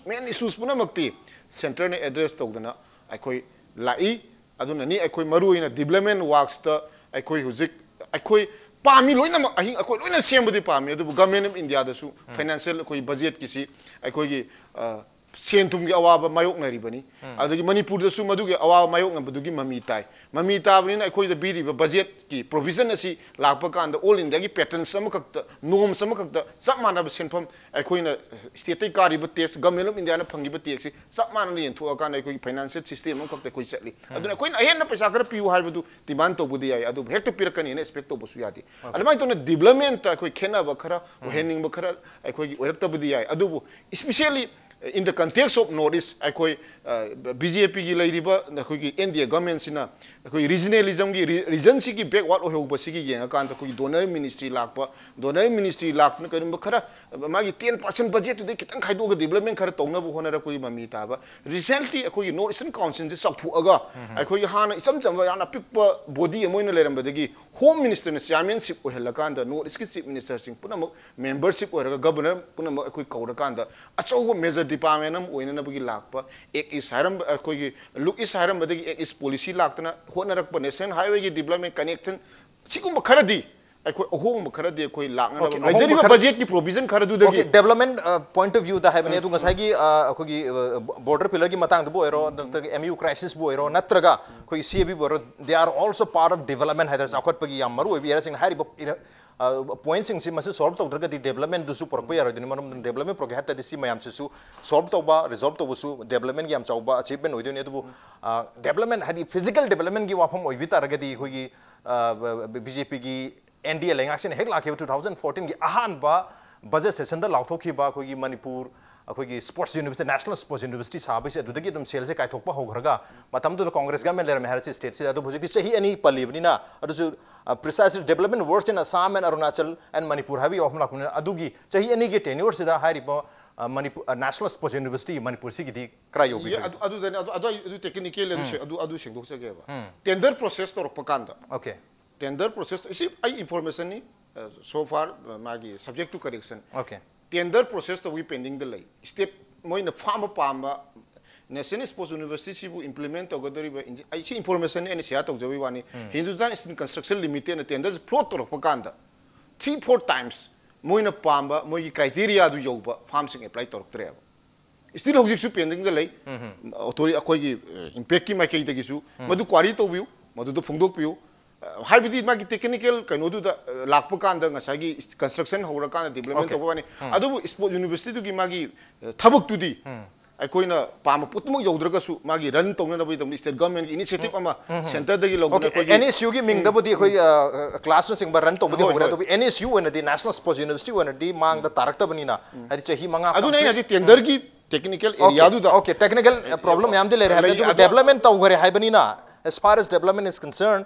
ꯃꯦꯟ ꯏꯁꯨꯁ ꯄꯨꯝꯅꯃꯛꯇꯤ ꯁꯦꯟꯇꯔꯅ ꯑꯦꯗ꯭ꯔꯦꯁ ꯇꯧꯗꯅ ꯑꯩꯈꯣꯏ ꯂꯥꯛꯏ꯫ ꯑꯗꯨꯅꯅꯤ ꯑꯩꯈꯣꯏ ꯃꯔꯨꯑꯣꯏꯅ ꯗꯤꯕ꯭ꯂꯞꯃꯦꯟ ꯋꯥꯔꯛꯁꯇ ꯑꯩꯈꯣꯏ ꯍꯧꯖꯤꯛ, ꯑꯩꯈꯣꯏ ꯄꯥꯝꯃꯤ ꯂꯣꯏꯅꯃꯛ, ꯑꯍꯤꯡ ꯑꯩꯈꯣꯏ ꯂꯣꯏꯅ ꯁꯦꯝꯕꯗꯤ ꯄꯥꯝꯃꯤ, ꯑꯗꯨꯕꯨ ꯒꯚꯔꯟꯃꯦꯟ ꯑꯣꯐ ꯏꯟꯗꯤꯌꯥꯗꯁꯨ ꯐꯥꯏꯅꯥꯟꯁꯤꯌꯦꯜ ꯑꯩꯈꯣꯏ ꯕꯖꯦꯠꯀꯤꯁꯤ ꯑꯩꯈꯣꯏꯒꯤ, ꯑ, ꯁꯦꯟ ꯊꯨꯝꯒꯤ ꯑꯋꯥꯕ ꯃꯥꯌꯣꯛꯅꯔꯤꯕꯅꯤ꯫ ꯑꯗꯒꯤ ꯃꯅꯤꯄꯨꯔꯗꯁꯨ ꯃꯗꯨꯒꯤ ꯑꯋꯥꯕ ꯃꯥꯌꯣꯛꯅꯕꯗꯨꯒꯤ ꯃꯃꯤ ꯇꯥꯏ꯫ ꯃꯃꯤ ꯇꯥꯕꯅꯤꯅ ꯑꯩꯈꯣꯏꯗ ꯄꯤꯔꯤꯕ ꯕꯖꯦꯠꯀꯤ ꯄ꯭ꯔꯣꯚꯤꯖꯟ ꯑꯁꯤ ꯂꯥꯛꯄ ꯀꯥꯟꯗ ꯑꯣꯜ ꯏꯟꯗꯤꯌꯥꯒꯤ ꯄꯦꯇꯔꯟꯁ ꯑꯃꯈꯛꯇ, ꯅꯣꯔꯝꯁ ꯑꯃꯈꯛꯇ, ꯆꯞ ꯃꯥꯟꯅꯕ ꯁꯦꯟꯐꯝ, ꯑꯩꯈꯣꯏꯅ ꯁ꯭ꯇꯦꯠꯇꯒꯤ ꯀꯥꯔꯤꯕ ꯇꯦꯛꯁ, ꯒꯚꯔꯟꯃꯦꯟ ꯑꯣꯐ ꯏꯟꯗꯤꯌꯥꯅ ꯐꯪꯈꯤꯕ ꯇꯦꯛꯁꯁꯤ ꯆꯞ ꯃꯥꯟꯅꯅ ꯌꯦꯟꯊꯣꯛꯑꯀꯥꯟꯗ ꯑꯩꯈꯣꯏꯒꯤ ꯐꯥꯏꯅꯥꯟꯁꯤꯌꯦꯜ ꯁꯤꯁꯇꯦꯝ ꯑꯃꯈꯛꯇ ꯑꯩꯈꯣꯏ ꯆꯠꯂꯤ꯫ ꯑꯗꯨꯅ ꯑꯩꯈꯣꯏꯅ ꯑꯍꯦꯟꯕ ꯄꯩꯁꯥ ꯈꯔ ꯄꯤꯌꯨ ꯍꯥꯏꯕꯗꯨ ꯗꯤꯃꯥꯟ ꯇꯧꯕꯗꯤ ꯌꯥꯏ, ꯑꯗꯨꯕꯨ ꯍꯦꯛꯇ ꯄꯤꯔꯛꯀꯅꯤꯅ ꯑꯦꯛꯁꯄꯦꯛ ꯇꯧꯕꯁꯨ ꯌꯥꯗꯦ꯫ ꯑꯗꯨꯃꯥꯏꯅ ꯇꯧꯅ ꯗꯤꯕ꯭ꯂꯞꯃꯦꯟꯇ ꯑꯩꯈꯣꯏ ꯈꯦꯠꯅꯕ ꯈꯔ ꯑꯣꯏꯍꯟꯅꯤꯡꯕ ꯈꯔ ꯑꯩꯈꯣꯏꯒꯤ ꯑꯣꯏꯔꯛꯇꯕꯗꯤ ꯌꯥꯏ, ꯑꯗꯨꯕꯨ especially in the context of North East, ꯑꯩꯈꯣꯏ, ꯑ, ꯕꯤ ꯖꯦ ꯄꯤꯒꯤ ꯂꯩꯔꯤꯕ ꯑꯩꯈꯣꯏꯒꯤ ꯑꯦꯟ ꯗꯤ ꯑꯦ ꯒꯚꯔꯟꯃꯦꯟꯁꯤꯅ ꯑꯩꯈꯣꯏ ꯔꯤꯖꯅꯦꯂꯤꯖꯝꯒꯤ, ꯔꯤ-, ꯔꯤꯖꯟꯁꯤꯒꯤ ꯕꯦꯛꯋꯥꯔꯗ ꯑꯣꯏꯍꯧꯕꯁꯤꯒꯤ ꯌꯦꯡꯉꯀꯥꯟꯗ ꯑꯩꯈꯣꯏꯒꯤ ꯗꯣꯅꯔ ꯃꯤꯅꯤꯁꯇ꯭ꯔꯤ ꯂꯥꯛꯄ, ꯗꯣꯅꯔ ꯃꯤꯅꯤꯁꯇ꯭ꯔꯤ ꯂꯥꯛꯇꯅ ꯀꯔꯤꯒꯨꯝꯕ ꯈꯔ, ꯑ, ꯃꯥꯒꯤ ꯇꯦꯟ ꯄꯥꯔꯁꯦꯟ ꯕꯖꯦꯠꯇꯨꯗꯩ ꯈꯤꯇꯪ ꯈꯥꯏꯗꯣꯛꯑꯒ ꯗꯤꯕ꯭ꯂꯞꯃꯦꯟ ꯈꯔ ꯇꯧꯅꯕ ꯍꯣꯠꯅꯔꯛꯄꯒꯤ ꯃꯃꯤ ꯇꯥꯕ꯫ ꯔꯤꯁꯦꯟꯠꯂꯤ ꯑꯩꯈꯣꯏꯒꯤ ꯅꯣꯔꯠ ꯏꯁꯇꯔꯟ ꯀꯥꯎꯟꯁꯤꯜꯁꯦ ꯆꯥꯎꯊꯣꯛꯑꯒ ꯑꯩꯈꯣꯏꯒꯤ ꯍꯥꯟꯅ ꯏꯆꯝ ꯆꯝꯕ ꯌꯥꯝꯅ ꯑꯄꯤꯛꯄ ꯕꯣꯗꯤ ꯑꯃ ꯑꯣꯏꯅ ꯂꯩꯔꯝꯕꯗꯒꯤ ꯍꯣꯝ ꯃꯤꯅꯤꯁꯇꯔꯅ ꯆꯤꯌꯥꯔꯃꯦꯟꯁꯤꯞ ꯑꯣꯏꯍꯜꯂꯀꯥꯟꯗ ꯅꯣꯔꯠ ꯏꯁꯀꯤ ꯆꯤꯐ ꯃꯤꯅꯤꯁꯇꯔꯁꯤꯡ ꯄꯨꯝꯅꯃꯛ, ꯃꯦꯝꯕꯔꯁꯤꯞ ꯑꯣꯏꯔꯒ ꯒꯕꯔꯅꯔ ꯄꯨꯝꯅꯃꯛ ꯑꯩꯈꯣꯏ ꯀꯧꯔꯀꯥꯟꯗ ꯑꯆꯧꯕ ꯃꯦꯖꯔ ꯗꯤꯄꯥꯔꯠꯃꯦꯟ ꯑꯃ ꯑꯣꯏꯅꯅꯕꯒꯤ ꯂꯥꯛꯄ꯫ ꯑꯦꯛ ꯏꯁ ꯍꯥꯏꯔꯝꯕ, ꯑꯩꯈꯣꯏꯒꯤ ꯂꯨꯛ ꯏꯁ ꯍꯥꯏꯔꯝꯕꯗꯒꯤ ꯑꯦꯛ ꯏꯁ ꯄꯣꯂꯤꯁꯤ ꯂꯥꯛꯇꯅ ꯍꯣꯠꯅꯔꯛꯄ, ꯅꯦꯁꯅꯦꯜ ꯍꯥꯏꯋꯦꯒꯤ ꯗꯤꯕ꯭ꯂꯞꯃꯦꯟ ꯀꯅꯦꯛꯁꯟ, ꯁꯤꯒꯨꯝꯕ ꯈꯔꯗꯤ ꯑꯩꯈꯣꯏ ꯑꯍꯣꯡꯕ ꯈꯔꯗꯤ ꯑꯩꯈꯣꯏ ꯂꯥꯛꯅꯅꯕ Okay, ꯑꯍꯣꯡꯕ ꯂꯩꯖꯔꯤꯕ ꯈꯔ- ꯕꯖꯦꯠꯀꯤ provision ꯈꯔꯗꯨꯗꯒꯤ Okay, development point of view ꯗ ꯍꯥꯏꯕꯅꯦ ꯑꯗꯨ ꯉꯁꯥꯏꯒꯤ ꯑ, ꯑꯩꯈꯣꯏꯒꯤ ꯕꯣꯔꯗꯔ ꯄꯤꯂꯔꯒꯤ ꯃꯇꯥꯡꯗꯕꯨ ꯑꯣꯏꯔꯣ ꯅꯠꯇ꯭ꯔꯒ ꯑꯦꯝ ꯌꯨ ꯀ꯭ꯔꯥꯏꯁꯤꯁꯕꯨ ꯑꯣꯏꯔꯣ ꯅꯠꯇ꯭ꯔꯒ ꯑꯩꯈꯣꯏꯒꯤ ꯁꯤ ꯑꯦ ꯕꯤꯕꯨ ꯑꯣꯏꯔꯣ, they are also part of development ꯍꯥꯏꯗꯅ ꯆꯥꯎꯈꯠꯄꯒꯤ ꯌꯥꯝ ꯃꯔꯨ ꯑꯣꯏꯕ ꯑꯦꯔꯤꯌꯥꯁꯤꯡ ꯍꯥꯏꯔꯤꯕ ꯄꯣꯏꯟꯠꯁꯤꯡꯁꯤ ꯃꯁꯤ ꯁꯣꯜꯕ ꯇꯧꯗ꯭ꯔꯒꯗꯤ ꯗꯦꯕꯂꯞꯃꯦꯟꯗꯨꯁꯨ ꯄꯨꯔꯛꯄ ꯌꯥꯔꯣꯏꯗꯣꯏꯅꯤ꯫ ꯃꯔꯝꯗꯤ ꯗꯦꯕꯂꯞꯃꯦꯟ ꯄꯨꯔꯛꯀꯦ ꯍꯥꯏ ꯇꯥꯔꯗꯤ ꯁꯤ ꯃꯌꯥꯝꯁꯤꯁꯨ ꯁꯣꯜꯕ ꯇꯧꯕ, ꯔꯤꯖꯣꯜꯕ ꯇꯧꯕꯁꯨ ꯗꯦꯕꯂꯞꯃꯦꯟꯒꯤ ꯌꯥꯝ ꯆꯥꯎꯕ ꯑꯆꯤꯞꯃꯦꯟ ꯑꯣꯏꯗꯣꯏꯅꯤ꯫ ꯑꯗꯨꯕꯨ ꯗꯦꯕꯂꯞꯃꯦꯟ ꯍꯥꯏꯗꯤ ꯐꯤꯖꯤꯀꯦꯜ ꯗꯦꯕꯂꯞꯃꯦꯟꯒꯤ ꯋꯥꯐꯝ ꯑꯣꯏꯕꯤ ꯇꯥꯔꯒꯗꯤ ꯑꯩꯈꯣꯏꯒꯤ ꯕꯤ ꯖꯦ ꯄꯤꯒꯤ ꯑꯦꯟ ꯗꯤ ꯑꯦ ꯂꯩꯉꯥꯛꯁꯤꯅ ꯍꯦꯛ ꯂꯥꯛꯈꯤꯕ ꯇꯨ ꯊꯥꯎꯖꯟ ꯐꯣꯔꯇꯤꯟꯒꯤ ꯑꯍꯥꯟꯕ ꯕꯖꯦꯠ ꯁꯦꯁꯟꯗ ꯂꯥꯎꯊꯣꯛꯈꯤꯕ ꯑꯩꯈꯣꯏꯒꯤ ꯃꯅꯤꯄꯨꯔ ꯑꯩꯈꯣꯏꯒꯤ sports university, national sports university ꯁꯥꯕꯁꯦ ꯑꯗꯨꯗꯒꯤ ꯑꯗꯨꯝ ꯁꯦꯜꯁꯦ ꯀꯥꯏꯊꯣꯛꯄ ꯍꯧꯈ꯭ꯔꯒ ꯃꯇꯝꯗꯨꯗ ꯀꯣꯡꯒ꯭ꯔꯦꯁ ꯒꯃꯦꯟ ꯂꯩꯔꯝꯃꯦ ꯍꯥꯏꯔꯁꯤ ꯁ꯭ꯇꯦꯠꯁꯤꯗ꯫ ꯑꯗꯨꯕꯨ ꯍꯧꯖꯤꯛꯇꯤ ꯆꯍꯤ ꯑꯅꯤ ꯄꯜꯂꯤꯕꯅꯤꯅ ꯑꯗꯨꯁꯨ precisely development works in Assam and Arunachal and Manipur ꯍꯥꯏꯕꯒꯤ ꯋꯥꯐꯝ ꯂꯥꯛꯄꯅꯤꯅ ꯑꯗꯨꯒꯤ ꯆꯍꯤ ꯑꯅꯤꯒꯤ ꯇꯦꯅ꯭ꯌꯨꯔꯁꯤꯗ ꯍꯥꯏꯔꯤꯕ ꯃꯅꯤꯄꯨꯔ ꯅꯦꯁꯅꯦꯜ ꯁ꯭ꯄꯣꯔꯠꯁ ꯌꯨꯅꯤꯚꯔꯁꯤꯇꯤ ꯃꯅꯤꯄꯨꯔꯁꯤꯒꯤ ꯈꯔ ꯌꯧꯕꯤꯈ꯭ꯔꯦ꯫ ꯑꯗꯨ ꯑꯗꯨꯗꯅꯦ ꯑꯗꯨ ꯑꯗꯨ ꯑꯗꯨ ꯇꯦꯛꯅꯤꯀꯦꯜ ꯑꯗꯨ ꯁꯦ- ꯑꯗꯨ ꯑꯗꯨ ꯁꯦꯡꯗꯣꯛꯆꯒꯦꯕ꯫ ꯇꯦꯟꯗꯔ ꯄ꯭ꯔꯣꯁꯦꯁ ꯇꯧꯔꯛꯄ ꯀꯥꯟꯗ Okay. ꯇꯦꯟꯗꯔ ꯄ꯭ꯔꯣꯁꯦꯁ ꯁꯤ ꯑꯩ ꯏꯟꯐꯣꯔꯃꯦꯁꯟꯅꯤ꯫ So far ꯃꯥꯒꯤ subject to correction꯫ Okay. Tender process ꯇꯧꯕꯒꯤ ꯄꯦꯟꯗꯤꯡꯗ ꯂꯩ꯫ ꯁ꯭ꯇꯦꯠ ꯃꯣꯏꯅ ꯐꯥꯝꯕ ꯄꯥꯝꯕ ꯅꯦꯁꯅꯦꯜ ꯁ꯭ꯄꯣꯔꯠꯁ ꯌꯨꯅꯤꯚꯔꯁꯤꯇꯤꯁꯤꯕꯨ ꯏꯝꯄ꯭ꯂꯤꯃꯦꯟ ꯇꯧꯒꯗꯧꯔꯤꯕ ꯏꯟꯖꯤ- ꯑꯩ ꯁꯤ ꯏꯟꯐꯣꯔꯃꯦꯁꯟꯅꯤ ꯑꯩꯅ ꯁꯤꯌꯥꯔ ꯇꯧꯖꯕꯒꯤ ꯋꯥꯅꯤ꯫ ꯍꯤꯟꯗꯨꯁꯇꯥꯟ ꯏꯁꯇꯤꯜ ꯀꯟꯁꯇ꯭ꯔꯛꯁꯟ ꯂꯤꯃꯤꯇꯦꯠꯅ ꯇꯦꯟꯗꯔꯁꯤ ꯐ꯭ꯂꯣꯠ ꯇꯧꯔꯛꯄ ꯀꯥꯟꯗ ꯊ꯭ꯔꯤ ꯐꯣꯔ ꯇꯥꯏꯝꯁ ꯃꯣꯏꯅ ꯄꯥꯝꯕ ꯃꯣꯏꯒꯤ ꯀ꯭ꯔꯥꯏꯇꯦꯔꯤꯌꯥꯗꯨ ꯌꯧꯕ ꯐꯥꯝꯁꯤꯡ ꯑꯦꯄ꯭ꯂꯥꯏ ꯇꯧꯔꯛꯇ꯭ꯔꯦꯕ꯫ ꯁ꯭ꯇꯤꯜ ꯍꯧꯖꯤꯛꯁꯨ ꯄꯦꯟꯗꯤꯡꯗ ꯂꯩ꯫ ꯑꯣꯊꯣꯔꯤ ꯑꯩꯈꯣꯏꯒꯤ ꯏꯝꯄꯦꯛꯀꯤ ꯃꯥꯏꯀꯩꯗꯒꯤꯁꯨ ꯃꯗꯨ ꯀ꯭ꯋꯥꯔꯤ ꯇꯧꯕꯤꯌꯨ, ꯃꯗꯨꯗ ꯐꯣꯡꯗꯣꯛꯄꯤꯌꯨ꯫ ꯍꯥꯏꯕꯗꯤ ꯃꯥꯒꯤ ꯇꯦꯛꯅꯤꯀꯦꯜ ꯀꯩꯅꯣꯗꯨꯗ ꯂꯥꯛꯄ ꯀꯥꯟꯗ ꯉꯁꯥꯏꯒꯤ ꯀꯟꯁꯇ꯭ꯔꯛꯁꯟ ꯍꯧꯔꯀꯥꯟꯗ ꯗꯤꯕ꯭ꯂꯞꯃꯦꯟ Okay. ꯇꯧꯕ ꯋꯥꯅꯤ꯫ ꯑꯗꯨꯕꯨ ꯁ꯭ꯄꯣꯔꯠ ꯌꯨꯅꯤꯚꯔꯁꯤꯇꯤꯗꯨꯒꯤ ꯃꯥꯒꯤ ꯊꯕꯛꯇꯨꯗꯤ ꯑꯩꯈꯣꯏꯅ ꯄꯥꯝꯕ ꯄꯣꯠꯇꯨꯃꯛ ꯌꯧꯗ꯭ꯔꯒꯁꯨ ꯃꯥꯒꯤ ꯔꯟ ꯇꯧꯅꯅꯕꯒꯤꯗꯃꯛꯇ ꯁ꯭ꯇꯦꯠ ꯒꯚꯔꯟꯃꯦꯟꯠꯀꯤ ꯏꯅꯤꯁꯤꯌꯦꯇꯤꯚ ꯑꯃ ꯁꯦꯟꯇꯔꯗꯒꯤ ꯂꯧꯗꯨꯅ Okay, ꯑꯩꯈꯣꯏꯒꯤ ꯑꯦꯟ ꯑꯦꯁ ꯌꯨꯒꯤ ꯃꯤꯡꯗꯕꯨꯗꯤ ꯑꯩꯈꯣꯏ ꯀ꯭ꯂꯥꯁꯅꯆꯤꯡꯕ ꯔꯟ ꯇꯧꯕꯗꯤ ꯍꯣꯏ, ꯍꯧꯔꯦ ꯍꯣꯏ꯫ ꯑꯗꯨꯕꯨ ꯑꯦꯟ ꯑꯦꯁ ꯌꯨ ꯑꯣꯏꯅꯗꯤ ꯅꯦꯁꯅꯦꯜ ꯁ꯭ꯄꯣꯔꯠꯁ ꯌꯨꯅꯤꯚꯔꯁꯤꯇꯤ ꯑꯣꯏꯅꯗꯤ ꯃꯥꯡꯗ ꯇꯥꯔꯛꯇꯕꯅꯤꯅ ꯍꯥꯏꯗꯤ ꯆꯍꯤ ꯃꯉꯥ ꯑꯗꯨꯅ ꯑꯩꯅ ꯍꯧꯖꯤꯛ ꯇꯦꯟꯗꯔꯒꯤ ꯇꯦꯛꯅꯤꯀꯦꯜ ꯑꯦꯔꯤꯌꯥꯗꯨꯗ Okay, technical problem ꯃꯌꯥꯝꯗꯤ ꯂꯩꯔꯦ ꯍꯥꯏꯕꯅꯤ꯫ ꯂꯩ, ꯑꯗꯨꯕꯨ ꯑꯗꯣ- ꯗꯦꯕꯂꯞꯃꯦꯟ ꯇꯧꯈ꯭ꯔꯦ ꯍꯥꯏꯕꯅꯤꯅ, as far as development is concerned,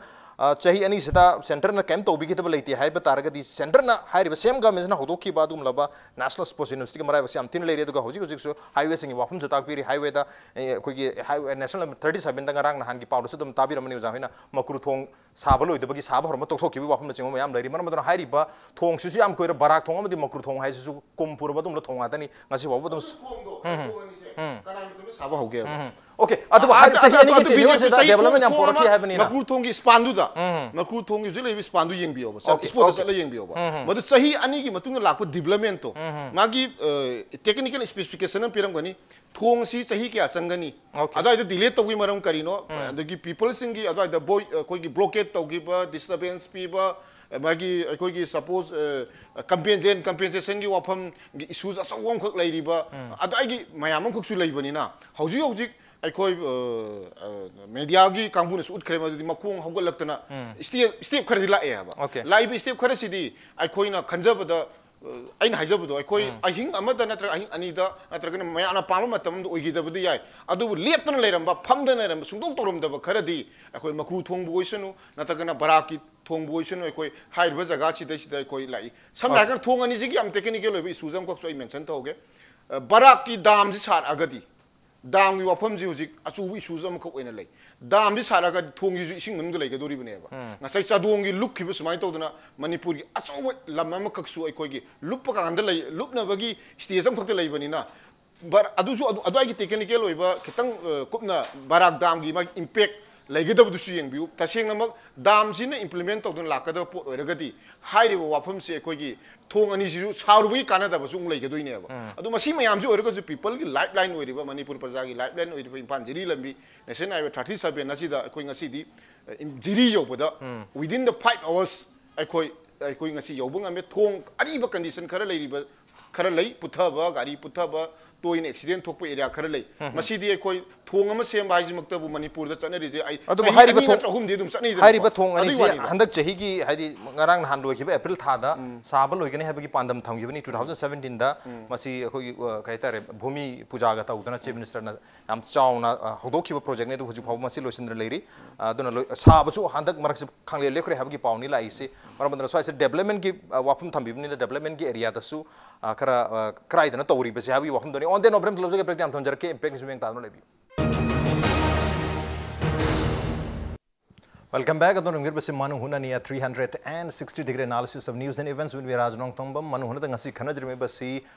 ꯆꯍꯤ ꯑꯅꯤꯁꯤꯗ ꯁꯦꯟꯇꯔꯅ ꯀꯩꯝ ꯇꯧꯕꯤꯒꯗꯕ ꯂꯩꯇꯦ ꯍꯥꯏꯕ ꯇꯥꯔꯒꯗꯤ ꯁꯦꯟꯇꯔꯅ ꯍꯥꯏꯔꯤꯕ ꯁꯦꯝ ꯒꯃꯦꯟꯁꯤꯅ ꯍꯧꯗꯣꯛꯈꯤꯕ ꯑꯗꯨꯒꯨꯝꯂꯕ ꯅꯦꯁꯅꯦꯜ ꯁ꯭ꯄꯣꯔꯠꯁ ꯌꯨꯅꯤꯚꯔꯁꯤꯇꯤꯒꯤ ꯃꯔꯥꯏꯕꯛꯁꯦ ꯌꯥꯝ ꯊꯤꯅ ꯂꯩꯔꯦ꯫ ꯑꯗꯨꯒ ꯍꯧꯖꯤꯛ ꯍꯧꯖꯤꯛꯁꯨ ꯍꯥꯏꯋꯦꯁꯤꯡꯒꯤ ꯋꯥꯐꯝꯁꯨ ꯇꯥꯛꯄꯤꯔꯤ꯫ ꯍꯥꯏꯋꯦꯗ ꯑꯩꯈꯣꯏꯒꯤ ꯍꯥꯏꯋꯦ ꯅꯦꯁꯅꯦꯜ ꯊꯥꯔꯇꯤ ꯁꯚꯦꯟꯗ ꯉꯔꯥꯡ ꯅꯍꯥꯟꯒꯤ ꯄꯥꯎꯗꯁꯨ ꯑꯗꯨꯝ ꯇꯥꯕꯤꯔꯝꯃꯅꯤ ꯑꯣꯖꯥ ꯍꯣꯏꯅ ꯃꯀ꯭ꯔꯨ ꯊꯣꯡ ꯁꯥꯕ ꯂꯣꯏꯗꯕꯒꯤ ꯁꯥꯕ ꯍꯧꯔꯝꯕ ꯇꯣꯛꯊꯣꯛꯈꯤꯕꯒꯤ ꯋꯥꯐꯝꯅꯆꯤꯡꯕ ꯃꯌꯥꯝ ꯂꯩꯔꯤ꯫ ꯃꯔꯝ ꯑꯗꯨꯅ ꯍꯥꯏꯔꯤꯕ ꯊꯣꯡꯁꯤꯁꯨ ꯌꯥꯝ ꯀꯨꯏꯔ ꯕꯔꯥꯛ ꯊꯣꯡ ꯑꯃꯗꯤ ꯃꯀ꯭ꯔꯨ ꯊꯣꯡ ꯍꯥꯏꯁꯤꯁꯨ ꯀꯨꯝ ꯄꯨꯔꯕ ꯑꯗꯨꯒꯨꯝꯕ ꯊꯣꯡ ꯉꯥꯛꯇꯅꯤ꯫ ꯉꯁꯤ ꯐꯥꯎꯕ ꯑꯗꯨꯝ ꯊꯣꯡꯗꯣ ꯊꯣꯡ ꯑꯅꯤꯁꯦ ꯎꯝ꯫ ꯀꯅꯥꯒꯤ ꯃꯇꯝꯗ ꯁꯥꯕ ꯍꯧꯒꯦꯕ? ꯎꯝ꯫ ꯑꯣꯀꯦ, ꯑꯗꯨꯕꯨ ꯑꯥ, ꯍꯥꯏꯔꯤꯕ ꯑꯗꯨ, ꯆꯍꯤ ꯑꯗꯨ, ꯑꯅꯤꯒꯤ ꯑꯗꯨ tenure ꯕꯤꯖꯤꯅꯦꯁ ꯁꯤꯗ ꯊꯣꯡ development ꯑꯃ, ꯌꯥꯝ ꯃꯀ꯭ꯔꯨ ꯄꯨꯔꯛꯈꯤ ꯊꯣꯡꯒꯤ ꯍꯥꯏꯕꯅꯤꯅ꯫ ꯃꯀ꯭ꯔꯨ ꯊꯣꯡꯒꯤ ꯁ꯭ꯄꯥꯟꯗꯨꯗ, ꯎꯝ꯫ ꯃꯀ꯭ꯔꯨ ꯊꯣꯡꯒꯤ ꯍꯧꯖꯤꯛ ꯂꯩꯔꯤꯕ ꯁ꯭ꯄꯥꯟꯗꯨ ꯌꯦꯡꯕꯤꯌꯣꯕ꯫ ꯁꯥꯔ, ꯑꯣꯀꯦ, ꯁ꯭ꯄꯣꯠꯇ ꯑꯣꯀꯦ꯫ ꯆꯠꯂ ꯌꯦꯡꯕꯤꯌꯣꯕ꯫ ꯎꯝ꯫ ꯃꯗꯨ ꯆꯍꯤ ꯑꯅꯤꯒꯤ ꯃꯇꯨꯡꯗ ꯂꯥꯛꯄ developmentꯇꯣ, ꯎꯝ꯫ ꯃꯥꯒꯤ, ꯑ, technical specification ꯑꯃ ꯄꯤꯔꯝꯒꯅꯤ꯫ ꯊꯣꯡꯁꯤ ꯆꯍꯤ ꯀꯌꯥ ꯆꯪꯒꯅꯤ? ꯑꯣꯀꯦ꯫ ꯑꯗꯨꯋꯥꯏꯗ delay ꯇꯧꯕꯒꯤ ꯃꯔꯝ ꯀꯔꯤꯅꯣ? ꯎꯝ꯫ ꯑꯗꯒꯤ peopleꯁꯤꯡꯒꯤ ꯑꯗꯨꯋꯥꯏꯗ ꯕꯣꯏ-, ꯑꯩꯈꯣꯏꯒꯤ blockade ꯇꯧꯈꯤꯕ, disturbance ꯄꯤꯕ, ꯃꯥꯒꯤ ꯑꯩꯈꯣꯏꯒꯤ suppose, ꯑ, compen-, land compensationꯒꯤ ꯋꯥꯐꯝꯒꯤ issues ꯑꯆꯧꯕ ꯑꯃꯈꯛ ꯂꯩꯔꯤꯕ, ꯎꯝ꯫ ꯑꯗꯨꯋꯥꯏꯒꯤ ꯃꯌꯥꯝ ꯑꯃꯈꯛꯁꯨ ꯂꯩꯕꯅꯤꯅ, ꯍꯧꯖꯤꯛ ꯍꯧꯖꯤꯛ ꯑꯩꯈꯣꯏ, ꯑ, ꯑ, mediaꯒꯤ ꯀꯥꯡꯕꯨꯅꯁꯨ ꯎꯠꯈ꯭ꯔꯦ, ꯃꯗꯨꯗꯤ ꯃꯈꯣꯡ ꯍꯧꯒꯠꯂꯛꯇꯅ ꯎꯝ꯫ step, step ꯈꯔꯗꯤ ꯂꯥꯛꯑꯦ ꯍꯥꯏꯕ꯫ ꯑꯣꯀꯦ꯫ ꯂꯥꯛꯏꯕ step ꯈꯔꯁꯤꯗꯤ ꯑꯩꯈꯣꯏꯅ ꯈꯟꯖꯕꯗ, ꯑ, ꯑꯩꯅ ꯍꯥꯏꯖꯕꯗꯣ, ꯑꯩꯈꯣꯏ ꯎꯝ꯫ ꯑꯍꯤꯡ ꯑꯃꯗ ꯅꯠꯇ꯭ꯔꯒ ꯑꯍꯤꯡ ꯑꯅꯤꯗ ꯅꯠꯇ꯭ꯔꯒꯅ ꯃꯌꯥꯝꯅ ꯄꯥꯝꯕ ꯃꯇꯝ ꯑꯃꯗ ꯑꯣꯏꯈꯤꯗꯕꯗꯤ ꯌꯥꯏ, ꯑꯗꯨꯕꯨ ꯂꯦꯞꯇꯅ ꯂꯩꯔꯝꯕ, ꯐꯝꯗꯅ ꯂꯩꯔꯝꯕ, ꯁꯨꯡꯇꯧ ꯇꯧꯔꯝꯗꯕ ꯈꯔꯗꯤ ꯑꯩꯈꯣꯏ ꯃꯀ꯭ꯔꯨ ꯊꯣꯡꯕꯨ ꯑꯣꯏꯁꯅꯨ, ꯅꯠꯇ꯭ꯔꯒꯅ ꯕꯔꯥꯛꯀꯤ ꯊꯣꯡꯕꯨ ꯑꯣꯏꯁꯅꯨ, ꯑꯩꯈꯣꯏ ꯍꯥꯏꯔꯤꯕ ꯖꯒꯥꯁꯤꯗꯩꯁꯤꯗ ꯑꯩꯈꯣꯏ ꯂꯥꯛꯏ꯫ ꯁꯝꯅ ꯑꯣꯀꯦ꯫ ꯍꯥꯏꯔꯀꯥꯟꯗ ꯊꯣꯡ ꯑꯅꯤꯁꯤꯒꯤ ꯌꯥꯝ technical ꯑꯣꯏꯕ issues ꯑꯃꯈꯛꯁꯨ ꯑꯩ mention ꯇꯧꯒꯦ꯫ ꯑ, ꯕꯔꯥꯛꯀꯤ damꯁꯤ ꯁꯥꯔꯛꯑꯒꯗꯤ, damꯒꯤ ꯋꯥꯐꯝꯁꯤ ꯍꯧꯖꯤꯛ ꯑꯆꯧꯕ issues ꯑꯃꯈꯛ ꯑꯣꯏꯅ ꯂꯩ꯫ Damꯁꯤ ꯁꯥꯔꯛꯑꯒꯗꯤ ꯊꯣꯡꯁꯤꯁꯨ ꯏꯁꯤꯡ ꯃꯅꯨꯡꯗ ꯂꯩꯒꯗꯧꯔꯤꯕꯅꯦꯕ꯫ ꯎꯝ꯫ ꯉꯁꯥꯏ ꯆꯥꯗꯣꯡꯒꯤ ꯂꯨꯞꯈꯤꯕ ꯁꯨꯃꯥꯏꯅ ꯇꯧꯗꯅ ꯃꯅꯤꯄꯨꯔꯒꯤ ꯑꯆꯧꯕ ꯂꯝ ꯑꯃꯈꯛꯁꯨ ꯑꯩꯈꯣꯏꯒꯤ ꯂꯨꯞꯄ ꯀꯥꯟꯗ ꯂꯩ, ꯂꯨꯞꯅꯕꯒꯤ stage ꯑꯃꯈꯛꯇ ꯂꯩꯕꯅꯤꯅ, ꯕꯔ-, ꯑꯗꯨꯁꯨ ꯑꯗꯨ, ꯑꯗꯨꯋꯥꯏꯒꯤ technical ꯑꯣꯏꯕ ꯈꯤꯇꯪ, ꯑ, ꯀꯨꯞꯅ ꯕꯔꯥꯛ damꯒꯤ ꯃꯥꯒꯤ impact ꯂꯩꯒꯗꯕꯗꯨꯁꯨ ꯌꯦꯡꯕꯤꯌꯨ꯫ ꯇꯁꯦꯡꯅꯃꯛ damꯁꯤꯅ implement ꯇꯧꯗꯨꯅ ꯂꯥꯛꯀꯗꯕ ꯄꯣꯠ ꯑꯣꯏꯔꯒꯗꯤ, ꯍꯥꯏꯔꯤꯕ ꯋꯥꯐꯝꯁꯤ ꯑꯩꯈꯣꯏꯒꯤ ꯊꯣꯡ ꯑꯅꯤꯁꯤꯁꯨ ꯁꯥꯔꯨꯕꯒꯤ ꯀꯥꯟꯅꯗꯕꯁꯨ ꯑꯃꯨꯛ ꯂꯩꯒꯗꯣꯏꯅꯦꯕ꯫ ꯎꯝ꯫ ꯑꯗꯨ ꯃꯁꯤ ꯃꯌꯥꯝꯁꯤ ꯑꯣꯏꯔꯒꯁꯨ peopleꯒꯤ lifeline ꯑꯣꯏꯔꯤꯕ, ꯃꯅꯤꯄꯨꯔ ꯄ꯭ꯔꯖꯥꯒꯤ lifeline ꯑꯣꯏꯔꯤꯕ ꯏꯝꯐꯥꯜ ꯖꯤꯔꯤ ꯂꯝꯕꯤ, National Highway thirty seven ꯑꯁꯤꯗ ꯑꯩꯈꯣꯏ ꯉꯁꯤꯗꯤ, ꯑ, ꯏꯝ-, ꯖꯤꯔꯤ ꯌꯧꯕꯗ ꯎꯝ꯫ Within the five hours ꯑꯩꯈꯣꯏ, ꯑꯩꯈꯣꯏ ꯉꯁꯤ ꯌꯧꯕ ꯉꯝꯃꯦ꯫ ꯊꯣꯡ ꯑꯔꯤꯕ condition ꯈꯔ ꯂꯩꯔꯤꯕ, ꯈꯔ ꯂꯩ, ꯄꯨꯊꯕ, ꯒꯥꯔꯤ ꯄꯨꯊꯕ, ꯇꯣꯏꯅ accident ꯊꯣꯛꯄ area ꯈꯔ ꯂꯩ꯫ ꯎꯝ꯫ ꯃꯁꯤꯗꯤ ꯑꯩꯈꯣꯏ ꯊꯣꯡ ꯑꯃ ꯁꯦꯝꯕ ꯍꯥꯏꯁꯤꯃꯛꯇꯕꯨ ꯃꯅꯤꯄꯨꯔꯗ ꯆꯠꯅꯔꯤꯁꯦ ꯑꯩ ꯑꯗꯨꯕꯨ ꯆꯍꯤ ꯍꯥꯏꯔꯤꯕ ꯑꯅꯤ ꯊꯣꯡ, ꯅꯠꯇ꯭ꯔ ꯑꯍꯨꯝꯗꯤ ꯑꯗꯨꯝ ꯆꯠꯅꯩꯗꯅꯀꯣ꯫ ꯍꯥꯏꯔꯤꯕ ꯊꯣꯡ ꯑꯗꯨꯒꯤ ꯑꯅꯤꯁꯤ ꯋꯥꯅꯤꯗ꯫ ꯍꯟꯗꯛ ꯆꯍꯤꯒꯤ, ꯍꯥꯏꯗꯤ ꯉꯔꯥꯡ ꯅꯍꯥꯟ ꯂꯣꯏꯈꯤꯕ April ꯊꯥꯗ ꯎꯝ꯫ ꯁꯥꯕ ꯂꯣꯏꯒꯅꯤ ꯍꯥꯏꯕꯒꯤ ꯄꯥꯟꯗꯝ ꯊꯝꯈꯤꯕꯅꯤ꯫ Two thousand seventeenꯗ ꯎꯝ꯫ ꯃꯁꯤ ꯑꯩꯈꯣꯏꯒꯤ, ꯑ, ꯀꯩ ꯍꯥꯏꯇꯥꯔꯦ, ꯚꯨꯃꯤ ꯄꯨꯖꯥꯒ ꯇꯧꯗꯅ Chief Ministerꯅ ꯌꯥꯝ ꯆꯥꯎꯅ, ꯑ, ꯍꯧꯗꯣꯛꯈꯤꯕ projectꯅꯤ꯫ ꯑꯗꯨ ꯍꯧꯖꯤꯛ ꯐꯥꯎꯕ ꯃꯁꯤ ꯂꯣꯏꯁꯤꯟꯗꯅ ꯂꯩꯔꯤ꯫ ꯑ, ꯑꯗꯨꯅ ꯂꯣꯏ-, ꯁꯥꯕꯁꯨ ꯍꯟꯗꯛ ꯃꯔꯛꯁꯤ ꯈꯪꯂꯦꯞ ꯂꯦꯞꯈ꯭ꯔꯦ ꯍꯥꯏꯕꯒꯤ ꯄꯥꯎꯅꯤ ꯂꯥꯛꯏꯁꯤ꯫ ꯃꯔꯝ ꯑꯗꯨꯅ ꯁ꯭ꯋꯥꯏꯁꯤꯗ developmentꯀꯤ, ꯑ, ꯋꯥꯐꯝ ꯊꯝꯕꯤꯕꯅꯤꯅ developmentꯀꯤ areaꯗꯁꯨ, ꯑ, ꯈꯔ, ꯑ, ꯀꯗꯥꯏꯗꯅ ꯇꯧꯔꯤꯕꯁꯦ ꯍꯥꯏꯕꯒꯤ ꯋꯥꯐꯝꯗꯨꯅꯤ꯫ On the end of break ꯂꯧꯖꯒꯦ, break ꯌꯥꯝ ꯊꯝꯖꯔꯛꯀꯦ꯫ Impact Newsꯁꯨ ꯌꯦꯡ ꯇꯥꯗꯨꯅ ꯂꯩꯕꯤꯌꯨ꯫ Welcome back꯫ ꯑꯗꯣꯝꯅ ꯌꯦꯡꯕꯤꯔꯤꯕꯁꯤ ꯃꯅꯨꯡ ꯍꯨꯠꯅꯅꯤ, a three hundred and sixty degree analysis of news and events with me, ꯔꯥꯖ ꯅꯣꯡꯊꯣꯝꯕꯝ꯫ ꯃꯅꯨꯡ ꯍꯨꯠꯅꯗ ꯉꯁꯤ ꯈꯟꯅꯖꯔꯝꯃꯤꯕꯁꯤ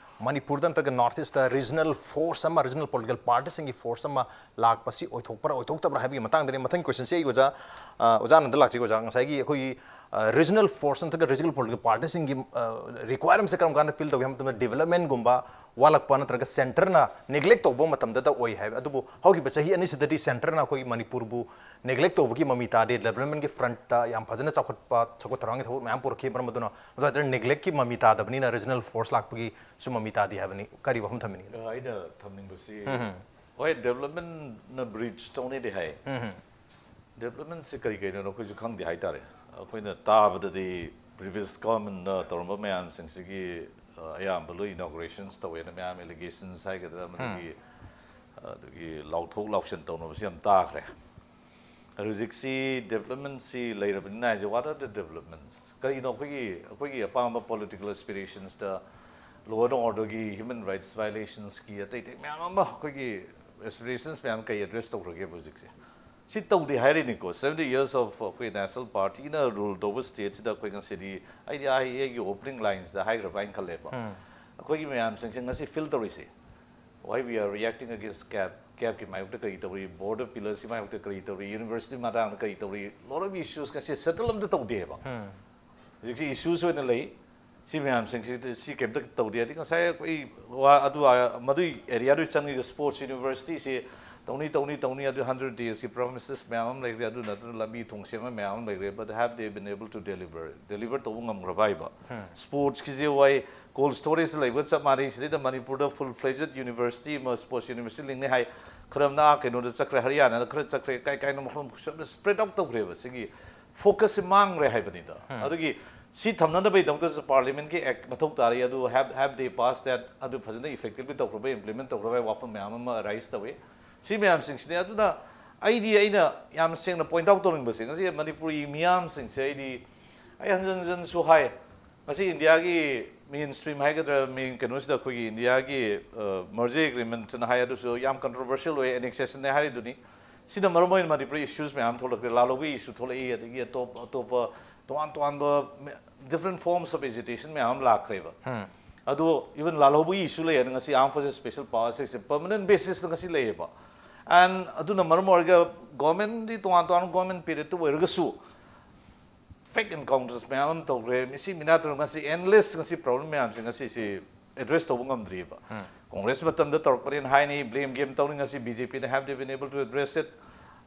ꯃꯅꯤꯄꯨꯔꯗ ꯅꯠꯇ꯭ꯔꯒ ꯅꯣꯔꯠ ꯏꯁꯇ ꯔꯤꯖꯅꯦꯜ ꯐꯣꯔꯁ ꯑꯃ, ꯔꯤꯖꯅꯦꯜ ꯄꯣꯂꯤꯇꯤꯀꯦꯜ ꯄꯥꯔꯇꯤꯁꯤꯡꯒꯤ ꯐꯣꯔꯁ ꯑꯃ ꯂꯥꯛꯄꯁꯤ ꯑꯣꯏꯊꯣꯛꯄ꯭ꯔꯥ ꯑꯣꯏꯊꯣꯛꯇꯕ꯭ꯔꯥ ꯍꯥꯏꯕꯒꯤ ꯃꯇꯥꯡꯗꯅꯤ꯫ ꯃꯊꯪꯒꯤ ꯀꯣꯏꯁꯟꯁꯤ ꯑꯩ ꯑꯣꯖꯥ, ꯑ, ꯑꯣꯖꯥ ꯑꯅꯟꯗ ꯂꯥꯛꯆꯒꯦ꯫ ꯑꯣꯖꯥ, ꯉꯁꯥꯏꯒꯤ ꯑꯩꯈꯣꯏꯒꯤ ꯔꯤꯖꯅꯦꯜ ꯐꯣꯔꯁ ꯅꯠꯇ꯭ꯔꯒ ꯔꯤꯖꯅꯦꯜ ꯄꯣꯂꯤꯇꯤꯀꯦꯜ ꯄꯥꯔꯇꯤꯁꯤꯡꯒꯤ ꯔꯤꯀ꯭ꯋꯥꯏꯔꯃꯦꯟꯁꯦ ꯀꯔꯝ ꯀꯥꯟꯗ ꯐꯤꯜ ꯇꯧꯏ ꯍꯥꯏꯕ ꯃꯇꯝꯗ, ꯗꯤꯕꯂꯞꯃꯦꯟꯒꯨꯝꯕ ꯋꯥꯠꯂꯛꯄ ꯅꯠꯇ꯭ꯔꯒ ꯁꯦꯟꯇꯔꯅ ꯅꯦꯒ꯭ꯂꯦꯛ ꯇꯧꯕ ꯃꯇꯝꯗꯇ ꯑꯣꯏ ꯍꯥꯏꯕ꯫ ꯑꯗꯨꯕꯨ ꯍꯧꯈꯤꯕ ꯆꯍꯤ ꯑꯅꯤꯁꯤꯗꯗꯤ ꯁꯦꯟꯇꯔꯅ ꯑꯩꯈꯣꯏ ꯃꯅꯤꯄꯨꯔꯕꯨ ꯅꯦꯒ꯭ꯂꯦꯛ ꯇꯧꯕꯒꯤ ꯃꯃꯤ ꯇꯥꯗꯦ꯫ ꯗꯤꯕꯂꯞꯃꯦꯟꯒꯤ ꯐ꯭ꯔꯟꯠꯇ ꯌꯥꯝ ꯐꯖꯅ ꯆꯥꯎꯈꯠꯄ, ꯆꯥꯎꯈꯠ ꯊꯧꯔꯥꯡꯒꯤ ꯊꯕꯛ ꯃꯌꯥꯝ ꯄꯨꯔꯛꯈꯤ꯫ ꯃꯔꯝ ꯑꯗꯨꯅ ꯑꯗꯨꯗ ꯅꯦꯒ꯭ꯂꯦꯛꯀꯤ ꯃꯃꯤ ꯇꯥꯗꯕꯅꯤꯅ ꯔꯤꯖꯅꯦꯜ ꯐꯣꯔꯁ ꯂꯥꯛꯄꯒꯤꯁꯨ ꯃꯃꯤ ꯇꯥꯗꯦ ꯍꯥꯏꯕꯅꯤ꯫ ꯀꯔꯤ ꯋꯥꯐꯝ ꯊꯝꯕꯤꯅꯤꯡꯒꯦ? ꯑ, ꯑꯩꯅ ꯊꯝꯅꯤꯡꯕꯁꯤ, ꯎꯝ꯫ ꯍꯣꯏ, ꯗꯤꯕꯂꯞꯃꯦꯟꯅ ꯕ꯭ꯔꯤꯖ ꯇꯧꯅꯤꯗꯤ ꯍꯥꯏ꯫ ꯎꯝ꯫ ꯗꯤꯕꯂꯞꯃꯦꯟꯁꯤ ꯀꯔꯤ ꯀꯔꯤꯅꯣ ꯑꯩꯈꯣꯏꯁꯨ ꯈꯪꯗꯦ ꯍꯥꯏꯇꯥꯔꯦ꯫ ꯑꯩꯈꯣꯏꯅ ꯇꯥꯕꯗꯗꯤ ꯄ꯭ꯔꯤꯚꯤꯌꯁ ꯒꯚꯔꯟꯃꯦꯟꯠꯅ ꯇꯧꯔꯝꯕ ꯃꯌꯥꯝꯁꯤꯡꯁꯤꯒꯤ, ꯑ, ꯑꯌꯥꯝꯕ ꯂꯣꯏ ꯏꯅꯣꯒ꯭ꯔꯦꯁꯟꯁ ꯇꯧꯋꯦꯅ ꯃꯌꯥꯝ ꯑꯦꯂꯤꯒꯦꯁꯟꯁ ꯍꯥꯏꯒꯗ꯭ꯔꯥ, ꯃꯗꯨꯒꯤ, ꯎꯝ꯫ ꯑꯗꯨꯒꯤ ꯂꯥꯎꯊꯣꯛ ꯂꯥꯎꯁꯤꯟ ꯇꯧꯅꯕꯁꯤ ꯌꯥꯝ ꯇꯥꯈ꯭ꯔꯦ꯫ ꯑꯗꯨ ꯍꯧꯖꯤꯛꯁꯤ ꯗꯤꯕꯂꯞꯃꯦꯟꯁꯤ ꯂꯩꯔꯕꯅꯤꯅ ꯍꯥꯏꯁꯦ, what are the developments? ꯀꯔꯤꯅꯣ ꯑꯩꯈꯣꯏꯒꯤ, ꯑꯩꯈꯣꯏꯒꯤ ꯑꯄꯥꯝꯕ ꯄꯣꯂꯤꯇꯤꯀꯦꯜ ꯑꯦꯁꯄꯤꯔꯦꯁꯟꯁꯇ law and orderꯒꯤ, human rights violationsꯀꯤ ꯑꯇꯩ ꯑꯇꯩ ꯃꯌꯥꯝ ꯑꯃ, ꯑꯩꯈꯣꯏꯒꯤ ꯑꯦꯁꯄꯤꯔꯦꯁꯟꯁ ꯃꯌꯥꯝ ꯀꯩ ꯑꯦꯗ꯭ꯔꯦꯁ ꯇꯧꯈ꯭ꯔꯒꯦꯕ ꯍꯧꯖꯤꯛꯁꯦ? ꯁꯤ ꯇꯧꯗꯦ ꯍꯥꯏꯔꯤꯅꯤꯀꯣ꯫ Seventy years of ꯑꯩꯈꯣꯏ ꯅꯦꯁꯅꯦꯜ ꯄꯥꯔꯇꯤꯅ ꯔꯨꯜ ꯇꯧꯕ ꯁ꯭ꯇꯦꯠꯁꯤꯗ ꯑꯩꯈꯣꯏ ꯉꯁꯤꯗꯤ, ꯑꯩꯗꯤ ꯑꯩ ꯑꯩꯒꯤ ꯑꯣꯄꯅꯤꯡ ꯂꯥꯏꯟꯁꯤꯗ ꯍꯥꯏꯈ꯭ꯔꯕ ꯍꯥꯏꯅ ꯈꯜꯂꯦꯕ꯫ ꯎꯝ꯫ ꯑꯩꯈꯣꯏꯒꯤ ꯃꯌꯥꯝꯁꯤꯡꯁꯦ ꯉꯁꯤ ꯐꯤꯜ ꯇꯧꯔꯤꯁꯦ, why we are reacting against cap, capꯀꯤ ꯃꯥꯌꯣꯛꯇ ꯀꯔꯤ ꯇꯧꯔꯤ, ꯕꯣꯔꯗꯔ ꯄꯤꯂꯔꯁꯀꯤ ꯃꯥꯌꯣꯛꯇ ꯀꯔꯤ ꯇꯧꯔꯤ, ꯌꯨꯅꯤꯚꯔꯁꯤꯇꯤ ꯃꯇꯥꯡꯗ ꯀꯔꯤ ꯇꯧꯔꯤ, lot of issues ꯉꯁꯤ ꯁꯦꯇꯜ ꯑꯝꯇ ꯇꯧꯗꯦꯕ꯫ ꯎꯝ꯫ ꯍꯧꯖꯤꯛꯁꯤ ꯏꯁꯨꯁ ꯑꯣꯏꯅ ꯂꯩ꯫ ꯁꯤ ꯃꯌꯥꯝꯁꯤꯡꯁꯤ, ꯁꯤ ꯀꯩꯝꯇ ꯇꯧꯗꯦ꯫ ꯑꯗꯩ ꯉꯁꯥꯏ ꯑꯩꯈꯣꯏ ꯋꯥ ꯑꯗꯨ, ꯑ, ꯃꯗꯨꯏ ꯑꯦꯔꯤꯌꯥꯗꯨ ꯆꯪꯉꯤꯗꯣ, ꯁ꯭ꯄꯣꯔꯠꯁ ꯌꯨꯅꯤꯚꯔꯁꯤꯇꯤꯁꯤ ꯇꯧꯅꯤ, ꯇꯧꯅꯤ, ꯇꯧꯅꯤ, ꯑꯗꯨ ꯍꯟꯗ꯭ꯔꯦꯠ ꯗꯦꯖꯀꯤ ꯄ꯭ꯔꯣꯃꯤꯁꯦꯁ ꯃꯌꯥꯝ ꯑꯃ ꯂꯩꯈ꯭ꯔꯦ, ꯑꯗꯨ ꯅꯠꯇꯅ ꯂꯝꯕꯤ ꯊꯣꯡ ꯁꯦꯝꯕ ꯃꯌꯥꯝ ꯑꯃ ꯂꯩꯈ꯭ꯔꯦ, but have they been able to deliver? Deliver ꯇꯧꯕ ꯉꯝꯈ꯭ꯔꯕ ꯍꯥꯏꯕ? ꯎꯝ꯫ ꯁ꯭ꯄꯣꯔꯠꯁꯀꯤꯁꯦ ꯋꯥꯏ, ꯀꯣꯜ ꯁ꯭ꯇꯣꯔꯦꯖꯇ ꯂꯩꯕꯒ ꯆꯞ ꯃꯥꯟꯅꯩ꯫ ꯁꯤꯗꯩꯗ ꯃꯅꯤꯄꯨꯔꯗ ꯐꯨꯜ ꯐ꯭ꯂꯦꯖꯦꯗ ꯌꯨꯅꯤꯚꯔꯁꯤꯇꯤ ꯑꯃ, ꯁ꯭ꯄꯣꯔꯠꯁ ꯌꯨꯅꯤꯚꯔꯁꯤꯇꯤ ꯂꯤꯡꯅꯤ ꯍꯥꯏ, ꯈꯔ ꯑꯃꯅ ꯑꯥ ꯀꯩꯅꯣꯗ ꯆꯠꯈ꯭ꯔꯦ, ꯍꯔꯤꯌꯥꯅꯥꯗ ꯈꯔ ꯆꯠꯈ꯭ꯔꯦ, ꯀꯥꯏ ꯀꯥꯏꯅꯣ ꯃꯐꯝ ꯁ꯭ꯄ꯭ꯔꯦꯗ ꯑꯥꯎꯠ ꯇꯧꯈ꯭ꯔꯦꯕ꯫ ꯁꯤꯒꯤ ꯐꯣꯀꯁꯁꯦ ꯃꯥꯡꯈ꯭ꯔꯦ ꯍꯥꯏꯕꯅꯤꯗ꯫ ꯎꯝ꯫ ꯑꯗꯨꯒꯤ ꯁꯤ ꯊꯝꯅꯅꯕꯒꯤꯗꯃꯛꯇꯁꯨ ꯄꯥꯔꯂꯤꯌꯥꯃꯦꯟꯠꯀꯤ ꯑꯦꯛ ꯃꯊꯧ ꯇꯥꯔꯤ꯫ ꯑꯗꯨ have, have they passed that? ꯑꯗꯨ ꯐꯖꯅ ꯏꯐꯦꯛꯇꯤꯚꯂꯤ ꯇꯧꯈ꯭ꯔꯕ, ꯏꯝꯄ꯭ꯂꯤꯃꯦꯟꯠ ꯇꯧꯈ꯭ꯔꯕ ꯍꯥꯏꯕ ꯋꯥꯐꯝ ꯃꯌꯥꯝ ꯑꯃ ꯑꯔꯥꯏꯖ ꯇꯧꯏ꯫ ꯁꯤ ꯃꯌꯥꯝꯁꯤꯡꯁꯤꯅꯤ꯫ ꯑꯗꯨꯅ ꯑꯩꯗꯤ, ꯑꯩꯅ ꯌꯥꯝ ꯁꯦꯡꯅ ꯄꯣꯏꯟꯠ ꯑꯥꯎꯠ ꯇꯧꯅꯤꯡꯕꯁꯦ, ꯉꯁꯤ ꯃꯅꯤꯄꯨꯔꯤ ꯃꯤꯌꯥꯝꯁꯤꯡꯁꯦ, ꯑꯩꯗꯤ, ꯑꯩ ꯍꯟꯖꯟ ꯍꯟꯖꯟꯁꯨ ꯍꯥꯏ, ꯉꯁꯤ ꯏꯟꯗꯤꯌꯥꯒꯤ ꯃꯦꯟ ꯁ꯭ꯇ꯭ꯔꯤꯝ ꯍꯥꯏꯒꯗ꯭ꯔꯥ, ꯃꯦꯟ ꯀꯩꯅꯣꯁꯤꯗ ꯑꯩꯈꯣꯏꯒꯤ ꯏꯟꯗꯤꯌꯥꯒꯤ, ꯑ, ꯃꯔꯖꯔ ꯑꯦꯒ꯭ꯔꯤꯃꯦꯟꯠꯅ ꯍꯥꯏ, ꯑꯗꯨꯁꯨ ꯌꯥꯝ ꯀꯟꯇ꯭ꯔꯣꯚꯔꯁꯤꯌꯦꯜ ꯑꯣꯏ, ꯑꯦꯅꯦꯛꯁꯦꯁꯟꯅꯦ ꯍꯥꯏꯔꯤꯗꯨꯅꯤ꯫ ꯁꯤꯅ ꯃꯔꯝ ꯑꯣꯏꯅ ꯃꯅꯤꯄꯨꯔꯗ ꯏꯁꯨꯁ ꯃꯌꯥꯝ ꯊꯣꯛꯂꯛꯈ꯭ꯔꯦ, ꯂꯥꯂꯣꯡꯒꯤ ꯏꯁꯨ ꯊꯣꯛꯂꯛꯏ, ꯑꯗꯒꯤ ꯑꯇꯣꯞ ꯑꯇꯣꯞꯄ ꯇꯣꯉꯥꯟ ꯇꯣꯉꯥꯟꯕ ꯃ-, different forms of agitation ꯃꯌꯥꯝ ꯑꯃ ꯂꯥꯛꯈ꯭ꯔꯦꯕ꯫ ꯎꯝ꯫ ꯑꯗꯣ even ꯂꯥꯜꯍꯧꯕꯒꯤ issue ꯂꯩ ꯍꯥꯏꯅ ꯉꯁꯤ Armed Forces Special Powers Act ꯁꯦ permanent basis ꯇ ꯉꯁꯤ ꯂꯩꯌꯦꯕ꯫ And ꯑꯗꯨꯅ ꯃꯔꯝ ꯑꯣꯏꯔꯒ government ꯗꯤ ꯇꯣꯉꯥꯟ ꯇꯣꯉꯥꯟꯕ government period ꯇ ꯑꯣꯏꯔꯒꯁꯨ fake encounters ꯃꯌꯥꯝ ꯑꯃ ꯇꯧꯈ꯭ꯔꯦ꯫ ꯃꯤꯁꯤ ꯃꯤꯅꯥ ꯇꯧꯔꯒ ꯉꯁꯤ endless ꯉꯁꯤ problem ꯃꯌꯥꯝꯁꯦ ꯉꯁꯤꯁꯤ address ꯇꯧꯕ ꯉꯝꯗ꯭ꯔꯤꯑꯕ꯫ Congress ꯃꯇꯝꯗ ꯇꯧꯔꯛꯄꯅꯦꯅ ꯍꯥꯏꯅꯤ, blame game ꯇꯧꯅꯤ꯫ ꯉꯁꯤ B J P ꯅ have they been able to address it?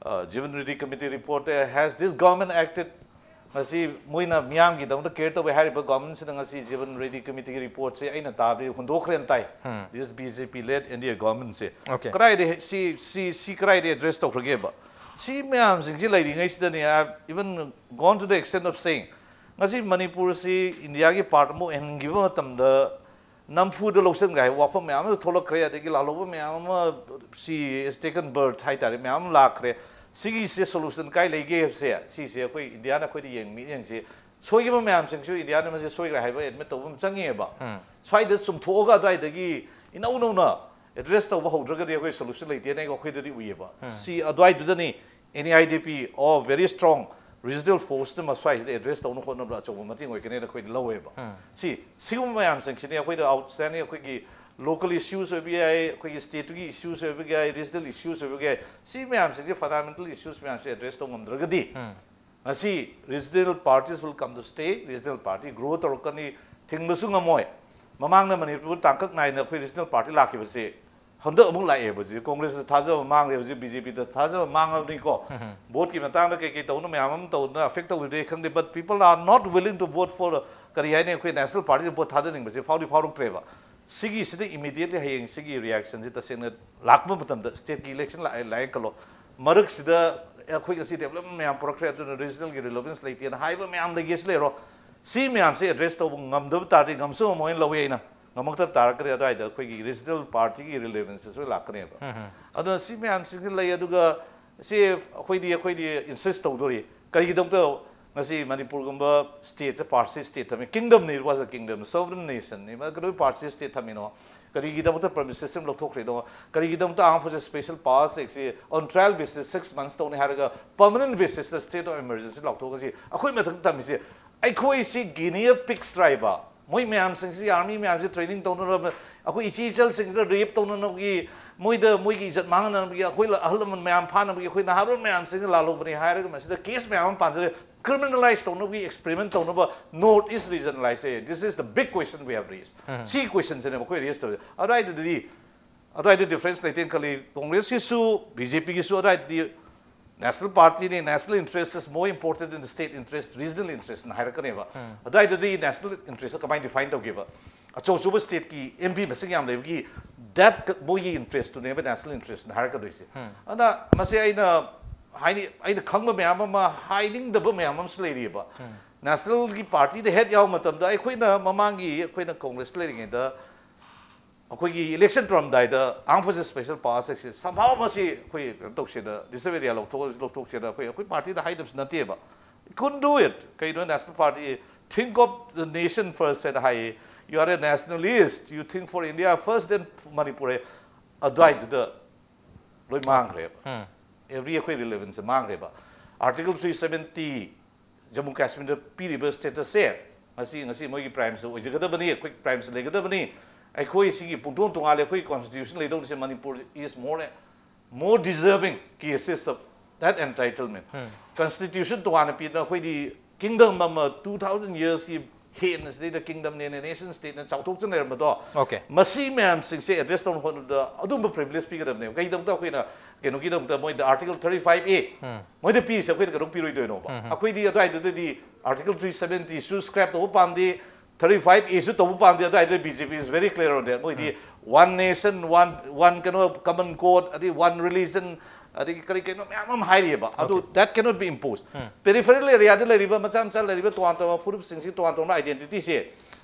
Uh, Jeevan Reddy Committee report, uh, has this government acted? ꯉꯁꯤ ꯃꯣꯏꯅ ꯃꯤꯌꯥꯝꯒꯤꯗꯃꯛꯇ care ꯇꯧꯋꯦ ꯍꯥꯏꯔꯤꯕ government ꯁꯤꯅ ꯉꯁꯤ Jeevan Reddy Committee ꯒꯤ report ꯁꯦ ꯑꯩꯅ ꯇꯥꯕꯗꯤ ꯍꯨꯟꯗꯣꯛꯈ꯭ꯔꯦꯅ ꯇꯥꯏ꯫ This B J P led N D A government say. Okay. ꯀꯗꯥꯏꯗ ꯁꯤ, ꯁꯤ, ꯁꯤ ꯀꯗꯥꯏꯗ address ꯇꯧꯈ꯭ꯔꯒꯦꯕ? ꯁꯤ ꯃꯌꯥꯝꯁꯤꯡꯁꯤ ꯂꯩꯔꯤꯉꯩꯁꯤꯗꯅꯦ, I have even gone to the extent of saying, ꯉꯁꯤ ꯃꯅꯤꯄꯨꯔꯁꯤ ꯏꯟꯗꯤꯌꯥꯒꯤ part ꯑꯃ ꯑꯣꯏꯍꯟꯈꯤꯕ ꯃꯇꯝꯗ ꯅꯝꯐꯨꯗ ꯂꯧꯁꯤꯟꯈ꯭ꯔꯦ ꯍꯥꯏꯕ ꯋꯥꯐꯝ ꯃꯌꯥꯝ ꯑꯃ ꯊꯣꯛꯂꯛꯈ꯭ꯔꯦ꯫ ꯑꯗꯒꯤ ꯂꯥꯜꯍꯧꯕ ꯃꯌꯥꯝ ꯑꯃ, ꯁꯤ has taken birth ꯍꯥꯏꯇꯥꯔꯦ, ꯃꯌꯥꯝ ꯑꯃ ꯂꯥꯛꯈ꯭ꯔꯦ꯫ ꯁꯤꯒꯤꯁꯦ solution ꯀꯥꯏ ꯂꯩꯒꯦ ꯍꯥꯏꯕꯁꯦ, ꯁꯤꯁꯦ ꯑꯩꯈꯣꯏ ꯏꯟꯗꯤꯌꯥꯅ ꯑꯩꯈꯣꯏꯗ ꯌꯦꯡ, ꯃꯤꯠꯌꯦꯡꯁꯦ, ꯁꯣꯏꯈꯤꯕ ꯃꯌꯥꯝꯁꯤꯡꯁꯨ ꯏꯟꯗꯤꯌꯥꯅ ꯃꯁꯤ ꯁꯣꯏꯈ꯭ꯔꯦ ꯍꯥꯏꯕ admit ꯇꯧꯕ ꯑꯃ ꯆꯪꯉꯦꯕ꯫ ꯁ꯭ꯋꯥꯏꯗ ꯆꯨꯝꯊꯣꯛꯑꯒ ꯑꯗꯨꯋꯥꯏꯗꯒꯤ ꯏꯅꯧ ꯅꯧꯅ address ꯇꯧꯕ ꯍꯧꯗ꯭ꯔꯒꯗꯤ ꯑꯩꯈꯣꯏ solution ꯂꯩꯇꯦꯅ ꯑꯩꯈꯣꯏꯗꯗꯤ ꯎꯏꯌꯦꯕ꯫ ꯁꯤ ꯑꯗꯨꯋꯥꯏꯗꯨꯗꯅꯤ N E I D P or very strong regional force ꯇ ꯃꯁ꯭ꯋꯥꯏꯁꯤꯗ address ꯇꯧꯅ ꯍꯣꯠꯅꯕꯗ ꯑꯆꯧꯕ ꯃꯇꯦꯡ ꯑꯣꯏꯒꯅꯤꯅ ꯑꯩꯈꯣꯏꯗ ꯂꯧꯋꯦꯕ꯫ ꯁꯤ, ꯁꯤꯒꯨꯝꯕ ꯃꯌꯥꯝꯁꯤꯡꯁꯤꯅꯤ ꯑꯩꯈꯣꯏꯗ outstanding ꯑꯩꯈꯣꯏꯒꯤ local issues ꯑꯣꯏꯕ ꯌꯥꯏ, ꯑꯩꯈꯣꯏꯒꯤ state ꯇꯨꯒꯤ issues ꯑꯣꯏꯕ ꯌꯥꯏ, regional issues ꯑꯣꯏꯕ ꯌꯥꯏ꯫ ꯁꯤ ꯃꯌꯥꯝꯁꯤꯒꯤ fundamental issues ꯃꯌꯥꯝꯁꯤ address ꯇꯧ ꯉꯝꯗ꯭ꯔꯒꯗꯤ ꯉꯁꯤ regional parties will come to stay, regional party grow ꯇꯧꯔꯛꯀꯅꯤ, ꯊꯤꯡꯕꯁꯨ ꯉꯝꯃꯣꯏ꯫ ꯃꯃꯥꯡꯗ ꯃꯅꯤꯄꯨꯔ ꯇꯥꯡꯀꯛ ꯅꯥꯏꯅ ꯑꯩꯈꯣꯏ regional party ꯂꯥꯛꯈꯤꯕꯁꯦ ꯍꯟꯗꯛ ꯑꯃꯨꯛ ꯂꯥꯛꯑꯦ꯫ ꯍꯧꯖꯤꯛ Congress ꯇ ꯊꯥꯖꯕ ꯃꯥꯡꯂꯦ, ꯍꯧꯖꯤꯛ B J P ꯗ ꯊꯥꯖꯕ ꯃꯥꯡꯉꯕꯅꯤꯀꯣ꯫ Vote ꯀꯤ ꯃꯇꯥꯡꯗ ꯀꯩ ꯀꯩ ꯇꯧꯅ ꯃꯌꯥꯝ ꯑꯃ ꯇꯧꯗꯅ affect ꯇꯧꯈꯤꯕꯗꯤ ꯑꯩ ꯈꯪꯗꯦ, but people are not willing to vote for, ꯀꯔꯤ ꯍꯥꯏꯅꯤ, ꯑꯩꯈꯣꯏ national party ꯗ vote ꯊꯥꯗꯅꯤꯡꯕꯁꯦ ꯐꯥꯎꯗꯤ ꯐꯥꯎꯔꯛꯇ꯭ꯔꯦꯕ꯫ ꯁꯤꯒꯤꯁꯤꯗ immediately ꯍꯌꯦꯡ ꯁꯤꯒꯤ reaction ꯁꯤ ꯇꯁꯦꯡꯅ ꯂꯥꯛꯄ ꯃꯇꯝꯗ state ꯀꯤ election ꯂꯥꯛꯑꯦ ꯂꯥꯛꯑꯦ ꯈꯜꯂꯣ, ꯃꯔꯛꯁꯤꯗ ꯑꯩꯈꯣꯏ ꯉꯁꯤ development ꯃꯌꯥꯝ ꯄꯨꯔꯛꯈ꯭ꯔꯦ, ꯑꯗꯨꯅ regional ꯒꯤ relevance ꯂꯩꯇꯦꯅ ꯍꯥꯏꯕ ꯃꯌꯥꯝ ꯂꯩꯒꯦꯁꯨ ꯂꯩꯔꯣ꯫ ꯁꯤ ꯃꯌꯥꯝꯁꯦ address ꯇꯧꯕ ꯉꯝꯗꯕ ꯇꯥꯔꯗꯤ, ꯉꯝꯁꯨ ꯉꯝꯃꯣꯏꯅ ꯂꯧꯏ ꯑꯩꯅ꯫ ꯉꯝꯃꯛꯇꯕ ꯇꯥꯔꯒꯗꯤ ꯑꯗꯨꯋꯥꯏꯗ ꯑꯩꯈꯣꯏꯒꯤ regional party ꯒꯤ relevance ꯁꯣꯏ ꯂꯥꯛꯀꯅꯦꯕ꯫ ꯑꯗꯨꯅ ꯁꯤ ꯃꯌꯥꯝꯁꯤꯡꯁꯤ ꯂꯩ꯫ ꯑꯗꯨꯒ ꯁꯤ ꯑꯩꯈꯣꯏꯗꯤ, ꯑꯩꯈꯣꯏꯗꯤ insist ꯇꯧꯗꯣꯔꯤ꯫ ꯀꯔꯤꯒꯤꯗꯃꯛꯇ ꯉꯁꯤ ꯃꯅꯤꯄꯨꯔꯒꯨꯝꯕ state ꯁꯦ partition state ꯊꯝꯃꯤ? Kingdom ꯅꯤ, it was a kingdom, sovereign nation ꯅꯤ, ꯀꯩꯗꯧꯕꯩ partition state ꯊꯝꯃꯤꯅꯣ? ꯀꯔꯤꯒꯤꯗꯃꯛꯇ permutation system ꯂꯧꯊꯣꯛꯈ꯭ꯔꯤꯅꯣ? ꯀꯔꯤꯒꯤꯗꯃꯛꯇ Armed Forces Special Powers Act ꯁꯤ on trial basis six months ꯇꯧꯅꯤ ꯍꯥꯏꯔꯒ permanent basis ꯇ state of emergency ꯂꯥꯎꯊꯣꯛꯑꯒ ꯁꯤ ꯑꯩꯈꯣꯏ ꯃꯊꯛꯇ ꯊꯝꯃꯤꯁꯦ? ꯑꯩꯈꯣꯏꯁꯤ guinea pigs ꯇ꯭ꯔꯥꯏꯕ, ꯃꯣꯏ ꯃꯌꯥꯝꯁꯤꯡꯁꯤ, ꯑꯥꯔꯃꯤ ꯃꯌꯥꯝꯁꯤ ꯇ꯭ꯔꯦꯅꯤꯡ ꯇꯧꯅꯅꯕ, ꯑꯩꯈꯣꯏ ꯏꯆꯦ ꯏꯆꯜꯁꯤꯡꯁꯤꯗ ꯔꯦꯞ ꯇꯧꯅꯅꯕꯒꯤ, ꯃꯣꯏꯗ ꯃꯣꯏꯒꯤ ꯏꯖꯠ ꯃꯥꯡꯍꯟꯅꯕꯒꯤ, ꯑꯩꯈꯣꯏ ꯑꯍꯜ ꯂꯃꯟ ꯃꯌꯥꯝ ꯐꯥꯅꯕꯒꯤ ꯑꯩꯈꯣꯏ ꯅꯍꯥꯔꯣꯜ ꯃꯌꯥꯝꯁꯤꯡꯁꯤ ꯂꯥꯜꯍꯧꯕꯅꯤ ꯍꯥꯏꯔꯒ ꯃꯁꯤꯗ ꯀꯦꯁ ꯃꯌꯥꯝ ꯑꯃ ꯄꯥꯟꯖꯔꯦ꯫ ꯀ꯭ꯔꯤꯃꯤꯅꯦꯂꯥꯏꯁ ꯇꯧꯅꯕꯒꯤ ꯑꯦꯛꯁꯄꯦꯔꯤꯃꯦꯟ ꯇꯧꯅꯕ ꯅꯣꯔꯠ ꯏꯁ ꯔꯤꯖꯟ ꯂꯥꯏꯁꯦ, this is the big question we have raised. ꯁꯤ ꯀꯣꯏꯁꯟꯁꯤꯅꯦꯕ ꯑꯩꯈꯣꯏ ꯔꯦꯁ ꯇꯧꯔꯤꯁꯦ꯫ ꯑꯗꯨꯋꯥꯏꯗꯗꯤ ꯑꯗꯨꯋꯥꯏꯗ ꯗꯤꯐ꯭ꯔꯦꯟꯁ ꯂꯩꯇꯦꯅ ꯈꯜꯂꯤ꯫ ꯀꯣꯡꯒ꯭ꯔꯦꯁꯀꯤꯁꯨ ꯕꯤ ꯖꯦ ꯄꯤꯒꯤꯁꯨ ꯑꯗꯨꯋꯥꯏꯗꯗꯤ national party ꯅꯤ, national interest is more important than state interest, regional interest ꯅ ꯍꯥꯏꯔꯛꯀꯅꯦꯕ꯫ ꯑꯗꯨꯋꯥꯏꯗꯗꯤ ꯅꯦꯁꯅꯦꯜ ꯏꯟꯇꯔꯦꯁꯇ ꯀꯃꯥꯏꯅ ꯗꯤꯐꯥꯏꯟ ꯇꯧꯒꯦꯕ? ꯑꯆꯧ ꯑꯆꯧꯕ ꯁ꯭ꯇꯦꯠꯀꯤ ꯑꯦꯝ ꯄꯤ ꯃꯁꯤꯡ ꯌꯥꯝ ꯂꯩꯕꯒꯤ that ꯃꯣꯏꯒꯤ ꯏꯟꯇꯔꯦꯁꯇꯨꯅꯦꯕ ꯅꯦꯁꯅꯦꯜ ꯏꯟꯇꯔꯦꯁꯅ ꯍꯥꯏꯔꯛꯀꯗꯣꯏꯁꯦ꯫ ꯑꯗꯨꯅ ꯃꯁꯤ ꯑꯩꯅ ꯍꯥꯏꯅꯤ, ꯑꯩꯅ ꯈꯪꯕ ꯃꯌꯥꯝ ꯑꯃ, ꯍꯥꯏꯅꯤꯡꯗꯕ ꯃꯌꯥꯝ ꯑꯃꯁꯨ ꯂꯩꯔꯤꯑꯕ꯫ ꯅꯦꯁꯅꯦꯜꯒꯤ ꯄꯥꯔꯇꯤꯗ ꯍꯦꯠ ꯌꯥꯎꯕ ꯃꯇꯝꯗ ꯑꯩꯈꯣꯏꯅ ꯃꯃꯥꯡꯒꯤ ꯑꯩꯈꯣꯏꯅ ꯀꯣꯡꯒ꯭ꯔꯦꯁ ꯂꯩꯔꯤꯉꯩꯗ ꯑꯩꯈꯣꯏꯒꯤ ꯏꯂꯦꯛꯁꯟ ꯇꯧꯔꯝꯗꯥꯏꯗ Armed Forces Special Powers Act ꯁꯦ somehow ꯃꯁꯤ ꯑꯩꯈꯣꯏ ꯀꯩꯅꯣ ꯇꯧꯁꯦꯅ, ꯔꯤꯖꯔꯕ ꯑꯦꯔꯤꯌꯥ ꯂꯧꯊꯣꯛ ꯂꯧꯊꯣꯛꯁꯦꯅ ꯑꯩꯈꯣꯏ ꯑꯩꯈꯣꯏ ꯄꯥꯔꯇꯤꯗ ꯍꯥꯏꯗꯕꯁꯨ ꯅꯠꯇꯦꯕ꯫ Couldn't do it. ꯀꯩꯅꯣ, national party, think of the nation first ꯍꯥꯏꯅ ꯍꯥꯏꯌꯦ꯫ You are a nationalist, you think for India first, then Manipur ꯍꯥꯏ꯫ ꯑꯗꯨꯋꯥꯏꯗꯨꯗ ꯂꯣꯏ ꯃꯥꯡꯈ꯭ꯔꯦꯕ꯫ ꯑꯦꯚ꯭ꯔꯤ ꯑꯩꯈꯣꯏ ꯔꯤꯂꯦꯚꯦꯟꯁꯁꯦ ꯃꯥꯡꯈ꯭ꯔꯦꯕ꯫ ꯑꯥꯔꯇꯤꯀꯜ ꯊ꯭ꯔꯤ ꯁꯕꯦꯟꯇꯤ ꯖꯝꯃꯨ ꯀꯥꯁꯃꯤꯔꯗ ꯄꯤꯔꯤꯕ ꯁ꯭ꯇꯦꯇꯁꯁꯦ ꯉꯁꯤ, ꯉꯁꯤ ꯃꯣꯏꯒꯤ ꯄ꯭ꯔꯥꯏꯝꯁ ꯑꯣꯏꯖꯒꯗꯕꯅꯤ, ꯑꯩꯈꯣꯏ ꯄ꯭ꯔꯥꯏꯝꯁ ꯂꯩꯒꯗꯕꯅꯤ꯫ ꯑꯩꯈꯣꯏ ꯁꯤꯒꯤ ꯄꯨꯡꯇꯣꯡ ꯇꯣꯉꯥꯜꯂꯦ, ꯑꯩꯈꯣꯏ ꯀꯣꯟꯁꯇꯤꯇ꯭ꯌꯨꯁꯟ ꯂꯩꯗꯧꯔꯤꯁꯦ, Manipur is more, more deserving cases of that entitlement. Constitution ꯇꯣꯉꯥꯟꯅ ꯄꯤꯗꯅ ꯑꯩꯈꯣꯏꯗꯤ ꯀꯤꯡꯗꯝ ꯑꯃ two thousand ꯌꯔꯁꯀꯤ ꯍꯦꯟꯅ ꯁꯤꯗꯩꯗ ꯀꯤꯡꯗꯝꯅꯦꯅ, ꯅꯦꯁꯟ ꯁ꯭ꯇꯦꯠꯅ ꯆꯥꯎꯊꯣꯛꯆꯅ ꯂꯩꯔꯝꯕꯗꯣ, Okay. ꯃꯁꯤ ꯃꯌꯥꯝꯁꯤꯡꯁꯦ ꯑꯦꯗ꯭ꯔꯦꯁ ꯇꯧꯅꯕ ꯍꯣꯠꯅꯕꯗ ꯑꯗꯨꯝꯕ ꯄ꯭ꯔꯤꯚꯤꯂꯦꯖ ꯄꯤꯒꯗꯕꯅꯦꯕ꯫ ꯀꯩꯒꯤꯗꯃꯛꯇ ꯑꯩꯈꯣꯏꯅ ꯀꯩꯅꯣꯒꯤꯗꯃꯛꯇ ꯃꯣꯏꯗ ꯑꯥꯔꯇꯤꯀꯜ ꯊꯥꯔꯇꯤ ꯐꯥꯏꯚ ꯑꯦ ꯃꯣꯏꯗ ꯄꯤꯔꯤꯁꯦ ꯑꯩꯈꯣꯏꯅ ꯀꯩꯗꯧ ꯄꯤꯔꯣꯏꯗꯣꯏꯅꯣꯕ? ꯑꯩꯈꯣꯏꯗꯤ ꯑꯗꯨꯋꯥꯏꯗꯨꯗꯗꯤ ꯑꯥꯔꯇꯤꯀꯜ ꯊ꯭ꯔꯤ ꯁꯕꯦꯟꯇꯤꯁꯨ ꯁ꯭ꯀ꯭ꯔꯦꯞ ꯇꯧꯕ ꯄꯥꯝꯗꯦ, ꯊꯥꯔꯇꯤ ꯐꯥꯏꯚ ꯑꯦꯁꯨ ꯇꯧꯕ ꯄꯥꯝꯗꯦ꯫ ꯑꯗꯨꯋꯥꯏꯗ B J P is very clear on that. ꯃꯣꯏꯗꯤ ꯋꯥꯟ ꯅꯦꯁꯟ, ꯋꯥꯟ, ꯋꯥꯟ ꯀꯩꯅꯣ, ꯀꯃꯟ ꯀꯣꯗ, ꯑꯗꯩ ꯋꯥꯟ ꯔꯤꯂꯤꯖꯟ, ꯑꯗꯒꯤ ꯀꯔꯤ ꯀꯩꯅꯣ ꯃꯌꯥꯝ ꯑꯃ ꯍꯥꯏꯔꯤꯑꯕ꯫ ꯑꯗꯨ that cannot be imposed. Peripheral ꯑꯦꯔꯤꯌꯥꯗ ꯂꯩꯔꯤꯕ ꯃꯆꯥ ꯃꯆꯥ ꯂꯩꯔꯤꯕ ꯇꯣꯉꯥꯟ ꯇꯣꯉꯥꯟꯕ ꯐꯨꯔꯨꯞꯁꯤꯡꯁꯤ ꯇꯣꯉꯥꯟ ꯇꯣꯉꯥꯟꯕ ꯑꯥꯏꯗꯦꯟꯇꯤꯇꯤꯁꯦ,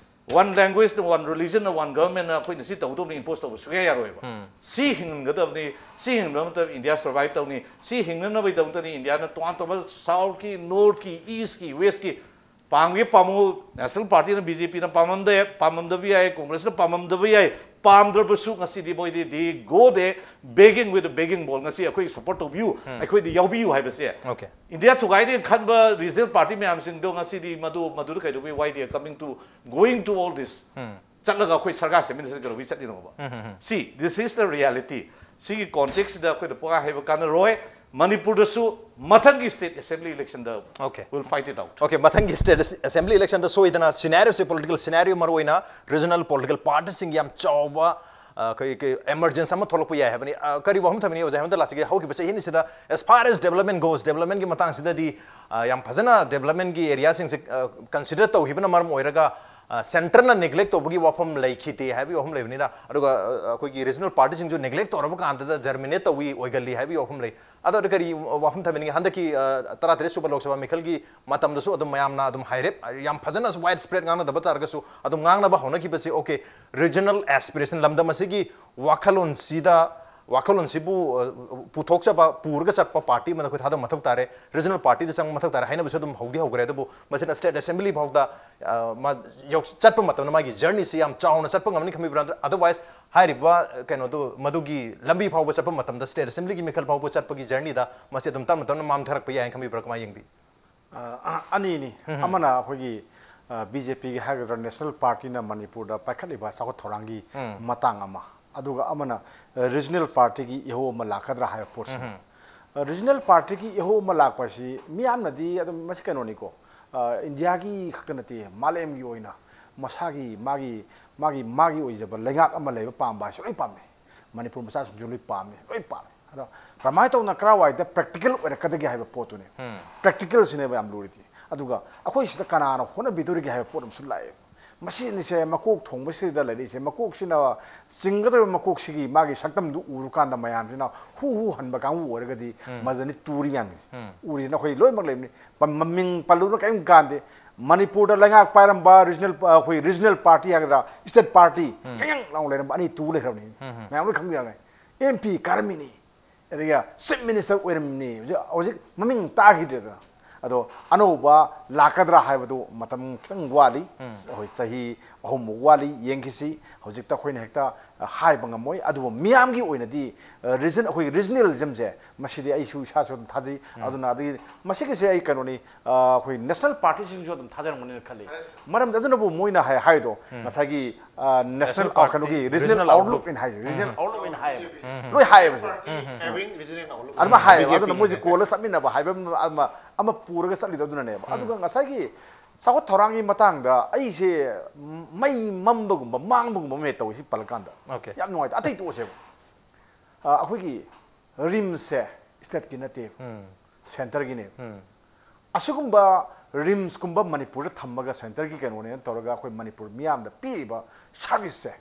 ꯋꯥꯟ ꯂꯦꯡꯒ꯭ꯋꯦꯖꯅ, ꯋꯥꯟ ꯔꯤꯂꯤꯖꯟꯅ, ꯋꯥꯟ ꯒꯚꯔꯟꯃꯦꯟꯅ ꯑꯩꯈꯣꯏꯅ ꯁꯤ ꯇꯧꯒꯗꯧꯕꯅꯤ, ꯏꯝꯄꯣꯁ ꯇꯧꯕ ꯁꯨꯡꯌꯥ ꯌꯥꯔꯣꯏꯕ꯫ ꯁꯤ ꯍꯤꯡꯍꯟꯒꯗꯕꯅꯤ꯫ ꯁꯤ ꯍꯤꯡꯍꯟꯕ ꯃꯇꯝꯗ ꯏꯟꯗꯤꯌꯥ ꯁꯔꯚꯥꯏꯚ ꯇꯧꯅꯤ꯫ ꯁꯤ ꯍꯤꯡꯅꯅꯕꯒꯤꯗꯃꯛꯇꯅꯤ ꯏꯟꯗꯤꯌꯥꯅ ꯇꯣꯉꯥꯟ ꯇꯣꯉꯥꯟꯕ ꯁꯥꯎꯠꯀꯤ, ꯅꯣꯔꯠꯀꯤ, ꯏꯁꯀꯤ, ꯋꯦꯁꯀꯤ, ꯄꯥꯝꯒꯦ ꯄꯥꯝꯃꯨ, ꯅꯦꯁꯅꯦꯜ ꯄꯥꯔꯇꯤꯅ, ꯕꯤ ꯖꯦ ꯄꯤꯅ ꯄꯥꯝꯃꯝꯗ-, ꯄꯥꯝꯃꯝꯗꯕ ꯌꯥꯏ, ꯀꯣꯡꯒ꯭ꯔꯦꯁꯅ ꯄꯥꯝꯃꯝꯗꯕ ꯌꯥꯏ, ꯄꯥꯝꯗ꯭ꯔꯕꯁꯨ ꯉꯁꯤꯗꯤ ꯃꯣꯏꯗꯤ they go there begging with a begging bowl, ꯉꯁꯤ ꯑꯩꯈꯣꯏ ꯁꯄꯣꯔꯠ ꯇꯧꯕꯤꯌꯨ, ꯑꯩꯈꯣꯏꯗ ꯌꯥꯎꯕꯤꯌꯨ ꯍꯥꯏꯕꯁꯦ꯫ Okay. ꯏꯟꯗꯤꯌꯥ ꯊꯨꯒꯥꯏꯗꯦ ꯈꯟꯕ ꯔꯤꯖꯅꯦꯜ ꯄꯥꯔꯇꯤ ꯃꯌꯥꯝꯁꯤꯡꯗꯣ ꯉꯁꯤꯗꯤ ꯃꯗꯨ ꯃꯗꯨꯗ ꯀꯩꯗꯧꯕꯩ why they are coming to going to all this? ꯆꯠꯂꯒ ꯑꯩꯈꯣꯏ ꯁꯔꯀꯥꯔ ꯁꯦꯝꯃꯤꯟꯅꯁꯤ ꯀꯩꯗꯧꯕꯩ ꯆꯠꯂꯤꯅꯣꯕ? See, this is the reality. ꯁꯤꯒꯤ ꯀꯣꯟꯇꯦꯛꯁꯤꯗ ꯑꯩꯈꯣꯏꯅ ꯄꯨꯡꯍꯥꯏ ꯍꯥꯏꯕ ꯀꯥꯟꯅꯔꯣꯏ꯫ ꯃꯅꯤꯄꯨꯔꯗꯁꯨ ꯃꯊꯪꯒꯤ ꯁ꯭ꯇꯦꯠ ꯑꯦꯁꯦꯝꯕ꯭ꯂꯤ ꯏꯂꯦꯛꯁꯟꯗ Okay. We'll fight it out. Okay, ꯃꯊꯪꯒꯤ ꯁ꯭ꯇꯦꯠ ꯑꯦꯁꯦꯝꯕ꯭ꯂꯤ ꯏꯂꯦꯛꯁꯟꯗ ꯁꯣꯏꯗꯅ ꯁꯤꯅꯥꯔꯤꯑꯣꯁꯦ, ꯄꯣꯂꯤꯇꯤꯀꯦꯜ ꯁꯤꯅꯥꯔꯤꯑꯣ ꯃꯔꯨꯑꯣꯏꯅ ꯔꯤꯖꯅꯦꯜ ꯄꯣꯂꯤꯇꯤꯀꯦꯜ ꯄꯥꯔꯇꯤꯁꯤꯡꯒꯤ ꯌꯥꯝ ꯆꯥꯎꯕ ꯑ, ꯑꯩꯈꯣꯏ ꯑꯦꯃꯔꯖꯦꯟꯁ ꯑꯃ ꯊꯣꯛꯂꯛꯄ ꯌꯥꯏ ꯍꯥꯏꯕꯅꯤ꯫ ꯑ, ꯀꯔꯤ ꯋꯥꯐꯝ ꯊꯝꯕꯤꯅꯤ ꯑꯣꯖꯥ ꯍꯦꯃꯟꯇ ꯂꯥꯛꯆꯒꯦ? ꯍꯧꯈꯤꯕ ꯆꯍꯤ ꯑꯅꯤꯁꯤꯗ as far as development goes, ꯗꯦꯕꯂꯞꯃꯦꯟꯒꯤ ꯃꯇꯥꯡꯁꯤꯗꯗꯤ ꯑ, ꯌꯥꯝ ꯐꯖꯅ ꯗꯦꯕꯂꯞꯃꯦꯟꯒꯤ ꯑꯦꯔꯤꯌꯥꯁꯤꯡꯁꯦ ꯀꯟꯁꯤꯗꯔ ꯇꯧꯈꯤꯕꯅ ꯃꯔꯝ ꯑꯣꯏꯔꯒ ꯁꯦꯟꯇꯔꯅ ꯅꯦꯒ꯭ꯂꯦꯛ ꯇꯧꯕꯒꯤ ꯋꯥꯐꯝ ꯂꯩꯈꯤꯗꯦ ꯍꯥꯏꯕꯒꯤ ꯋꯥꯐꯝ ꯂꯩꯕꯅꯤꯅ, ꯑꯗꯨꯒ ꯑ, ꯑꯩꯈꯣꯏꯒꯤ ꯔꯤꯖꯅꯦꯜ ꯄꯥꯔꯇꯤꯁꯤꯡꯁꯨ ꯅꯦꯒ꯭ꯂꯦꯛ ꯇꯧꯔꯕ ꯀꯥꯟꯗꯗ ꯖꯔꯃꯤꯅꯦꯠ ꯇꯧꯏ, ꯑꯣꯏꯒꯜꯂꯤ ꯍꯥꯏꯕꯒꯤ ꯋꯥꯐꯝ ꯂꯩ꯫ ꯑꯗꯣ ꯀꯔꯤ ꯋꯥꯐꯝ ꯊꯝꯕꯤꯅꯤꯡꯉꯤ? ꯍꯟꯗꯛꯀꯤ ꯑ, ꯇꯔꯥꯇꯔꯦꯠ ꯁꯨꯕ ꯂꯣꯛ ꯁꯚꯥ ꯃꯤꯈꯜꯒꯤ ꯃꯇꯝꯗꯁꯨ ꯑꯗꯨꯝ ꯃꯌꯥꯝꯅ ꯑꯗꯨꯝ ꯍꯥꯏꯔꯦꯞ, ꯌꯥꯝ ꯐꯖꯅ ꯋꯥꯏꯗ ꯁ꯭ꯄ꯭ꯔꯦꯗ ꯉꯥꯡꯅꯗꯕ ꯇꯥꯔꯒꯁꯨ ꯑꯗꯨꯝ ꯉꯥꯡꯅꯕ ꯍꯧꯅꯈꯤꯕꯁꯤ, okay, ꯔꯤꯖꯅꯦꯜ ꯑꯦꯁꯄꯤꯔꯦꯁꯟ, ꯂꯝꯗꯝ ꯑꯁꯤꯒꯤ ꯋꯥꯈꯜꯂꯣꯟꯁꯤꯗ, ꯋꯥꯈꯜꯂꯣꯟꯁꯤꯕꯨ ꯑ, ꯄꯨꯊꯣꯛꯆꯕ, ꯄꯨꯔꯒ ꯆꯠꯄ ꯄꯥꯔꯇꯤ ꯑꯃꯗ ꯑꯩꯈꯣꯏ ꯊꯥꯗꯕ ꯃꯊꯧ ꯇꯥꯔꯦ, ꯔꯤꯖꯅꯦꯜ ꯄꯥꯔꯇꯤꯗ ꯆꯪꯕ ꯃꯊꯧ ꯇꯥꯔꯦ ꯍꯥꯏꯅꯕꯁꯨ ꯑꯗꯨꯝ ꯍꯧꯗꯤ ꯍꯧꯈ꯭ꯔꯦ꯫ ꯑꯗꯨꯕꯨ ꯃꯁꯤꯅ ꯁ꯭ꯇꯦꯠ ꯑꯦꯁꯦꯝꯕ꯭ꯂꯤ ꯐꯥꯎꯗ ꯑ, ꯃꯥ ꯌꯧ-, ꯆꯠꯄ ꯃꯇꯝꯗ ꯃꯥꯒꯤ ꯖꯔꯅꯤꯁꯤ ꯌꯥꯝ ꯆꯥꯎꯅ ꯆꯠꯄ ꯉꯝꯅꯤ ꯈꯟꯕꯤꯕ꯭ꯔꯥ? Otherwise, ꯍꯥꯏꯔꯤꯕ ꯀꯩꯅꯣꯗꯨ, ꯃꯗꯨꯒꯤ ꯂꯝꯕꯤ ꯐꯥꯎꯕ ꯆꯠꯄ ꯃꯇꯝꯗ, ꯁ꯭ꯇꯦꯠ ꯑꯦꯁꯦꯝꯕ꯭ꯂꯤꯒꯤ ꯃꯤꯈꯜ ꯐꯥꯎꯕ ꯆꯠꯄꯒꯤ ꯖꯔꯅꯤꯗ ꯃꯁꯤ ꯑꯗꯨꯝ ꯇꯞꯅ ꯇꯞꯅ ꯃꯥꯡꯊꯔꯛꯄ ꯌꯥꯏ ꯈꯟꯕꯤꯕ꯭ꯔꯥ? ꯀꯃꯥꯏꯅ ꯌꯦꯡꯕꯤ? ꯑ, ꯑꯅꯤꯅꯤ꯫ ꯑꯃꯅ ꯑꯩꯈꯣꯏꯒꯤ ꯕꯤ ꯖꯦ ꯄꯤꯒꯤ ꯍꯥꯏꯒꯗ꯭ꯔꯥ, ꯅꯦꯁꯅꯦꯜ ꯄꯥꯔꯇꯤꯅ ꯃꯅꯤꯄꯨꯔꯗ ꯄꯥꯏꯈꯠꯂꯤꯕ ꯆꯥꯎꯈꯠ ꯊꯧꯔꯥꯡꯒꯤ ꯃꯇꯥꯡ ꯑꯃ, ꯑꯗꯨꯒ ꯑꯃꯅ ꯔꯤꯖꯅꯦꯜ ꯄꯥꯔꯇꯤꯒꯤ ꯏꯍꯧ ꯑꯃ ꯂꯥꯛꯀꯗ꯭ꯔꯥ ꯍꯥꯏꯕ ꯄꯣꯠꯁꯤꯅꯤ꯫ ꯔꯤꯖꯅꯦꯜ ꯄꯥꯔꯇꯤꯒꯤ ꯏꯍꯧ ꯑꯃ ꯂꯥꯛꯄ ꯍꯥꯏꯁꯤ ꯃꯤꯌꯥꯝꯅꯗꯤ ꯑꯗꯨꯝ ꯃꯁꯤ ꯀꯩꯅꯣꯅꯤꯀꯣ, ꯑ, ꯏꯟꯗꯤꯌꯥꯒꯤ ꯈꯛꯇ ꯅꯠꯇꯦ, ꯃꯥꯂꯦꯝꯒꯤ ꯑꯣꯏꯅ ꯃꯁꯥꯒꯤ, ꯃꯥꯒꯤ, ꯃꯥꯒꯤ, ꯃꯥꯒꯤ ꯑꯣꯏꯖꯕ ꯂꯩꯉꯥꯛ ꯑꯃ ꯂꯩꯕ ꯄꯥꯝꯕ ꯍꯥꯏꯁꯦ ꯂꯣꯏ ꯄꯥꯝꯃꯦ꯫ ꯃꯅꯤꯄꯨꯔ ꯃꯆꯥꯁꯤꯡꯁꯨ ꯂꯣꯏ ꯄꯥꯝꯃꯦ, ꯂꯣꯏ ꯄꯥꯝꯃꯦ꯫ ꯑꯗꯣ ꯀꯔꯝꯍꯥꯏꯅ ꯇꯧꯅ ꯀꯔꯥꯏꯋꯥꯏꯗ ꯄ꯭ꯔꯦꯛꯇꯤꯀꯦꯜ ꯑꯣꯏꯔꯛꯀꯗꯒꯦ ꯍꯥꯏꯕ ꯄꯣꯠꯇꯨꯅꯦ꯫ ꯄ꯭ꯔꯦꯛꯇꯤꯀꯦꯜꯁꯤꯅꯦꯕ ꯌꯥꯝ ꯂꯨꯔꯤꯗꯤ꯫ ꯑꯗꯨꯒ ꯑꯩꯈꯣꯏ ꯁꯤꯗ ꯀꯅꯥꯅ ꯍꯣꯠꯅꯕꯤꯗꯣꯔꯤꯒꯦ ꯍꯥꯏꯕ ꯄꯣꯠ ꯑꯃꯁꯨ ꯂꯥꯛꯑꯦ꯫ ꯃꯁꯤꯅꯤꯁꯦ ꯃꯀꯣꯛ ꯊꯣꯡꯕꯁꯤꯗ ꯂꯩꯔꯤꯁꯦ꯫ ꯃꯀꯣꯛꯁꯤꯅ, ꯆꯤꯡꯒꯗꯧꯔꯤꯕ ꯃꯀꯣꯛꯁꯤꯒꯤ ꯃꯥꯒꯤ ꯁꯛꯇꯝꯗꯨ ꯎꯔꯀꯥꯟꯗ ꯃꯌꯥꯝꯁꯤꯅ ꯍꯨ ꯍꯨ ꯍꯟꯕ ꯀꯥꯡꯕꯨ ꯑꯣꯏꯔꯒꯗꯤ ꯃꯗꯨꯗꯅꯤ ꯇꯨꯔꯤ ꯃꯌꯥꯝꯁꯦ꯫ ꯎꯔꯤꯁꯤꯅ ꯑꯩꯈꯣꯏ ꯂꯣꯏꯅꯃꯛ ꯂꯩꯕꯅꯤ꯫ ꯄ-, ꯃꯃꯤꯡ ꯄꯜꯂꯨꯅ ꯀꯔꯤꯝ ꯀꯥꯟꯗꯦ꯫ ꯃꯅꯤꯄꯨꯔꯗ ꯂꯩꯉꯥꯛ ꯄꯥꯏꯔꯝꯕ ꯔꯤꯖꯅꯦꯜ, ꯑꯩꯈꯣꯏ ꯔꯤꯖꯅꯦꯜ ꯄꯥꯔꯇꯤ ꯍꯥꯏꯒꯗ꯭ꯔꯥ, ꯁ꯭ꯇꯦꯠ ꯄꯥꯔꯇꯤ, ꯌꯥꯡ ꯌꯥꯡ ꯂꯥꯎꯅ ꯂꯩꯔꯝꯕ ꯑꯅꯤ ꯇꯨ ꯂꯩꯈ꯭ꯔꯕꯅꯤ꯫ ꯃꯌꯥꯝ ꯂꯣꯏ ꯈꯪꯕꯤꯔꯝꯒꯅꯤ꯫ ꯑꯦꯝ ꯄꯤ ꯀꯥꯔꯝꯃꯤꯅꯤ, ꯑꯗꯒꯤ ꯆꯤꯐ ꯃꯤꯅꯤꯁꯇꯔ ꯑꯣꯏꯔꯝꯃꯤꯅꯤ꯫ ꯍꯧꯖꯤꯛ, ꯍꯧꯖꯤꯛ ꯃꯃꯤꯡ ꯇꯥꯈꯤꯗ꯭ꯔꯦꯗꯅ꯫ ꯑꯗꯣ ꯑꯅꯧꯕ ꯂꯥꯛꯀꯗ꯭ꯔꯥ ꯍꯥꯏꯕꯗꯨ ꯃꯇꯝ ꯈꯤꯇꯪ ꯋꯥꯠꯂꯤ꯫ ꯑꯩꯈꯣꯏ ꯆꯍꯤ ꯑꯍꯨꯝꯃꯨꯛ ꯋꯥꯠꯂꯤ, ꯌꯦꯡꯈꯤꯁꯤ꯫ ꯍꯧꯖꯤꯛꯇ ꯑꯩꯈꯣꯏꯅ ꯍꯦꯛꯇ ꯍꯥꯏꯕ ꯉꯝꯃꯣꯏ꯫ ꯑꯗꯨꯕꯨ ꯃꯤꯌꯥꯝꯒꯤ ꯑꯣꯏꯅꯗꯤ ꯔꯤꯖꯟ ꯑꯩꯈꯣꯏꯒꯤ ꯔꯤꯖꯅꯦꯂꯤꯖꯝꯁꯦ, ꯃꯁꯤꯗꯤ ꯑꯩꯁꯨ ꯏꯁꯥꯁꯨ ꯑꯗꯨꯝ ꯊꯥꯖꯩ꯫ ꯑꯗꯨꯅ ꯑꯗꯨꯒꯤ ꯃꯁꯤꯒꯤꯁꯦ ꯑꯩ ꯀꯩꯅꯣꯅꯤ, ꯑꯩꯈꯣꯏ ꯅꯦꯁꯅꯦꯜ ꯄꯥꯔꯇꯤꯁꯤꯡꯁꯨ ꯑꯗꯨꯝ ꯊꯥꯖꯔꯝꯒꯅꯤꯅ ꯈꯜꯂꯤ꯫ ꯃꯔꯝꯗꯤ ꯑꯗꯨꯅꯕꯨ ꯃꯣꯏꯅ ꯍꯥꯏ ꯍꯥꯏꯗꯣ ꯉꯁꯥꯏꯒꯤ ꯅꯦꯁꯅꯦꯜ ꯀꯩꯅꯣꯒꯤ ꯔꯤꯖꯅꯦꯜ ꯑꯥꯎꯠꯂꯨꯛ ꯍꯥꯏꯁꯦ, ꯔꯤꯖꯅꯦꯜ ꯑꯥꯎꯠꯂꯨꯛ ꯍꯥꯏꯌꯦꯕ꯫ ꯂꯣꯏ ꯍꯥꯏꯌꯦꯕ ꯁꯦ꯫ ꯑꯗꯨꯃꯥꯏꯅ ꯍꯥꯏꯌꯦꯕ꯫ ꯑꯗꯨꯅ ꯃꯣꯏꯁꯦ ꯀꯣꯜꯂ ꯆꯠꯃꯤꯟꯅꯕ ꯍꯥꯏꯕ ꯑꯃ, ꯑꯃ, ꯑꯃ ꯄꯨꯔꯒ ꯆꯠꯂꯤꯗꯣ ꯑꯗꯨꯅꯅꯦꯕ꯫ ꯑꯗꯨꯒ ꯉꯁꯥꯏꯒꯤ ꯆꯥꯎꯈꯠ ꯊꯧꯔꯥꯡꯒꯤ ꯃꯇꯥꯡꯗ ꯑꯩꯁꯦ ꯃꯩ ꯃꯝꯕꯒꯨꯝꯕ ꯃꯥꯡꯕꯒꯨꯝꯕ ꯑꯃ ꯍꯦꯛ ꯇꯧꯏ ꯁꯤ ꯄꯜꯂꯀꯥꯟꯗ꯫ ꯌꯥꯝ ꯅꯨꯡꯉꯥꯏꯇꯦ꯫ ꯑꯇꯩ ꯇꯣꯛꯑꯁꯦꯕ꯫ ꯑ, ꯑꯩꯈꯣꯏꯒꯤ ꯔꯤꯝꯁꯁꯦ ꯁ꯭ꯇꯦꯠꯀꯤ ꯅꯠꯇꯦꯕ, ꯁꯦꯟꯇꯔꯒꯤꯅꯦꯕ꯫ ꯑꯁꯤꯒꯨꯝꯕ ꯔꯤꯝꯁꯀꯨꯝꯕ ꯃꯅꯤꯄꯨꯔꯗ ꯊꯝꯃꯒ ꯁꯦꯟꯇꯔꯒꯤ ꯀꯩꯅꯣꯅꯦꯅ ꯇꯧꯔꯒ ꯑꯩꯈꯣꯏ ꯃꯅꯤꯄꯨꯔ ꯃꯤꯌꯥꯝꯗ ꯄꯤꯔꯤꯕ ꯁꯥꯔꯚꯤꯁꯁꯦ,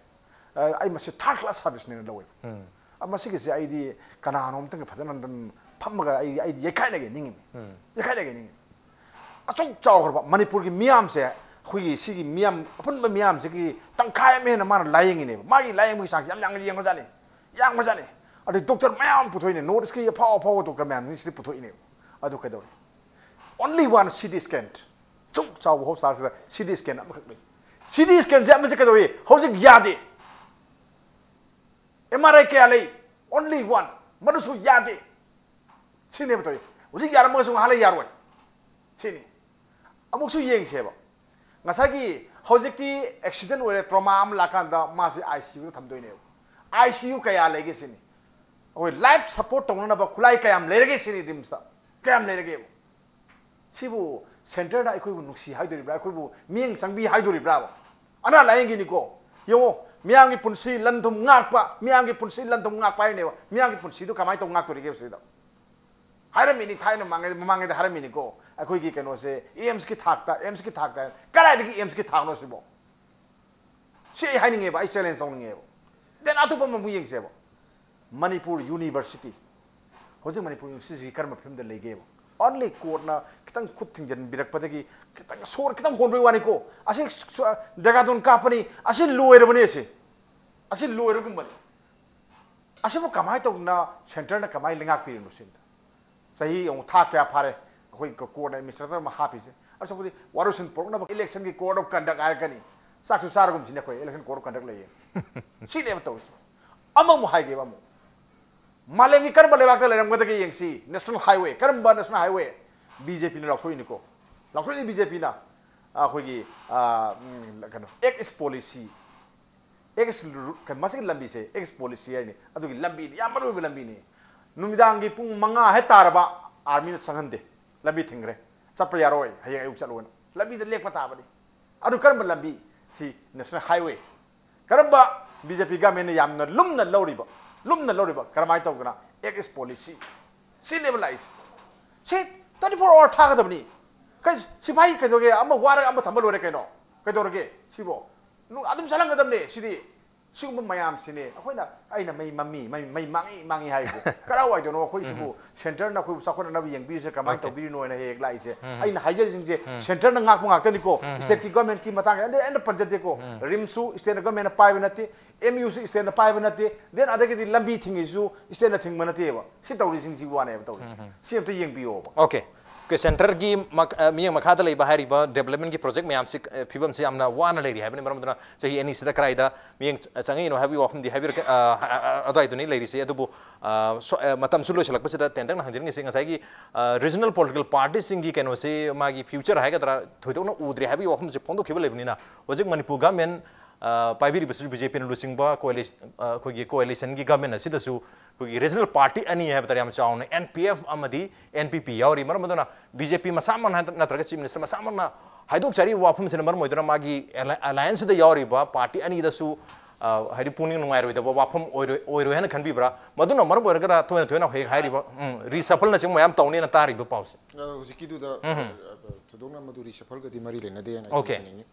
ꯑ, ꯑꯩ ꯃꯁꯤ ꯊꯥꯔꯠ ꯀ꯭ꯂꯥꯁ ꯁꯥꯔꯚꯤꯁꯅꯦꯅ ꯂꯧꯋꯦꯕ꯫ ꯑ, ꯃꯁꯤꯒꯤꯁꯦ ꯑꯩꯗꯤ ꯀꯅꯥꯅꯣꯝꯇꯪꯒ ꯐꯖꯅ ꯑꯗꯨꯝ ꯐꯝꯃꯒ ꯑꯩ, ꯑꯩꯗꯤ ꯌꯩꯈꯥꯏꯅꯒꯦ ꯅꯤꯡꯉꯤꯅꯤ꯫ ꯌꯩꯈꯥꯏꯅꯒꯦ ꯅꯤꯡꯉꯤ꯫ ꯑꯁꯨꯛ ꯆꯥꯎꯈ꯭ꯔꯕ ꯃꯅꯤꯄꯨꯔꯒꯤ ꯃꯤꯌꯥꯝꯁꯦ, ꯑꯩꯈꯣꯏꯒꯤ ꯁꯤꯒꯤ ꯃꯤꯌꯥꯝ, ꯑꯄꯨꯟꯕ ꯃꯤꯌꯥꯝꯁꯤꯒꯤ ꯇꯪꯈꯥꯏ ꯑꯃ ꯍꯦꯟꯅ ꯃꯥꯅ ꯂꯥꯏꯌꯦꯡꯉꯤꯅꯦꯕ꯫ ꯃꯥꯒꯤ ꯂꯥꯏꯌꯦꯡꯕꯒꯤ ꯆꯥꯡꯁꯦ ꯌꯥꯝ ꯌꯥꯝꯅ ꯌꯦꯡꯈ꯭ꯔꯖꯥꯠꯅꯤ, ꯌꯥꯝꯈ꯭ꯔꯖꯥꯠꯅꯤ꯫ ꯑꯗꯩ ꯗꯣꯛꯇꯔ ꯃꯌꯥꯝ ꯄꯨꯊꯣꯛꯏꯅꯦ, ꯅꯣꯔꯠ ꯏꯁꯀꯤ ꯑꯐꯥꯎ ꯑꯐꯥꯎꯕ ꯗꯣꯛꯇꯔ ꯃꯌꯥꯝꯁꯤꯗꯤ ꯄꯨꯊꯣꯛꯏꯅꯦꯕ꯫ ꯑꯗꯨ ꯀꯩꯗꯧꯔꯦ? Only one C T scan꯫ ꯑꯁꯨꯛ ꯆꯥꯎꯕ ꯍꯣꯁꯄꯤꯇꯥꯜꯁꯤꯗ C T scan ꯑꯃꯈꯛ ꯂꯩ꯫ C T scanꯁꯦ ꯑꯃꯁꯦ ꯀꯩꯗꯧꯏ? ꯍꯧꯖꯤꯛ ꯌꯥꯗꯦ꯫ M R I ꯀꯌꯥ ꯂꯩ? Only one꯫ ꯃꯗꯨꯁꯨ ꯌꯥꯗꯦ꯫ ꯁꯤꯅꯦꯕ ꯇꯧꯏ꯫ ꯍꯧꯖꯤꯛ ꯌꯥꯔꯝꯃꯒꯁꯨ ꯉꯥꯏꯍꯥꯛ ꯂꯩ ꯌꯥꯔꯣꯏ꯫ ꯁꯤꯅꯤ꯫ ꯑꯃꯨꯛꯁꯨ ꯌꯦꯡꯁꯦꯕ꯫ ꯉꯁꯥꯏꯒꯤ ꯍꯧꯖꯤꯛꯇꯤ ꯑꯦꯛꯁꯤꯗꯦꯟ ꯑꯣꯏꯔꯦ, ꯇ꯭ꯔꯣꯃꯥ ꯑꯃ ꯂꯥꯛꯀꯥꯟꯗ ꯃꯥꯁꯤ I C Uꯗ ꯊꯝꯗꯣꯏꯅꯦꯕ꯫ I C U ꯀꯌꯥ ꯂꯩꯒꯦ ꯁꯤꯅꯤ꯫ ꯑꯩꯈꯣꯏ ꯂꯥꯏꯐ ꯁꯄꯣꯔꯠ ꯇꯧꯅꯅꯕ ꯈꯨꯠꯂꯥꯏ ꯀꯌꯥꯝ ꯂꯩꯔꯒꯦ ꯁꯤꯅꯤ ꯔꯤꯝꯁꯇ꯫ ꯀꯌꯥꯝ ꯂꯩꯔꯒꯦꯕ? ꯁꯤꯕꯨ ꯁꯦꯟꯇꯔꯅ ꯑꯩꯈꯣꯏꯕꯨ ꯅꯨꯡꯁꯤ ꯍꯥꯏꯗꯣꯔꯤꯕ꯭ꯔꯥ? ꯑꯩꯈꯣꯏꯕꯨ ꯃꯤꯠꯌꯦꯡ ꯆꯪꯕꯤ ꯍꯥꯏꯗꯣꯔꯤꯕ꯭ꯔꯥꯕ? ꯑꯅꯥ ꯂꯥꯏꯌꯦꯡꯒꯤꯅꯤꯀꯣ꯫ ꯌꯦꯡꯉꯣ, ꯃꯤꯌꯥꯝꯒꯤ ꯄꯨꯟꯁꯤ ꯂꯟ ꯊꯨꯝ ꯉꯥꯛꯄ, ꯃꯤꯌꯥꯝꯒꯤ ꯄꯨꯟꯁꯤ ꯂꯟ ꯊꯨꯝ ꯉꯥꯛꯄ ꯍꯥꯏꯔꯤꯅꯦꯕ꯫ ꯃꯤꯌꯥꯝꯒꯤ ꯄꯨꯟꯁꯤꯗꯣ ꯀꯃꯥꯏꯅ ꯇꯧ ꯉꯥꯛꯇꯣꯔꯤꯒꯦ ꯁꯤꯗ? ꯍꯥꯏꯔꯝꯃꯤꯅꯤ, ꯊꯥꯏꯅ ꯃꯃꯥꯡꯉꯩ-, ꯃꯃꯥꯡꯉꯩꯗ ꯍꯥꯏꯔꯝꯃꯤꯅꯤꯀꯣ, ꯑꯩꯈꯣꯏꯒꯤ ꯀꯩꯅꯣꯁꯦ, AIIMSꯀꯤ ꯊꯥꯛꯇ, AIIMSꯀꯤ ꯊꯥꯛꯇ ꯍꯥꯏꯅ꯫ ꯀꯗꯥꯏꯗꯒꯤ AIIMSꯀꯤ ꯊꯥꯛꯅꯣ ꯁꯤꯕꯣ? ꯁꯤ ꯑꯩ ꯍꯥꯏꯅꯤꯡꯉꯦꯕ, ꯑꯩ ꯆꯦꯂꯦꯟꯖ ꯇꯧꯅꯤꯡꯉꯦꯕ꯫ Then ꯑꯇꯣꯞꯄ ꯑꯃ ꯑꯃꯨꯛ ꯌꯦꯡꯁꯦꯕ꯫ ꯃꯅꯤꯄꯨꯔ ꯌꯨꯅꯤꯚꯔꯁꯤꯇꯤ꯫ ꯍꯧꯖꯤꯛ ꯃꯅꯤꯄꯨꯔ ꯌꯨꯅꯤꯚꯔꯁꯤꯇꯤ ꯀꯔꯝꯕ ꯐꯤꯕꯝꯗ ꯂꯩꯒꯦꯕ? Only courtꯅ ꯈꯤꯇꯪ ꯈꯨꯠ ꯊꯤꯡꯖꯤꯟꯕꯤꯔꯛꯄꯗꯒꯤ ꯈꯤꯇꯪ ꯁꯣꯔ ꯈꯤꯇꯪ ꯍꯣꯟꯕꯩ ꯋꯥꯅꯤꯀꯣ꯫ ꯑꯁꯤ ꯁ-, ꯗꯦꯔꯥꯗꯨꯟ ꯀꯥꯞꯄꯅꯤ, ꯑꯁꯤ ꯂꯣꯏꯔꯕꯅꯤ ꯑꯁꯤ꯫ ꯑꯁꯤ ꯂꯣꯏꯔꯒꯨꯝꯕꯅꯤ꯫ ꯑꯁꯤꯕꯨ ꯀꯃꯥꯏꯅ ꯇꯧꯗꯅ ꯁꯦꯟꯇꯔꯅ ꯀꯃꯥꯏꯅ ꯂꯩꯉꯥꯛꯄꯤꯔꯤꯅꯣ ꯁꯤꯅꯤꯗ? ꯆꯍꯤ ꯑꯃꯨꯛ ꯊꯥ ꯀꯌꯥ ꯐꯥꯔꯦ? ꯑꯩꯈꯣꯏ ꯀꯣꯔꯠꯅ ꯑꯦꯗꯃꯤꯅꯤꯁꯇ꯭ꯔꯦꯇꯔ ꯑꯃ ꯍꯥꯞꯄꯤꯁꯦ꯫ ꯑꯁ, ꯑꯩꯈꯣꯏꯗꯤ ꯋꯥꯔꯣꯏꯁꯤꯟ ꯄꯨꯔꯛꯅꯕ ꯏꯂꯦꯛꯁꯟꯒꯤ code of conduct ꯍꯥꯏꯔꯛꯀꯅꯤ꯫ ꯆꯥꯛꯁꯨ ꯆꯥꯔꯒꯨꯝꯁꯤꯅꯦ, ꯑꯩꯈꯣꯏ ꯏꯂꯦꯛꯁꯟ code of conduct ꯂꯩꯌꯦ꯫ ꯁꯤꯅꯦꯕ ꯇꯧꯔꯤꯁꯦ꯫ ꯑꯃꯃꯨꯛ ꯍꯥꯏꯒꯦꯕ ꯑꯃꯨꯛ, ꯃꯥꯂꯦꯝꯒꯤ ꯀꯔꯝꯕ ꯂꯩꯕꯥꯛꯇ ꯂꯩꯔꯝꯒꯗꯒꯦ ꯌꯦꯡꯁꯤ꯫ ꯅꯦꯁꯅꯦꯜ ꯍꯥꯏꯋꯦ, ꯀꯔꯝꯕ ꯅꯦꯁꯅꯦꯜ ꯍꯥꯏꯋꯦ? ꯕꯤ ꯖꯦ ꯄꯤꯅ ꯂꯥꯎꯊꯣꯛꯏꯅꯤꯀꯣ, ꯂꯥꯎꯊꯣꯛꯏꯅꯤ ꯕꯤ ꯖꯦ ꯄꯤꯅ꯫ ꯑꯩꯈꯣꯏꯒꯤ, ꯑ, ꯎꯝ, ꯀꯩꯅꯣ, Act is policy, Act is route, ꯀꯩ-, ꯃꯁꯤꯒꯤ ꯂꯝꯕꯤꯁꯦ Act is policy ꯍꯥꯏꯅꯤ꯫ ꯑꯗꯨꯒꯤ ꯂꯝꯕꯤꯅꯤ, ꯌꯥꯝ ꯃꯔꯨ ꯑꯣꯏꯕ ꯂꯝꯕꯤꯅꯤ꯫ ꯅꯨꯃꯤꯗꯥꯡꯒꯤ ꯄꯨꯡ ꯃꯉꯥ ꯍꯦꯛ ꯇꯥꯔꯕ, ꯑꯥꯔꯃꯤꯅ ꯆꯪꯍꯟꯗꯦ, ꯂꯝꯕꯤ ꯊꯤꯡꯈ꯭ꯔꯦ, ꯆꯠꯄ ꯌꯥꯔꯣꯏ, ꯍꯌꯦꯡ ꯑꯌꯨꯛ ꯆꯠꯂꯣꯅ꯫ ꯂꯝꯕꯤꯗ ꯂꯦꯞꯄ ꯇꯥꯕꯅꯤ꯫ ꯑꯗꯨ ꯀꯔꯝꯕ ꯂꯝꯕꯤ? ꯁꯤ ꯅꯦꯁꯅꯦꯜ ꯍꯥꯏꯋꯦ꯫ ꯀꯔꯝꯕ? ꯕꯤ ꯖꯦ ꯄꯤ ꯒꯃꯦꯟꯅ ꯌꯥꯝꯅ ꯂꯨꯝꯅ ꯂꯧꯔꯤꯕ, ꯂꯨꯝꯅ ꯂꯧꯔꯤꯕ, ꯀꯔꯝꯍꯥꯏꯅ ꯇꯧꯗꯅ? Act is policy꯫ ꯁꯤꯅꯦꯕ ꯂꯥꯛꯏꯁꯦ꯫ ꯁꯤ twenty four hour ꯊꯥꯒꯗꯕꯅꯤ꯫ ꯀꯩ, ꯁꯤꯐꯥꯏ ꯀꯩꯗꯧꯔꯒꯦ? ꯑꯃ ꯋꯥꯔꯒ ꯑꯃ ꯊꯝꯕ ꯂꯣꯏꯔꯦ ꯀꯩꯅꯣ? ꯀꯩꯗꯧꯔꯒꯦ ꯁꯤꯕꯣ? ꯅꯨ-, ꯑꯗꯨꯝ ꯆꯠꯍꯟꯒꯗꯕꯅꯦ ꯁꯤꯗꯤ꯫ ꯁꯤꯒꯨꯝꯕ ꯃꯌꯥꯝꯁꯤꯅꯦ ꯑꯩꯈꯣꯏꯅ, ꯑꯩꯅ ꯃꯩ ꯃꯝꯃꯤ, ꯃꯩ, ꯃꯩ ꯃꯥꯡꯉꯤ, ꯃꯥꯡꯉꯤ ꯍꯥꯏꯔꯤꯁꯦ꯫ ꯀꯔꯥꯏꯋꯥꯏꯗꯅꯣ ꯑꯩꯈꯣꯏꯁꯤꯕꯨ? ꯁꯦꯟꯇꯔꯅ ꯑꯩꯈꯣꯏꯕꯨ ꯆꯥꯎꯈꯠꯅꯅꯕ ꯌꯦꯡꯕꯤꯔꯤꯁꯦ ꯀꯃꯥꯏꯅ Okay. ꯇꯧꯕꯤꯔꯤꯅꯣ ꯍꯥꯏꯅ ꯍꯦꯛ ꯍꯦꯛ ꯂꯥꯛꯏꯁꯦ꯫ ꯑꯩꯅ ꯍꯥꯏꯖꯔꯤꯁꯤꯡꯁꯦ ꯁꯦꯟꯇꯔꯅ ꯉꯥꯛꯄ ꯉꯥꯛꯇꯅꯤꯀꯣ꯫ ꯁ꯭ꯇꯦꯠꯀꯤ ꯒꯚꯔꯟꯃꯦꯟꯠꯀꯤ ꯃꯇꯥꯡꯗ ꯑꯩꯅ, ꯑꯩꯅ ꯄꯟꯖꯗꯦꯀꯣ꯫ ꯔꯤꯝꯁꯁꯨ ꯁ꯭ꯇꯦꯠ ꯒꯚꯔꯟꯃꯦꯟꯠꯅ ꯄꯥꯏꯕ ꯅꯠꯇꯦ, ꯑꯦꯝ ꯌꯨꯁꯨ ꯁ꯭ꯇꯦꯠꯅ ꯄꯥꯏꯕ ꯅꯠꯇꯦ, then ꯑꯗꯒꯤꯗꯤ ꯂꯝꯕꯤ ꯊꯤꯡꯉꯤꯁꯤꯁꯨ ꯁ꯭ꯇꯦꯠꯅ ꯊꯤꯡꯕ ꯅꯠꯇꯦꯕ꯫ ꯁꯤ ꯇꯧꯔꯤꯁꯤꯡꯁꯤꯒꯤ ꯋꯥꯅꯦꯕ ꯇꯧꯔꯤꯁꯦ꯫ ꯁꯤ ꯑꯝꯇ ꯌꯦꯡꯕꯤꯌꯣꯕ꯫ Okay. Okay, ꯁꯦꯟꯇꯔꯒꯤ ꯃꯛ-, ꯑ, ꯃꯤꯠꯌꯦꯡ ꯃꯈꯥꯗ ꯂꯩꯕ ꯍꯥꯏꯔꯤꯕ ꯗꯦꯕꯂꯞꯃꯦꯟꯠꯀꯤ ꯄ꯭ꯔꯣꯖꯦꯛ ꯃꯌꯥꯝꯁꯤ, ꯑ, ꯐꯤꯕꯝꯁꯤ ꯌꯥꯝꯅ ꯋꯥꯅ ꯂꯩꯔꯤ ꯍꯥꯏꯕꯅꯤ꯫ ꯃꯔꯝ ꯑꯗꯨꯅ ꯆꯍꯤ ꯑꯅꯤꯁꯤꯗ ꯀꯗꯥꯏꯗ ꯃꯤꯠꯌꯦꯡ ꯆ-, ꯆꯪꯉꯛꯏꯅꯣ ꯍꯥꯏꯕꯒꯤ ꯋꯥꯐꯝꯗꯤ ꯍꯥꯏꯕꯤꯔꯛꯀꯦ, ꯑ, ꯑ, ꯑ, ꯑꯗꯨꯋꯥꯏꯗꯨꯅꯤ ꯂꯩꯔꯤꯁꯦ꯫ ꯑꯗꯨꯕꯨ, ꯑ, ꯁꯣ-, ꯑ, ꯃꯇꯝꯁꯨ ꯂꯣꯏꯁꯤꯜꯂꯛꯄꯁꯤꯗ ꯇꯦꯟꯇꯛꯅ ꯍꯪꯖꯅꯤꯡꯉꯤꯁꯤ, ꯉꯁꯥꯏꯒꯤ, ꯑ, regional political party ꯁꯤꯡꯒꯤ ꯀꯩꯅꯣꯁꯤ, ꯃꯥꯒꯤ future ꯍꯥꯏꯒꯗ꯭ꯔꯥ, ꯊꯣꯏꯗꯣꯛꯅ ꯎꯗ꯭ꯔꯦ ꯍꯥꯏꯕꯒꯤ ꯋꯥꯐꯝꯁꯦ ꯐꯣꯡꯗꯣꯛꯈꯤꯕ ꯂꯩꯕꯅꯤꯅ, ꯍꯧꯖꯤꯛ ꯃꯅꯤꯄꯨꯔ ꯒꯚꯔꯟꯃꯦꯟꯠ, ꯑ, ꯄꯥꯏꯕꯤꯔꯤꯕꯁꯤꯁꯨ ꯕꯤ ꯖꯦ ꯄꯤꯅ ꯂꯨꯆꯤꯡꯕ coalition-, ꯑ, ꯑꯩꯈꯣꯏꯒꯤ coalition ꯒꯤ ꯒꯚꯔꯟꯃꯦꯟꯠ ꯑꯁꯤꯗꯁꯨ ꯑꯩꯈꯣꯏꯒꯤ regional party ꯑꯅꯤ ꯍꯥꯏꯕ ꯇꯥꯔꯦ, ꯌꯥꯝ ꯆꯥꯎꯅ ꯑꯦꯟ ꯄꯤ ꯑꯦꯐ ꯑꯃꯗꯤ ꯑꯦꯟ ꯄꯤ ꯄꯤ ꯌꯥꯎꯔꯤ꯫ ꯃꯔꯝ ꯑꯗꯨꯅ ꯕꯤ ꯖꯦ ꯄꯤ ꯃꯁꯥꯃꯛꯅ ꯍꯥꯏ-, ꯅꯠꯇ꯭ꯔꯒ Chief Minister ꯃꯁꯥꯃꯛꯅ ꯍꯥꯏꯗꯣꯛꯆꯔꯤꯕ ꯋꯥꯐꯝꯁꯤꯅ ꯃꯔꯝ ꯑꯣꯏꯗꯨꯅ ꯃꯥꯒꯤ ꯑꯦꯂꯥ-, alliance ꯁꯤꯗ ꯌꯥꯎꯔꯤꯕ party ꯑꯅꯤꯗꯁꯨ, ꯑ, ꯍꯥꯏꯗꯤ ꯄꯨꯛꯅꯤꯡ ꯅꯨꯡꯉꯥꯏꯔꯣꯏꯗꯕ ꯋꯥꯐꯝ ꯑꯣꯏꯔꯣꯏ, ꯑꯣꯏꯔꯣꯏ ꯍꯥꯏꯅ ꯈꯟꯕꯤꯕ꯭ꯔꯥ? ꯃꯗꯨꯅ ꯃꯔꯝ ꯑꯣꯏꯔꯒꯔ ꯇꯣꯏꯅ ꯇꯣꯏꯅ ꯍꯧꯖꯤꯛ ꯍꯥꯏꯔꯤꯕ, ꯎꯝ, reshuffle ꯅꯆꯤꯡꯕ ꯃꯌꯥꯝ ꯇꯧꯅꯦꯅ ꯇꯥꯔꯤꯕ ꯄꯥꯎꯁꯦ? ꯑ, ꯍꯧꯖꯤꯛꯀꯤꯗꯨꯗ, ꯎꯝ꯫ ꯑ, ꯊꯣꯏꯗꯣꯛꯅ ꯃꯗꯨ reshuffle ꯒꯗꯤ ꯃꯔꯤ ꯂꯩꯅꯗꯦꯅ ꯑꯩ Okay. ꯊꯝꯖꯅꯤꯡꯉꯤ꯫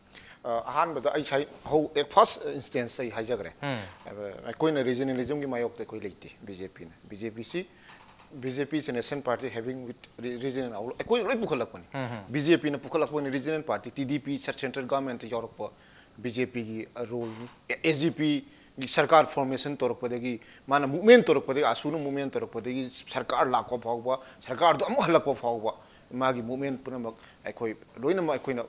ꯑ, ꯑꯍꯥꯟꯕꯗ ꯑꯩ ꯁꯥꯏ-, ꯍꯧ-, at first instance ꯑꯩ ꯍꯥꯏꯖꯈ꯭ꯔꯦ꯫ ꯎꯝ꯫ ꯑ, ꯑꯩꯈꯣꯏꯅ regionalism ꯒꯤ ꯃꯥꯌꯣꯛꯇ ꯑꯩꯈꯣꯏ ꯂꯩꯇꯦ, ꯕꯤ ꯖꯦ ꯄꯤꯅ꯫ ꯕꯤ ꯖꯦ ꯄꯤ ꯁꯤ, B J P is a nation party having with re-, regional outlook꯫ ꯑꯩꯈꯣꯏꯅ ꯂꯣꯏ ꯄꯨꯈꯠꯂꯛꯄꯅꯤ꯫ ꯎꯝ, ꯎꯝ꯫ ꯕꯤ ꯖꯦ ꯄꯤꯅ ꯄꯨꯈꯠꯂꯛꯄꯅꯤ, regional party, T D P ꯁ-, central government ꯇ ꯌꯥꯎꯔꯛꯄ ꯕꯤ ꯖꯦ ꯄꯤ ꯒꯤ role ꯅꯤ꯫ ꯑꯦ ꯖꯤ ꯄꯤ ꯒꯤ ꯁꯔꯀꯥꯔ formation ꯇꯧꯔꯛꯄꯗꯒꯤ, ꯃꯥꯅ movement ꯇꯧꯔꯛꯄꯗꯒꯤ, ꯑꯁꯨꯅ movement ꯇꯧꯔꯛꯄꯗꯒꯤ ꯁꯔꯀꯥꯔ ꯂꯥꯛꯄ ꯐꯥꯎꯕ, ꯁꯔꯀꯥꯔꯗꯨ ꯑꯃꯨꯛ ꯍꯜꯂꯛꯄ ꯐꯥꯎꯕ, ꯃꯥꯒꯤ movement ꯄꯨꯝꯅꯃꯛ ꯑꯩꯈꯣꯏ ꯂꯣꯏꯅꯃꯛ ꯑꯩꯈꯣꯏꯅ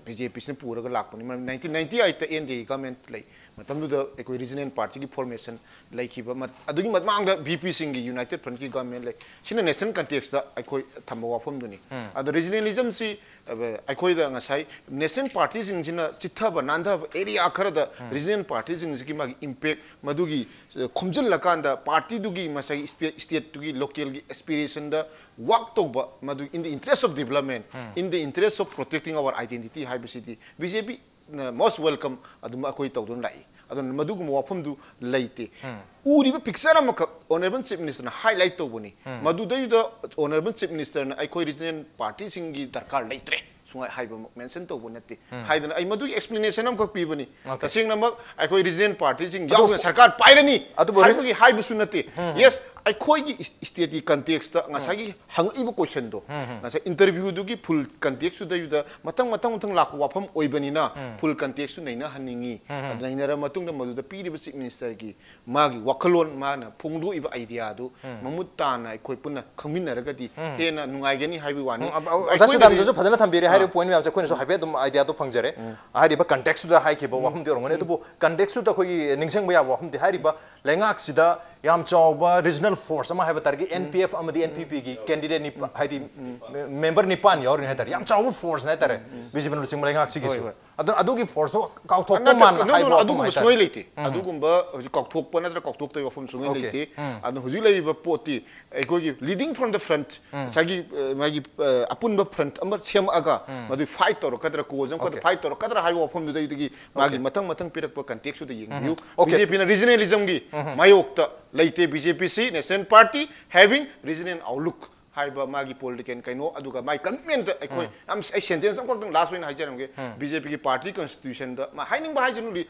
ꯕꯤ ꯖꯦ ꯄꯤꯁꯤꯅ ꯄꯨꯔꯒ ꯂꯥꯛꯄꯅꯤ꯫ ꯃꯔꯝ nineteen ninety eight ꯇ N D A ꯒꯤ government ꯂꯩ꯫ ꯃꯇꯝꯗꯨꯗ ꯑꯩꯈꯣꯏ regional party ꯒꯤ formation ꯂꯩꯈꯤꯕ ꯃꯠ-, ꯑꯗꯨꯒꯤ ꯃꯃꯥꯡꯗ V P ꯁꯤꯡꯒꯤ United Front ꯀꯤ government ꯂꯩ꯫ ꯁꯤꯅ national context ꯇ ꯑꯩꯈꯣꯏ ꯊꯝꯕ ꯋꯥꯐꯝꯗꯨꯅꯤ꯫ ꯑꯗꯣ regionalism ꯁꯤ, ꯑ, ꯑꯩꯈꯣꯏꯗ ꯉꯁꯥꯏ national party ꯁꯤꯡꯁꯤꯅ ꯆꯤꯠꯊꯕ ꯅꯥꯟꯊꯕ area ꯈꯔꯗ regional party ꯁꯤꯡꯁꯤꯒꯤ ꯃꯥꯒꯤ impact ꯃꯗꯨꯒꯤ, ꯑ, ꯈꯣꯝꯖꯤꯜꯂꯀꯥꯟꯗ party ꯗꯨꯒꯤ ꯉꯁꯥꯏꯒꯤ state, state ꯇꯨꯒꯤ local ꯒꯤ aspiration ꯗ work ꯇꯧꯕ, ꯃꯗꯨ in the interest of development, in the interest of protecting our identity ꯍꯥꯏꯕꯁꯤꯗꯤ B J P ꯅ most welcome ꯑꯗꯨꯝ ꯑꯩꯈꯣꯏ ꯇꯧꯗꯨꯅ ꯂꯥꯛꯏ꯫ ꯑꯗꯨꯅ ꯃꯗꯨꯒꯨꯝꯕ ꯋꯥꯐꯝꯗꯨ ꯂꯩꯇꯦ꯫ ꯎꯔꯤꯕ picture ꯑꯃꯈꯛ Honourable Chief Minister ꯅ highlight ꯇꯧꯕꯅꯤ꯫ ꯃꯗꯨꯗꯩꯗꯨꯗ Honourable Chief Minister ꯅ ꯑꯩꯈꯣꯏ regional party ꯁꯤꯡꯒꯤ ꯗꯔꯀꯥꯔ ꯂꯩꯇ꯭ꯔꯦ ꯁꯨꯡꯍꯥꯏ ꯍꯥꯏꯕ mention ꯇꯧꯕ ꯅꯠꯇꯦ꯫ ꯍꯥꯏꯗꯅ ꯑꯩ ꯃꯗꯨꯒꯤ explanation ꯑꯃꯈꯛ ꯄꯤꯕꯅꯤ꯫ ꯇꯁꯦꯡꯅꯃꯛ ꯑꯩꯈꯣꯏ regional party ꯁꯤꯡ ꯑꯗꯨ ꯌꯥꯎꯗꯅ ꯁꯔꯀꯥꯔ ꯄꯥꯏꯔꯅꯤ ꯑꯗꯨꯕꯨ ꯔꯤ- ꯍꯥꯏꯕꯒꯤ ꯍꯥꯏꯕꯁꯨ ꯅꯠꯇꯦ꯫ Yes, ꯑꯩꯈꯣꯏꯒꯤ is-, state ꯀꯤ context ꯇ ꯉꯁꯥꯏꯒꯤ ꯍꯪꯉꯛꯏꯕ question ꯗꯣ, ꯉꯁꯥꯏ interview ꯗꯨꯒꯤ full context ꯇꯨꯗꯩꯗꯨꯗ ꯃꯊꯪ, ꯃꯊꯪ, ꯃꯊꯪ ꯂꯥꯛꯄ ꯋꯥꯐꯝ ꯑꯣꯏꯕꯅꯤꯅ full context ꯇꯨ ꯅꯩꯅꯍꯟꯅꯤꯡꯉꯤ꯫ ꯑꯗꯨ ꯅꯩꯅꯔ ꯃꯇꯨꯡꯗ ꯃꯗꯨꯗ ꯄꯤꯔꯤꯕ Chief Minister ꯒꯤ ꯃꯥꯒꯤ ꯋꯥꯈꯜꯂꯣꯟ, ꯃꯥꯅ ꯐꯣꯡꯗꯣꯛꯏꯕ idea ꯗꯨ ꯃꯃꯨꯠ ꯇꯥꯅ ꯑꯩꯈꯣꯏ ꯄꯨꯟꯅ ꯈꯪꯃꯤꯟꯅꯔꯒꯗꯤ ꯍꯦꯟꯅ ꯅꯨꯡꯉꯥꯏꯒꯅꯤ ꯍꯥꯏꯕꯒꯤ ꯋꯥꯅꯤ꯫ ꯎꯝ, ꯑ, ꯑ, ꯑꯣꯖꯥ ꯑꯩꯈꯣꯏꯅ ꯁꯤꯗꯥꯝꯗꯁꯨ ꯐꯖꯅ ꯊꯝꯕꯤꯔꯦ꯫ ꯑꯥ꯫ ꯍꯥꯏꯔꯤꯕ point ꯃꯌꯥꯝꯁꯦ ꯑꯩꯈꯣꯏꯅꯁꯨ ꯍꯥꯏꯐꯦꯠ ꯑꯗꯨꯝ idea ꯗꯣ ꯐꯪꯖꯔꯦ꯫ ꯍꯥꯏꯔꯤꯕ context ꯇꯨꯗ ꯍꯥꯏꯈꯤꯕ ꯋꯥꯐꯝꯗꯤ ꯑꯣꯏꯔꯝꯒꯅꯤ, ꯑꯗꯨꯕꯨ context ꯇꯨꯗ ꯑꯩꯈꯣꯏꯒꯤ ꯅꯤꯡꯁꯤꯡꯕ ꯌꯥꯕ ꯋꯥꯐꯝꯗꯤ ꯍꯥꯏꯔꯤꯕ ꯂꯩꯉꯥꯛꯁꯤꯗ ꯌꯥꯝ ꯆꯥꯎꯕ regional force ꯑꯃ ꯍꯥꯏꯕ ꯇꯥꯔꯒꯗꯤ N P F ꯑꯃꯗꯤ N P P ꯒꯤ candidate ꯅꯤꯄꯥ-, ꯍꯥꯏꯗꯤ member ꯅꯤꯄꯥꯟ ꯌꯥꯎꯔꯤꯅꯤ ꯍꯥꯏꯇꯥꯔꯦ꯫ ꯌꯥꯝ ꯆꯥꯎꯕ force ꯅꯤ ꯍꯥꯏꯇꯥꯔꯦ B J P ꯅ ꯂꯨꯆꯤꯡꯕ ꯂꯩꯉꯥꯛꯁꯤꯒꯤꯁꯨ꯫ ꯍꯣꯏ, ꯍꯣꯏ꯫ ꯑꯗꯨꯅ ꯑꯗꯨꯒꯤ force ꯇꯣ ꯀꯥꯎꯊꯣꯛꯄ ꯅꯠꯇꯦ, ꯃꯥꯟꯅ no, no, ꯍꯥꯏꯕ ꯋꯥꯐꯝ ꯑꯗꯨꯒꯨꯝꯕ ꯍꯥꯏꯇꯥꯔꯦ꯫ ꯁꯨꯡꯂꯩ ꯂꯩꯇꯦ꯫ ꯑꯗꯨꯒꯨꯝꯕ ꯍꯧꯖꯤꯛ ꯀꯥꯎꯊꯣꯛꯄ ꯅꯠꯇ꯭ꯔꯒ ꯀꯥꯎꯊꯣꯛꯇꯕꯒꯤ ꯋꯥꯐꯝ ꯁꯨꯡꯂꯩ ꯂꯩꯇꯦ꯫ ꯑꯗꯨꯅ ꯍꯧꯖꯤꯛ ꯂꯩꯔꯤꯕ ꯄꯣꯠꯇꯤ ꯑꯩꯈꯣꯏꯒꯤ leading from the front, ꯉꯁꯥꯏꯒꯤ, ꯑ, ꯃꯥꯒꯤ, ꯑ, ꯑꯄꯨꯟꯕ front ꯑꯃ ꯁꯦꯝꯃꯛꯑꯒ ꯃꯗꯨ fight ꯇꯧꯔꯛꯀꯗ꯭ꯔꯥ, cause ꯑꯃꯈꯛꯇ fight ꯇꯧꯔꯛꯀꯗ꯭ꯔꯥ ꯍꯥꯏꯕ ꯋꯥꯐꯝꯗꯨꯗꯩꯗꯒꯤ ꯃꯥꯒꯤ ꯃꯊꯪ ꯃꯊꯪ ꯄꯤꯔꯛꯄ context ꯇꯨꯗ ꯌꯦꯡꯕꯤꯌꯨ꯫ B J P ꯅ regionalism ꯒꯤ ꯃꯥꯌꯣꯛꯇ ꯂꯩꯇꯦ꯫ B J P ꯁꯤ national party having regional outlook ꯍꯥꯏꯕ ꯃꯥꯒꯤ political ꯀꯩꯅꯣ, ꯑꯗꯨꯒ ꯃꯥꯒꯤ commitment ꯑꯩꯈꯣꯏ ꯌꯥꯝ, ꯑꯩ sentence ꯑꯃꯈꯛꯇꯪ last ꯑꯣꯏꯅ ꯍꯥꯏꯖꯔꯝꯒꯦ꯫ B J P ꯒꯤ party constitution ꯗ ꯃꯥ ꯍꯥꯏꯅꯤꯡꯕ ꯍꯥꯏꯖꯅꯨ,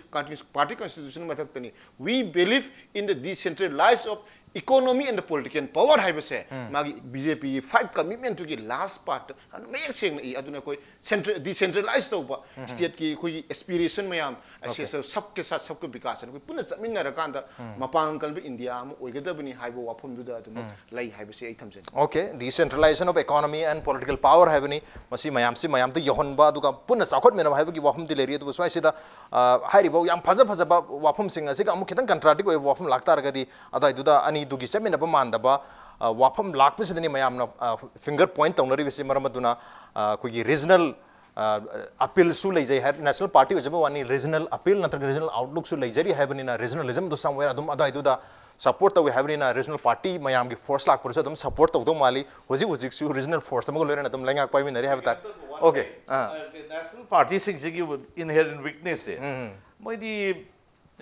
party constitution ꯃꯊꯛꯇꯅꯤ꯫ We believe in the decentralized of Economy and the political power ꯍꯥꯏꯕꯁꯦ ꯃꯥꯒꯤ ꯕꯤ ꯖꯦ ꯄꯤꯒꯤ five commitment ꯇꯨꯒꯤ last part ꯇ ꯌꯥꯝꯅ ꯃꯌꯦꯛ ꯁꯦꯡꯅ ꯏ꯫ ꯑꯗꯨꯅ ꯑꯩꯈꯣꯏ central decentralize ꯇꯧꯕ, state ꯀꯤ ꯑꯩꯈꯣꯏꯒꯤ aspiration ꯃꯌꯥꯝ ꯑꯁꯤ, okay, ꯁꯕ ꯀꯦ ꯁꯥꯊ ꯁꯕ ꯀꯥ ꯕꯤꯀꯥꯁ ꯑꯩꯈꯣꯏ ꯄꯨꯟꯅ ꯆꯠꯃꯤꯟꯅꯔꯀꯥꯟꯗ ꯃꯄꯥꯡꯒꯜ ꯀꯟꯕ ꯏꯟꯗꯤꯌꯥ ꯑꯃ ꯑꯣꯏꯒꯗꯕꯅꯤ ꯍꯥꯏꯕ ꯋꯥꯐꯝꯗꯨꯗ ꯑꯗꯨꯃꯛ ꯂꯩ ꯍꯥꯏꯕꯁꯤ ꯑꯩ ꯊꯝꯖꯅꯤꯡꯏ꯫ Okay, decentralization of economy and political power ꯍꯥꯏꯕꯅꯤ꯫ ꯃꯁꯤ ꯃꯌꯥꯝꯁꯤ ꯃꯌꯥꯝꯗ ꯌꯧꯍꯟꯕ ꯑꯗꯨꯒ ꯄꯨꯟꯅ ꯆꯥꯎꯈꯠꯃꯤꯟꯅꯕ ꯍꯥꯏꯕꯒꯤ ꯋꯥꯐꯝꯗꯤ ꯂꯩꯔꯤ꯫ ꯑꯗꯨꯕꯨ ꯁ꯭ꯋꯥꯏꯁꯤꯗ, ꯑ, ꯍꯥꯏꯔꯤꯕ ꯌꯥꯝ ꯐꯖ ꯐꯖꯕ ꯋꯥꯐꯝꯁꯤꯡ ꯑꯁꯤꯒ ꯑꯃꯨꯛ ꯈꯤꯇꯪ contradict ꯑꯣꯏꯕ ꯋꯥꯐꯝ ꯂꯥꯛꯇꯥꯔꯒꯗꯤ ꯑꯗꯨꯋꯥꯏꯗꯨꯗ ꯑꯅꯤꯗꯨꯒꯤ ꯆꯠꯃꯤꯟꯅꯕ ꯃꯥꯟꯗꯕ, ꯑ, ꯋꯥꯐꯝ ꯂꯥꯛꯄꯁꯤꯗꯅꯤ ꯃꯌꯥꯝꯅ, ꯑ, finger point ꯇꯧꯅꯔꯤꯕꯁꯤ꯫ ꯃꯔꯝ ꯑꯗꯨꯅ, ꯑ, ꯑꯩꯈꯣꯏꯒꯤ regional, ꯑ, appeal ꯁꯨ ꯂꯩꯖꯩ ꯍꯥꯏ, national party ꯑꯣꯏꯖꯕ ꯋꯥꯅꯤ, regional appeal ꯅꯠꯇ꯭ꯔꯒ regional outlook ꯁꯨ ꯂꯩꯖꯔꯤ ꯍꯥꯏꯕꯅꯤꯅ regionalism ꯗꯨ somewhere ꯑꯗꯨꯝ ꯑꯗꯨꯋꯥꯏꯗꯨꯗ support ꯇꯧꯏ ꯍꯥꯏꯕꯅꯤꯅ regional party ꯃꯌꯥꯝꯒꯤ force ꯂꯥꯛꯄꯗꯁꯨ ꯑꯗꯨꯝ support ꯇꯧꯗꯧ ꯃꯥꯜꯂꯤ꯫ ꯍꯧꯖꯤꯛ ꯍꯧꯖꯤꯛꯁꯨ regional force ꯑꯃꯒ ꯂꯣꯏꯅꯅ ꯑꯗꯨꯝ ꯂꯩꯉꯥꯛ ꯄꯥꯏꯃꯤꯟꯅꯔꯤ ꯍꯥꯏꯕ ꯇꯥꯔꯦ꯫ Okay, ꯑꯥ꯫ National party ꯁꯤꯡꯁꯤꯒꯤ inherent weakness ꯁꯦ, ꯎꯝ꯫ ꯃꯣꯏꯗꯤ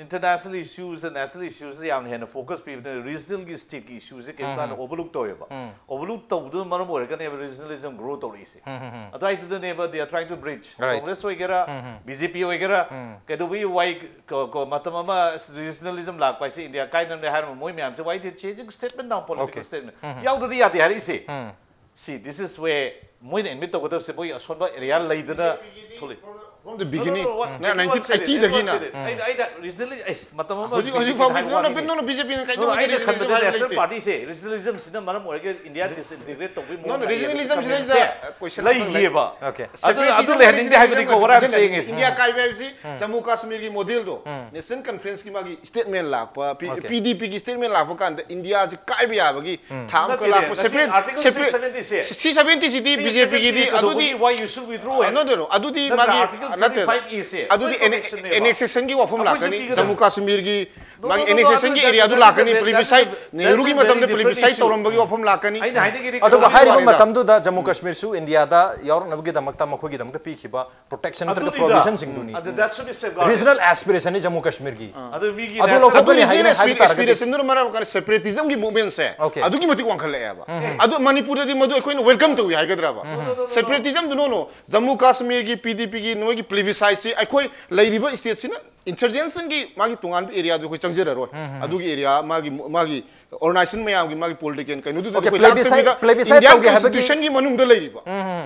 international issues, national issues ꯁꯦ ꯌꯥꯝꯅ ꯍꯦꯟꯅ focus ꯄꯤꯕꯅꯤꯅ regional ꯒꯤ, state ꯀꯤ issue ꯁꯦ ꯀꯩꯝ ꯀꯥꯟꯗ overlook ꯇꯧꯋꯦꯕ꯫ Overlook ꯇꯧꯕꯗꯨꯅ ꯃꯔꯝ ꯑꯣꯏꯔꯒꯅꯦꯕ regionalism grow ꯇꯧꯔꯛꯏꯁꯦ꯫ ꯑꯗꯨꯋꯥꯏꯗꯨꯗꯅꯦꯕ they are trying to bridge꯫ Right. Congress ꯑꯣꯏꯒꯦꯔꯥ, B J P ꯑꯣꯏꯒꯦꯔꯥ, ꯀꯩꯗꯧꯕꯒꯤ why ꯀ-, ꯀ-, ꯃꯇꯝ ꯑꯃ regionalism ꯂꯥꯛꯄ ꯍꯥꯏꯁꯦ ꯏꯟꯗꯤꯌꯥ ꯀꯥꯏꯅꯕꯅꯦ ꯍꯥꯏꯔꯝꯕ ꯃꯣꯏ ꯃꯌꯥꯝꯁꯦ, why they changing statement now, political statement? ꯌꯥꯎꯗ꯭ꯔꯗꯤ ꯌꯥꯗꯦ ꯍꯥꯏꯔꯛꯏꯁꯦ꯫ See, this is where ꯃꯣꯏꯅ admit ꯇꯧꯒꯗꯕꯁꯦ ꯃꯣꯏ ꯑꯁꯣꯟꯕ area ꯂꯩꯗꯅ ꯊꯣꯛꯂꯛꯏ꯫ From the beginning, No, no, no, what, ꯅ what nineteen eighty ꯗꯒꯤꯅ꯫ ꯑꯩꯅ, ꯑꯩꯅ regionally, ꯑꯩꯁ, ꯃꯇꯝ ꯑꯃ ꯍꯧꯖꯤꯛ, ꯍꯧꯖꯤꯛ region ꯐꯥꯎꯒꯤ ꯍꯥꯏꯕ ꯅꯣ, ꯋꯥꯅꯤ꯫ ꯅꯣ, ꯅꯣ, ꯕꯤ ꯖꯦ ꯄꯤꯅ ꯀꯩꯗꯧꯕꯒꯤ ꯑꯩꯅ regionalism ꯈꯟꯕꯗ ꯍꯥꯏꯕ national ꯂꯩꯇꯦ꯫ Party ꯁꯦ, regionalism ꯁꯤꯅ ꯃꯔꯝ ꯑꯣꯏꯔꯒ ꯏꯟꯗꯤꯌꯥ disintegrate ꯇꯧꯕꯒꯤ ꯅꯣ, ꯃꯑꯣꯡ ꯅꯣ, ꯂꯩꯌꯦꯕ, regionalism ꯁꯤꯗ ꯏꯟꯗꯤꯌꯥ ꯂꯩꯈꯤꯑꯕ꯫ Okay. ꯑꯗꯨ, ꯑꯗꯨ ꯁꯦꯄꯔꯦꯇꯤꯖꯝ ꯂꯩꯍꯟꯅꯤꯡꯗꯦ ꯍꯥꯏꯕꯅꯤꯀꯣ, what I'm saying is. India ꯀꯥꯏꯕ ꯍꯥꯏꯕꯁꯤ ꯖꯝꯃꯨ ꯀꯥꯁꯃꯤꯔꯒꯤ ꯃꯣꯗꯦꯜꯗꯣ, National Conference ꯀꯤ ꯃꯥꯒꯤ statement ꯂꯥꯛꯄ, ꯄꯤ-, Okay. P D P ꯒꯤ statement ꯂꯥꯛꯄ ꯀꯥꯟꯗ ꯏꯟꯗꯤꯌꯥꯁꯤ ꯀꯥꯏꯕ ꯌꯥꯕꯒꯤ ꯊꯥ ꯑꯃꯈꯛ ꯅꯠꯇꯦꯅꯦ, ꯂꯥꯛꯄ ꯉꯁꯤ separate, Article separate, three seventy ꯁꯦ, three seventy ꯁꯤꯗꯤ ꯕꯤ ꯖꯦ ꯄꯤꯒꯤꯗꯤ ꯀꯩꯗꯧꯕꯒꯤ ꯑꯗꯨꯗꯤ why you should withdraw it? ꯑ, no, no, no, ꯑꯗꯨꯗꯤ ꯅꯠꯇ꯭ꯔ ꯃꯥꯒꯤ, Article ꯅꯠꯇꯦ, thirty-five A ꯁꯦ ꯑꯗꯨꯗꯤ ꯑꯩꯈꯣꯏ ꯑꯦꯅꯦ-, protectionꯅꯦꯕ꯫ Annexation ꯒꯤ ꯋꯥꯐꯝ ꯑꯩꯈꯣꯏꯁꯨ ꯂꯥꯛꯀꯅꯤ, ꯄꯤꯒꯗꯕꯅꯤ꯫ ꯖꯝꯃꯨ ꯀꯥꯁꯃꯤꯔꯒꯤ No, ꯃꯥꯒꯤ no, no, no, annexation ꯒꯤ ꯑꯗꯨ, ꯑꯗꯨ, areaꯗꯨ ꯑꯗꯨ ꯂꯥꯛꯀꯅꯤ, ꯅꯠꯇꯦ, ꯅꯠꯇꯦ, plebiscite, that's ꯅꯦꯍꯔꯨꯒꯤ very ꯃꯇꯝꯗ different plebiscite issue꯫ ꯇꯧꯔꯝꯕꯒꯤ ꯋꯥꯐꯝ ꯂꯥꯛꯀꯅꯤ꯫ ꯑꯩꯅ ꯍꯥꯏꯅꯤꯡꯉꯤꯗꯤ ꯑꯗꯨꯒ ꯀꯩꯅꯣꯒꯤ ꯍꯥꯏꯔꯤꯕ ꯋꯥꯅꯤꯗ꯫ ꯃꯇꯝꯗꯨꯗ ꯖꯝꯃꯨ ꯀꯥꯁꯃꯤꯔꯁꯨ ꯏꯟꯗꯤꯌꯥꯗ ꯌꯥꯎꯔꯛꯅꯕꯒꯤꯗꯃꯛꯇ ꯃꯈꯣꯏꯒꯤꯗꯃꯛꯇ ꯄꯤꯈꯤꯕ protection ꯅꯠꯇ꯭ꯔꯒ ꯑꯗꯨꯅꯤꯗ꯫ Provision ꯁꯤꯡꯗꯨꯅꯤ꯫ ꯑꯗꯨ, that should be safeguarded꯫ Regional aspiration ꯅꯤ ꯖꯝꯃꯨ ꯀꯥꯁꯃꯤꯔꯒꯤ꯫ ꯑꯗꯨ ꯃꯤꯒꯤ ꯑꯗꯨ national ꯑꯗꯨ ꯂꯧꯊꯣꯛꯄꯅꯤ regional ꯍꯥꯏꯅ ꯍꯥꯏꯕ ꯑꯦꯁꯄꯤ-, ꯇꯥꯔꯒꯗꯤ꯫ Aspiration ꯗꯨꯅ ꯃꯔꯝ ꯑꯣꯏꯔꯀꯥꯟꯗ separatism ꯒꯤ movement ꯁꯦ Okay. ꯑꯗꯨꯛꯀꯤ ꯃꯇꯤꯛ ꯋꯥꯡꯈꯠꯂꯛꯑꯦꯕ꯫ Okay. ꯑꯗꯨ ꯃꯅꯤꯄꯨꯔꯗꯗꯤ ꯃꯗꯨ ꯑꯩꯈꯣꯏꯅ welcome ꯇꯧꯏ ꯍꯥꯏꯒꯗ꯭ꯔꯕ? No, no, no, no, no. Separatism ꯗꯨ no, no. Jammu ꯀꯥꯁꯃꯤꯔꯒꯤ P D P ꯒꯤ ꯅꯣꯏꯒꯤ plebiscite ꯁꯤ ꯑꯩꯈꯣꯏ ꯂꯩꯔꯤꯕ state ꯁꯤꯅ insurgency ꯒꯤ ꯃꯥꯒꯤ ꯇꯣꯉꯥꯟꯕ area ꯗꯨ ꯑꯩꯈꯣꯏ ꯆꯪꯖꯔꯔꯣꯏ꯫ ꯑꯗꯨꯒꯤ area ꯃꯥꯒꯤ, ꯃꯥꯒꯤ organization ꯃꯌꯥꯝꯒꯤ ꯃꯥꯒꯤ political ꯀꯩꯅꯣꯗꯨꯗ Okay, ꯑꯩꯈꯣꯏ plebiscite- ꯂꯥꯛꯇꯕꯤꯗ plebiscite Indian ꯇꯧꯒꯦ ꯍꯥꯏꯕꯒꯤ- Constitution ꯒꯤ ꯃꯅꯨꯡꯗ ꯂꯩꯔꯤꯕ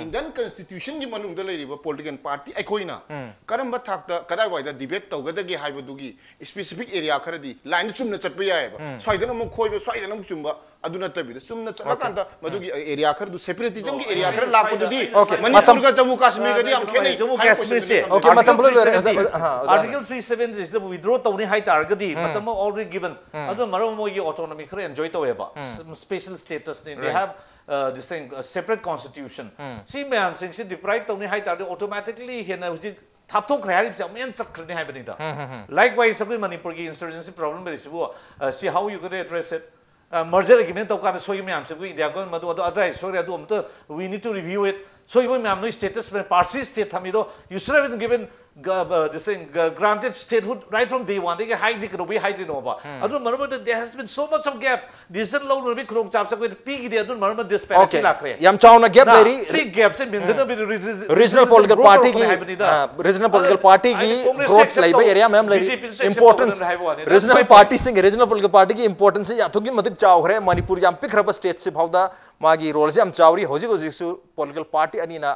Indian Constitution ꯒꯤ ꯃꯅꯨꯡꯗ ꯂꯩꯔꯤꯕ political party ꯑꯩꯈꯣꯏꯅ ꯀꯔꯝꯕ ꯊꯥꯛꯇ ꯀꯗꯥꯏꯋꯥꯏꯗ debate ꯇꯧꯒꯗꯒꯦ ꯍꯥꯏꯕꯗꯨꯒꯤ specific area ꯈꯔꯗꯤ line ꯆꯨꯝꯅ ꯆꯠꯄ ꯌꯥꯏꯑꯕ꯫ ꯁ꯭ꯋꯥꯏꯗꯅ ꯑꯃꯨꯛ ꯈꯣꯏꯕ, ꯁ꯭ꯋꯥꯏꯗꯅ ꯑꯃꯨꯛ ꯆꯨꯝꯕ, ꯑꯗꯨ ꯅꯠꯇꯕꯤꯗ ꯆꯨꯝꯅ ꯆꯠꯂꯀꯥꯟꯗ ꯃꯗꯨꯒꯤ area ꯈꯔꯗꯨ separatism ꯒꯤ area ꯈꯔ ꯂꯥꯛꯄꯗꯨꯗꯤ Okay, ꯃꯅꯤꯄꯨꯔꯒ ꯖꯝꯃꯨ ꯀꯥꯁꯃꯤꯔꯒꯗꯤ ꯌꯥꯝ ꯈꯦꯠꯅꯩ꯫ ꯖꯝꯃꯨ High ꯀꯥꯁꯃꯤꯔꯁꯦ Position ꯗ Okay, ꯃꯇꯝ ꯂꯣꯏ ꯂꯣꯏꯔꯦ꯫ Article three seventy ꯁꯤꯗ withdraw ꯇꯧꯅꯤ ꯍꯥꯏꯇꯥꯔꯒꯗꯤ ꯃꯇꯝ ꯑꯃ already given ꯑꯗꯨꯅ ꯃꯔꯝ ꯑꯃ ꯃꯣꯏꯒꯤ autonomy ꯈꯔ enjoy ꯇꯧꯋꯦꯕ꯫ Special status ꯅꯤ, they have uh, this thing, uh, separate constitution꯫ ꯁꯤ ꯃꯌꯥꯝꯁꯤꯡꯁꯤ deprive ꯇꯧꯅꯤ ꯍꯥꯏꯇꯥꯔꯗꯤ automatically ꯍꯦꯟꯅ ꯍꯧꯖꯤꯛ ꯊꯥꯞꯊꯣꯛꯈ꯭ꯔꯦ ꯍꯥꯏꯔꯤꯕꯁꯦ ꯑꯃꯨꯛ ꯍꯦꯟꯅ ꯆꯠꯈ꯭ꯔꯅꯤ ꯍꯥꯏꯕꯅꯤꯗ꯫ Likewise ꯑꯩꯈꯣꯏ ꯃꯅꯤꯄꯨꯔꯒꯤ insurgency problem ꯂꯩꯔꯤꯁꯤꯕꯨ, uh, see how you gonna address it꯫ Uh, merger agreement ꯇꯧ ꯀꯥꯟꯗ ꯁꯣꯏꯈꯤꯕ ꯃꯌꯥꯝꯁꯤꯕꯨ India government ꯃꯗꯨ ꯑꯗꯨ ꯑꯗꯨꯋꯥꯏ ꯁꯣꯏꯔꯦ, ꯑꯗꯨ ꯑꯝꯇ we need to review it꯫ ꯁꯣꯏꯈꯤꯕ ꯃꯌꯥꯝ ꯅꯣꯏ status ꯃꯌꯥꯝ partial state ꯊꯝꯃꯤꯗꯣ, you should have been given uh, this thing, uh, granted statehood right from day one ꯗꯒꯤ ꯍꯥꯏꯗꯤ ꯀꯩꯗꯧꯕꯩ ꯍꯥꯏꯗ꯭ꯔꯤꯅꯣꯕ? ꯑꯗꯨꯅ ꯃꯔꯝ ꯑꯣꯏꯔꯒ there has been so much of gap, decision ꯂꯧꯅꯕꯒꯤ ꯈꯨꯗꯣꯡꯆꯥꯕꯁꯦ ꯑꯩꯈꯣꯏꯗ ꯄꯤꯈꯤꯗꯦ꯫ ꯑꯗꯨꯅ ꯃꯔꯝ ꯑꯣꯏꯔꯒ disparity Okay, ꯂꯥꯛꯈ꯭ꯔꯦ꯫ ꯌꯥꯝ ꯆꯥꯎꯅ gap ꯅ, ꯂꯩꯔꯤ꯫ ꯁꯤ gap ꯁꯦ ꯃꯦꯟꯁꯤꯟꯅꯕ reason- Regional political growth party ꯇꯧꯔꯛꯄꯅꯦ ꯒꯤ ꯍꯥꯏꯕꯅꯤꯗ꯫ ꯑ, regional political party ꯒꯤ ꯑꯩꯅ Congress growth accept ꯂꯩꯕ ꯇꯧꯗꯅ area ꯃꯌꯥꯝ ꯂꯩꯔꯤ꯫ BJP ꯁꯨ accept Importance ꯇꯧꯗꯅ ꯍꯥꯏꯕ ꯋꯥꯅꯤ꯫ Regional party ꯁꯤꯡꯒꯤ regional political party ꯒꯤ importance ꯁꯤ ꯑꯗꯨꯛꯀꯤ ꯃꯇꯤꯛ ꯆꯥꯎꯈ꯭ꯔꯦ꯫ ꯃꯅꯤꯄꯨꯔ ꯌꯥꯝ ꯄꯤꯛꯈ꯭ꯔꯕ state ꯁꯤ ꯐꯥꯎꯗ ꯃꯥꯒꯤ role ꯁꯤ ꯌꯥꯝ ꯆꯥꯎꯔꯤ꯫ ꯍꯧꯖꯤꯛ ꯍꯧꯖꯤꯛꯁꯨ political party ꯑꯅꯤꯅ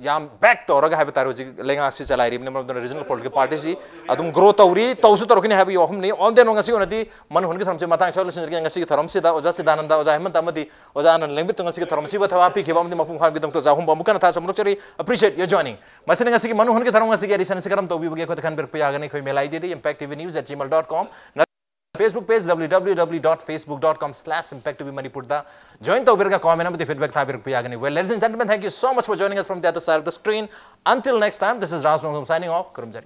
ꯌꯥꯝ back ꯇꯧꯔꯒ ꯍꯥꯏꯕ ꯇꯥꯔꯦ ꯍꯧꯖꯤꯛ ꯂꯩꯉꯥꯛꯁꯤ ꯆꯂꯥꯏꯔꯤꯕꯅꯤ꯫ ꯃꯔꯝ ꯑꯗꯨꯅ regional political party ꯁꯤ ꯑꯗꯨꯝ grow ꯇꯧꯔꯤ, ꯇꯧꯁꯨ ꯇꯧꯔꯛꯀꯅꯤ ꯍꯥꯏꯕꯒꯤ ꯋꯥꯐꯝꯅꯤ꯫ On the note ꯉꯁꯤꯒꯤ ꯑꯣꯏꯅꯗꯤ ꯃꯅꯨ ꯍꯣꯟꯒꯤ ꯊꯧꯔꯝꯁꯦ ꯃꯇꯥꯡ ꯁ꯭ꯋꯥꯏꯗ ꯂꯣꯏꯁꯤꯟꯖꯔꯒꯦ꯫ ꯉꯁꯤꯒꯤ ꯊꯧꯔꯝꯁꯤꯗ ꯑꯣꯖꯥ ꯁꯤꯗꯥꯅꯟꯗ, ꯑꯣꯖꯥ ꯍꯦꯃꯟꯇ ꯑꯃꯗꯤ ꯑꯣꯖꯥ ꯑꯅꯟ ꯂꯦꯡꯕꯤꯠꯇ ꯉꯁꯤꯒꯤ ꯊꯧꯔꯝꯁꯤꯕꯨ ꯊꯋꯥꯏ ꯄꯤꯈꯤꯕ ꯑꯃꯗꯤ ꯃꯄꯨꯡ ꯐꯥꯍꯟꯕꯒꯤꯗꯃꯛꯇ ꯑꯣꯖꯥ ꯑꯍꯨꯝꯕꯨ ꯑꯃꯨꯛ ꯍꯟꯅ ꯊꯥꯖꯕ ꯐꯣꯡꯗꯣꯛꯆꯔꯤ꯫ Appreciate your joining꯫ ꯃꯁꯤꯅ ꯉꯁꯤꯒꯤ ꯃꯅꯨ ꯍꯣꯟꯒꯤ ꯊꯧꯔꯝ ꯉꯁꯤꯒꯤ edition ꯑꯁꯤ ꯀꯔꯝ ꯇꯧꯕꯤꯕꯒꯦ? ꯑꯩꯈꯣꯏꯗ ꯈꯟꯕꯤꯔꯛꯄ ꯌꯥꯒꯅꯤ꯫ ꯑꯩꯈꯣꯏ mail ID D impact T V news at gmail dot com, Facebook page W W W dot facebook dot com slash impact T V Manipur the join ꯇꯧꯕꯤꯔꯒ comment ꯑꯃꯗꯤ feedback ꯊꯥꯕꯤꯔꯛꯄ ꯌꯥꯒꯅꯤ꯫ Well, ladies and gentlemen, thank you so much for joining us from the other side of the screen. Until next time, this is Raj Rongthom signing off. ꯈꯨꯔꯨꯝꯖꯔꯤ꯫